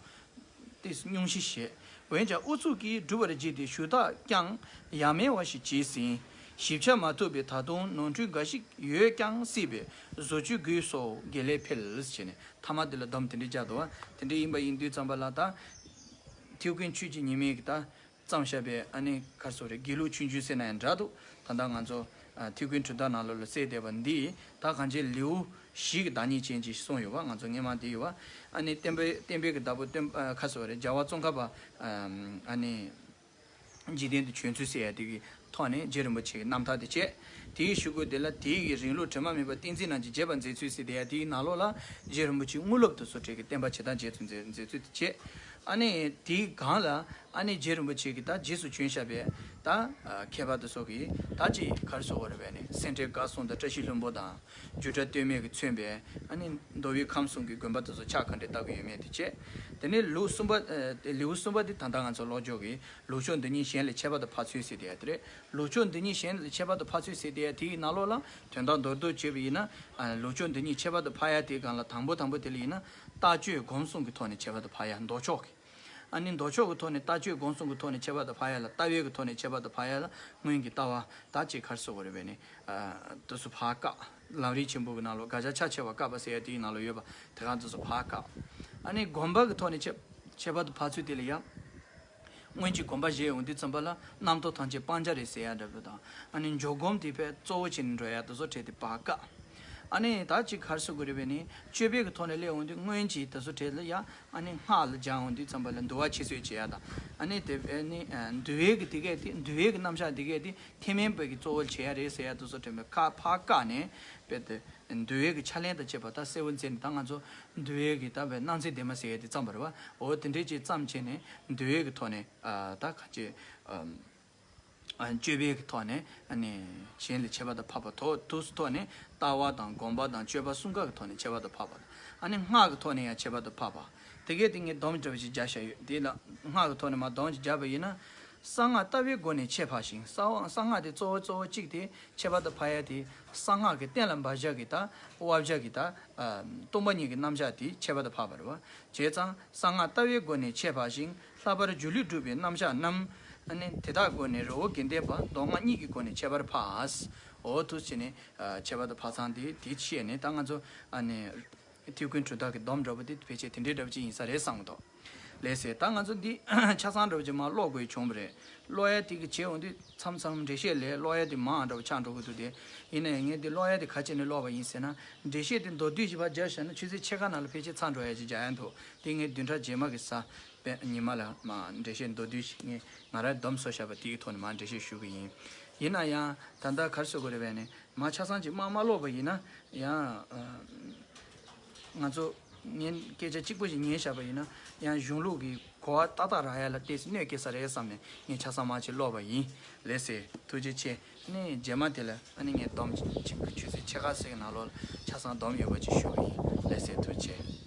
སྟེ་སྙུང་གཞི་བཞེས། འོན་ཀྱང་ཨུ་ཚུགས་ཀྱིས་བསྒྲུབ་པར་བགྱིས་ཏེ་ཞུ་དག་ཀྱང་ཡ་མེད་པ་ཞིག་བྱས་ཟིན། ཞིབ་ཆ་མ་ཐུབ་པས་ད་དུང་ནོར་འཁྲུལ་འགའ་ཞིག་ཡོད་ཀྱང་སྲིད་པས་བཟོ་བཅོས་དགོས་སོགས་དགེ་ལེགས་འཕེལ་ཞེས་ནས། ཐ་མ་དེ་ལ་སྡོམ་དེ་འདྲའི་བརྒྱབ་འདུག་བ། དེ་འདྲའི་ཡིན་པ་ཡིན་དུས་ཙམ་པ་ལ་ད། ཐེའུ་ཀིན་ཆོས་ཀྱི་ཉི་མའི་གི་ད་བརྩམས་བཞག་པའི་ཨ་ནི་ག་རེ་ཟེར་དགེ་ལུགས་ཆོས་འབྱུང་ཟེར་ན་ཡང་འདྲ་འདུག་ད་ལྟ་ང་ཚོ་ཨ་ཐེའུ་ཀིན་གྲུབ་མཐའ་ནང་ལོགས་ལ་གསལ་བསྡད་པ་འདི་ད་གང་ཅི་ལེའུ་བཞི་གི་བདག་ཉིད་ཅན་ཅིག་གསུངས་ཡོད་པ། ང་ཚོ་སྔོན་མ་འདི་ཡོད་པ། ཨ་ནི་བསྟན་པའི་བསྟན་པའི་གི་བདག་པོ་སྟོན་ཨ་ག་རེ་ཟེར་རྒྱལ་བ་ཙོང་ཁ་པ་ཨ་ནི། འཇིག་རྟེན་དུ་བྱོན་ཚུལ་ཟེར་ཡ་དེ་གི་ཐོག་ནས་རྗེ་རིན་པོ་ཆེ་གི་རྣམ་ཐར་དེ་བྱས། དེའི་གཞུག་གུ་དེ་ལ་དེའི་གི་རིང་ལུགས་དྲི་མ་མེད་པ་བསྟན་འཛིན་རྣམས་ཀྱི་རྒྱས་པར་མཛད་ཚུལ་ཟེར་དེ་ཡང་དེའི་ནང་ལོགས་ལ་རྗེ་རིན་པོ་ཆེའི་དངོས་སློབ་དུ་སོགས་གྲས་ཀྱི་བསྟན་པ་ཇི་ལྟར་རྒྱས་ཚུལ་མཛད་མཛད་ཚུལ་དེ་བྱས། ཨ་ནི་དེའི་སྒང་ལ་ཨ་ནི་རྗེ་རིན་པོ་ཆེ་གི་ད་རྗེས་སུ་བྱོན་བཞག་པའི་ད་མཁས་པ་དུ་སོགས་ཀྱི་ད་ཅི་ག་རེ་ཟེར་དགོས་རེད་པས་ནི་སེ་འབྲས་དགའ་གསུམ་དང་བཀྲ་ཤིས་ལྷུན་པོ་དང་། རྒྱུད་གྲྭ་སྟོད་སྨད་ཀྱིས་མཚོན་པའི་ཨ་ནི་མདོ་དབུས་ཁམས་གསུམ་གྱི་དགོན་པ་དེ་ཚོ་ཕྱག་ག་འདྲས་བཏབ་ཀྱི་ཡོད་མེད་དེ་བྱས། དེ་ནས་ལེའུ་གསུམ་པ་ཨ་ལེའུ་གསུམ་པ་དེ་ད་ལྟ་ང་ཚོ་ཀློག་ཕྱོགས་ཀྱི་ལུགས་ཕྱོགས་འདི་ཉིད་གཞན་ལས་ཁྱད་པར་དུ་འཕགས་ཚུལ་ཟེར་དེ་ཡང་དེ་རེད། ལུགས་ཕྱོགས་འདི་ཉིད་གཞན་ལས་ཁྱད་པར་དུ་འཕགས་ཚུལ་ཟེར་དེ་ཡང་དེ་ཡི་ནང་ལོགས་ལ་དོན་དག་མདོར་བསྡུས་བྱས་པ་ཡིན་ན། ཨ་ལུགས་ཕྱོགས་འདི་ཉིད་ཁྱད་པར་དུ་འཕགས་ཡ་དེའི་སྒང་ལ་དང་པོ་དང་པོ་དེ་ལ་ཡིན་ན་ལྟ་སྤྱོད་སྒོམ་གསུམ་གྱི་ཐོག་ནས་ཁྱད་པར་དུ་འཕགས་ཡ་མདོ་ཕྱོགས་ཀྱི། ཨ་ནི་མདོ་ཕྱོགས་ཀྱི་ཐོག་ནས་ལྟ་སྤྱོད་སྒོམ་གསུམ་གྱི་ཐོག་ནས་ཁྱད་པར་དུ་འཕགས་ཡ་ལ་ལྟ་བའི་གི་ཐོག་ནས་ཁྱད་པར་དུ་འཕགས་ཡ་ལ་སྔོན་གྱི་ལྟ་བ་ད་ཅིག་ག་རེ་ཟེར་དགོས་རེད་པས་ནི། ཨ་དེ་ཚོ་ཕར་བཀག་ལམ་རིམ་ཆེན་པོ་གི་ནང་ལོགས་དགག་བྱ་ཆ་ཕྱེ་བ་བཀག་པ་ཟེར་ཡ་དེའི་ནང་ལོགས་ཡོད་པ་དེ་ག་དེ་ཚོ་ཕར་བཀག་ཨ་ནི་སྒོམ་པ་གི་ཐོག་ནས་ཁྱད་ཁྱད་པར་དུ་འཕགས་ཚུལ་དེ་ལ་ཡང་། སྔོན་གྱི་སྒོམ་པ་བཞེས་ཡོང་དུས་ཙམ་པ་ལ་རྣམ་རྟོག་ཐམས་ཅད་སྤང་བྱ་རེད་ཟེར་ཡ་འདྲ་པོ་དང་། ཨ་ནི་འཇོག་སྒོམ་དེ་དཔེ་གཙོ་བོ་བྱས་ནས་འགྲོ་ཡ་དེ་ཚོ་གྲས་དེ་ཕར་བཀག་ཨ་ནི་ད་ཅིག་ག་རེ་ཟེར་དགོས་རེད་པས་ནི་སྤྱོད་པའི་གི་ཐོག་ནས་སླེབས་ཡོང་དུས་སྔོན་གྱི་དེ་ཚོ་གྲས་ལ་ཡ་ཨ་ནི་སྔགས་ལ་སྦྱར་ཡོང་དུས་ཙམ་པ་ལ་འདུལ་བ་འཆད་རྩོད་བྱེད་ཡ་དང་། ཨ་ནི་དེ་ཨ་ནི་འདུལ་བའི་གི་དེ་གས་དེ་འདུལ་བའི་གི་རྣམ་གཞག་དེ་གས་དེ་ཐེག་དམན་པའི་གི་གཙོ་བོ་བྱེད་ཡ་རེད་ཟེར་ཡ་དེ་ཚོ་གྲས་མེད་ཁ་ཕར་བཀག་ནས་དཔེ་དེ། འདུལ་བའི་གི་ཕྱག་ལེན་དང་བཅས་པ་ད་གསལ་བོ་མཛད་ནས་ད་ང་ཚོ་འདུལ་བའི་གི་ད་བའི་སྣང་ཚད་ལྡན་མ་ཟེར་ཡ་དེ་བརྩམས་པ་རེད་བ། འོ་དེ་འདྲའི་ཅིག་བརྩམས་བྱས་ནས་འདུལ་བའི་གི་ཐོག་ནས་ཨ་ད་ག་ཅིག་ཨ་སྤྱོད་པའི་གི་ཐོག་ནས་ཨ་ནི་གཞན་ལས་ཁྱད་པར་དུ་འཕགས་པ་ཐོག་ཐུགས་སུ་ཐོག་ནས་ལྟ་བ་དང་སྒོམ་པ་དང་སྤྱོད་པ་གསུམ་ཀ་གི་ཐོག་ནས་ཁྱད་པར་དུ་འཕགས་པ་དང་། ཨ་ནི་སྔགས་ཀྱི་ཐོག་ནས་ཡང་ཁྱད་པར་དུ་འཕགས་པ། དེ་གས་དེ་ངས་སྡོམ་འདྲ་བ་ཞིག་རྒྱག་བཞག་ཡོད་དེ་ལ་སྔགས་ཀྱི་ཐོག་ནས་མར་སྡོམ་ཞིག་རྒྱག་པ་ཡིན་ན། གསང་སྔགས་ལྟ་བའི་སྒོ་ནས་ཁྱད་འཕགས་ཤིང་། གསང་སྔགས་དེ་གཙོ་བོ་གཙོ་བོ་གཅིག་དེ་ཁྱད་པར་དུ་འཕགས་ཡ་དེ་གསང་སྔགས་ཀྱི་གཏན་ལ་འབབ་བྱ་གི་ད་དབབ་བྱ་གི་ད་སྟོང་པ་ཉིད་ཀྱི་རྣམ་གཞག་དེ་ཁྱད་པར་དུ་འཕགས་པ་རེད་བ། བྱས་ཙང་གསང་སྔགས་ལྟ་བའི་སྒོ་ནས་ཁྱད་འཕགས་ཤིང་། ལྷག་པར་སྒྱུ་ལུས་སྒྲུབ་པའི་རྣམ་གཞག་རྣམས། ཨ་ནི་དེ་དག་སྒོ་ནས་རི་བོ་དགེ་ལྡན་པ་མདོ་སྔགས་གཉིས་ཀྱི་སྒོ་ནས་ཁྱད་པར་འཕགས། འོ་ཐུགས་བྱས་ནས་ཁྱད་པར་དུ་འཕགས་ཚང་དེ་དེ་བཤད་ནས་ད་ང་ཚོ་ཨ་ནི། ཐེག་ཀུན་གྲུབ་མཐའ་གི་སྡོམ་འདྲ་པོ་དེ་ཕལ་ཆེར་དེ་འདྲའི་འདྲ་པོ་ཅིག་ཡིན་ས་རེད་བསམ་གི་འདུག་ལགས་སེ། ད་ང་ཚོ་འདི་ཆ་ཚང་འདྲ་པོ་ཅིག་མར་ཀློག་དགོས་བྱུང་བ་རེད། ཀློག་ཡ་དེ་གི་བྱེད་འོང་དུས་མཚམས་མཚམས་འགྲེལ་བཤད་ལས་ཀློག་ཡ་དེ་མང་འདྲ་པོ་ཆགས་འགྲོ་གི་འདུག་དེ་ཡིན་ན་ཡང་ངས་འདི་ཀློག་ཡ་དེ་ག་བྱས་ནས་ཀློག་པ་ཡིན་ཟེར་ན། འགྲེལ་བཤད་དེ་མདོར་བསྡུས་ཤིག་ཕར་སྦྱར་བཞག་ན་ཆུ་ཚོད་ཕྱེད་ཀ་ནང་ལ་ཕལ་ཆེར་ཚར་འགྲོ་ཡ་ཅིག་རྒྱག་ཡ་འདུག་དེ་ངས་བདུན་ཕྲག་རྗེས་མ་གི་གཟའ་སྤེན་ཉི་མ་ལ་མར་འགྲེལ་བཤད་མདོར་བསྡུས་ཤིག་ངས་ང་རང་སྡོམ་བཟོ་བཞག་པ་དེ་གི་ཐོག་ནས་མར་འགྲེལ་བཤད་ཞུ་གི་ཡིན། ཡིན་ན་ཡང་ད་ལྟ་ག་རེ་ཟེར་དགོས་རེད་པས་ནི། མར་ཆ་ཚང་ཅིག་མར་མ་ཀློག་པ་ཡིན་ན་ཡང་། ང་ཚོ་ཉན་སྐད་ཆ་གཅིག་པོ་ཞིག་ཉན་བཞག་པ་ཡིན་ན་ཡང་གཞུང་ལུགས་ཀྱི་གོ་བ་ཏག་ཏག་རག་ཡ་ལ་ཏོག་ཙམ་གནོད་སྐྱེལ་ས་རེད་བསམ་ནས་ངས་ཆ་ཚང་མར་ཅིག་ཀློག་པ་ཡིན། ལགས་སེ། ཐུགས་རྗེ་ཆེ། ཨ་ནི་རྗེས་མ་དེ་ལ་ཨ་ནི་ངས་སྡོམ་ཅིག་ཆུ་ཚོད་ཕྱེད་ཀ་ཙམ་གྱི་ནང་ལོགས་ལ་ཆ་ཚང་སྡོམ་ཡོད་པ་ཅིག་ཞུ་གི་ཡིན། ལགས་སེ། ཐུགས་རྗེ་ཆེ།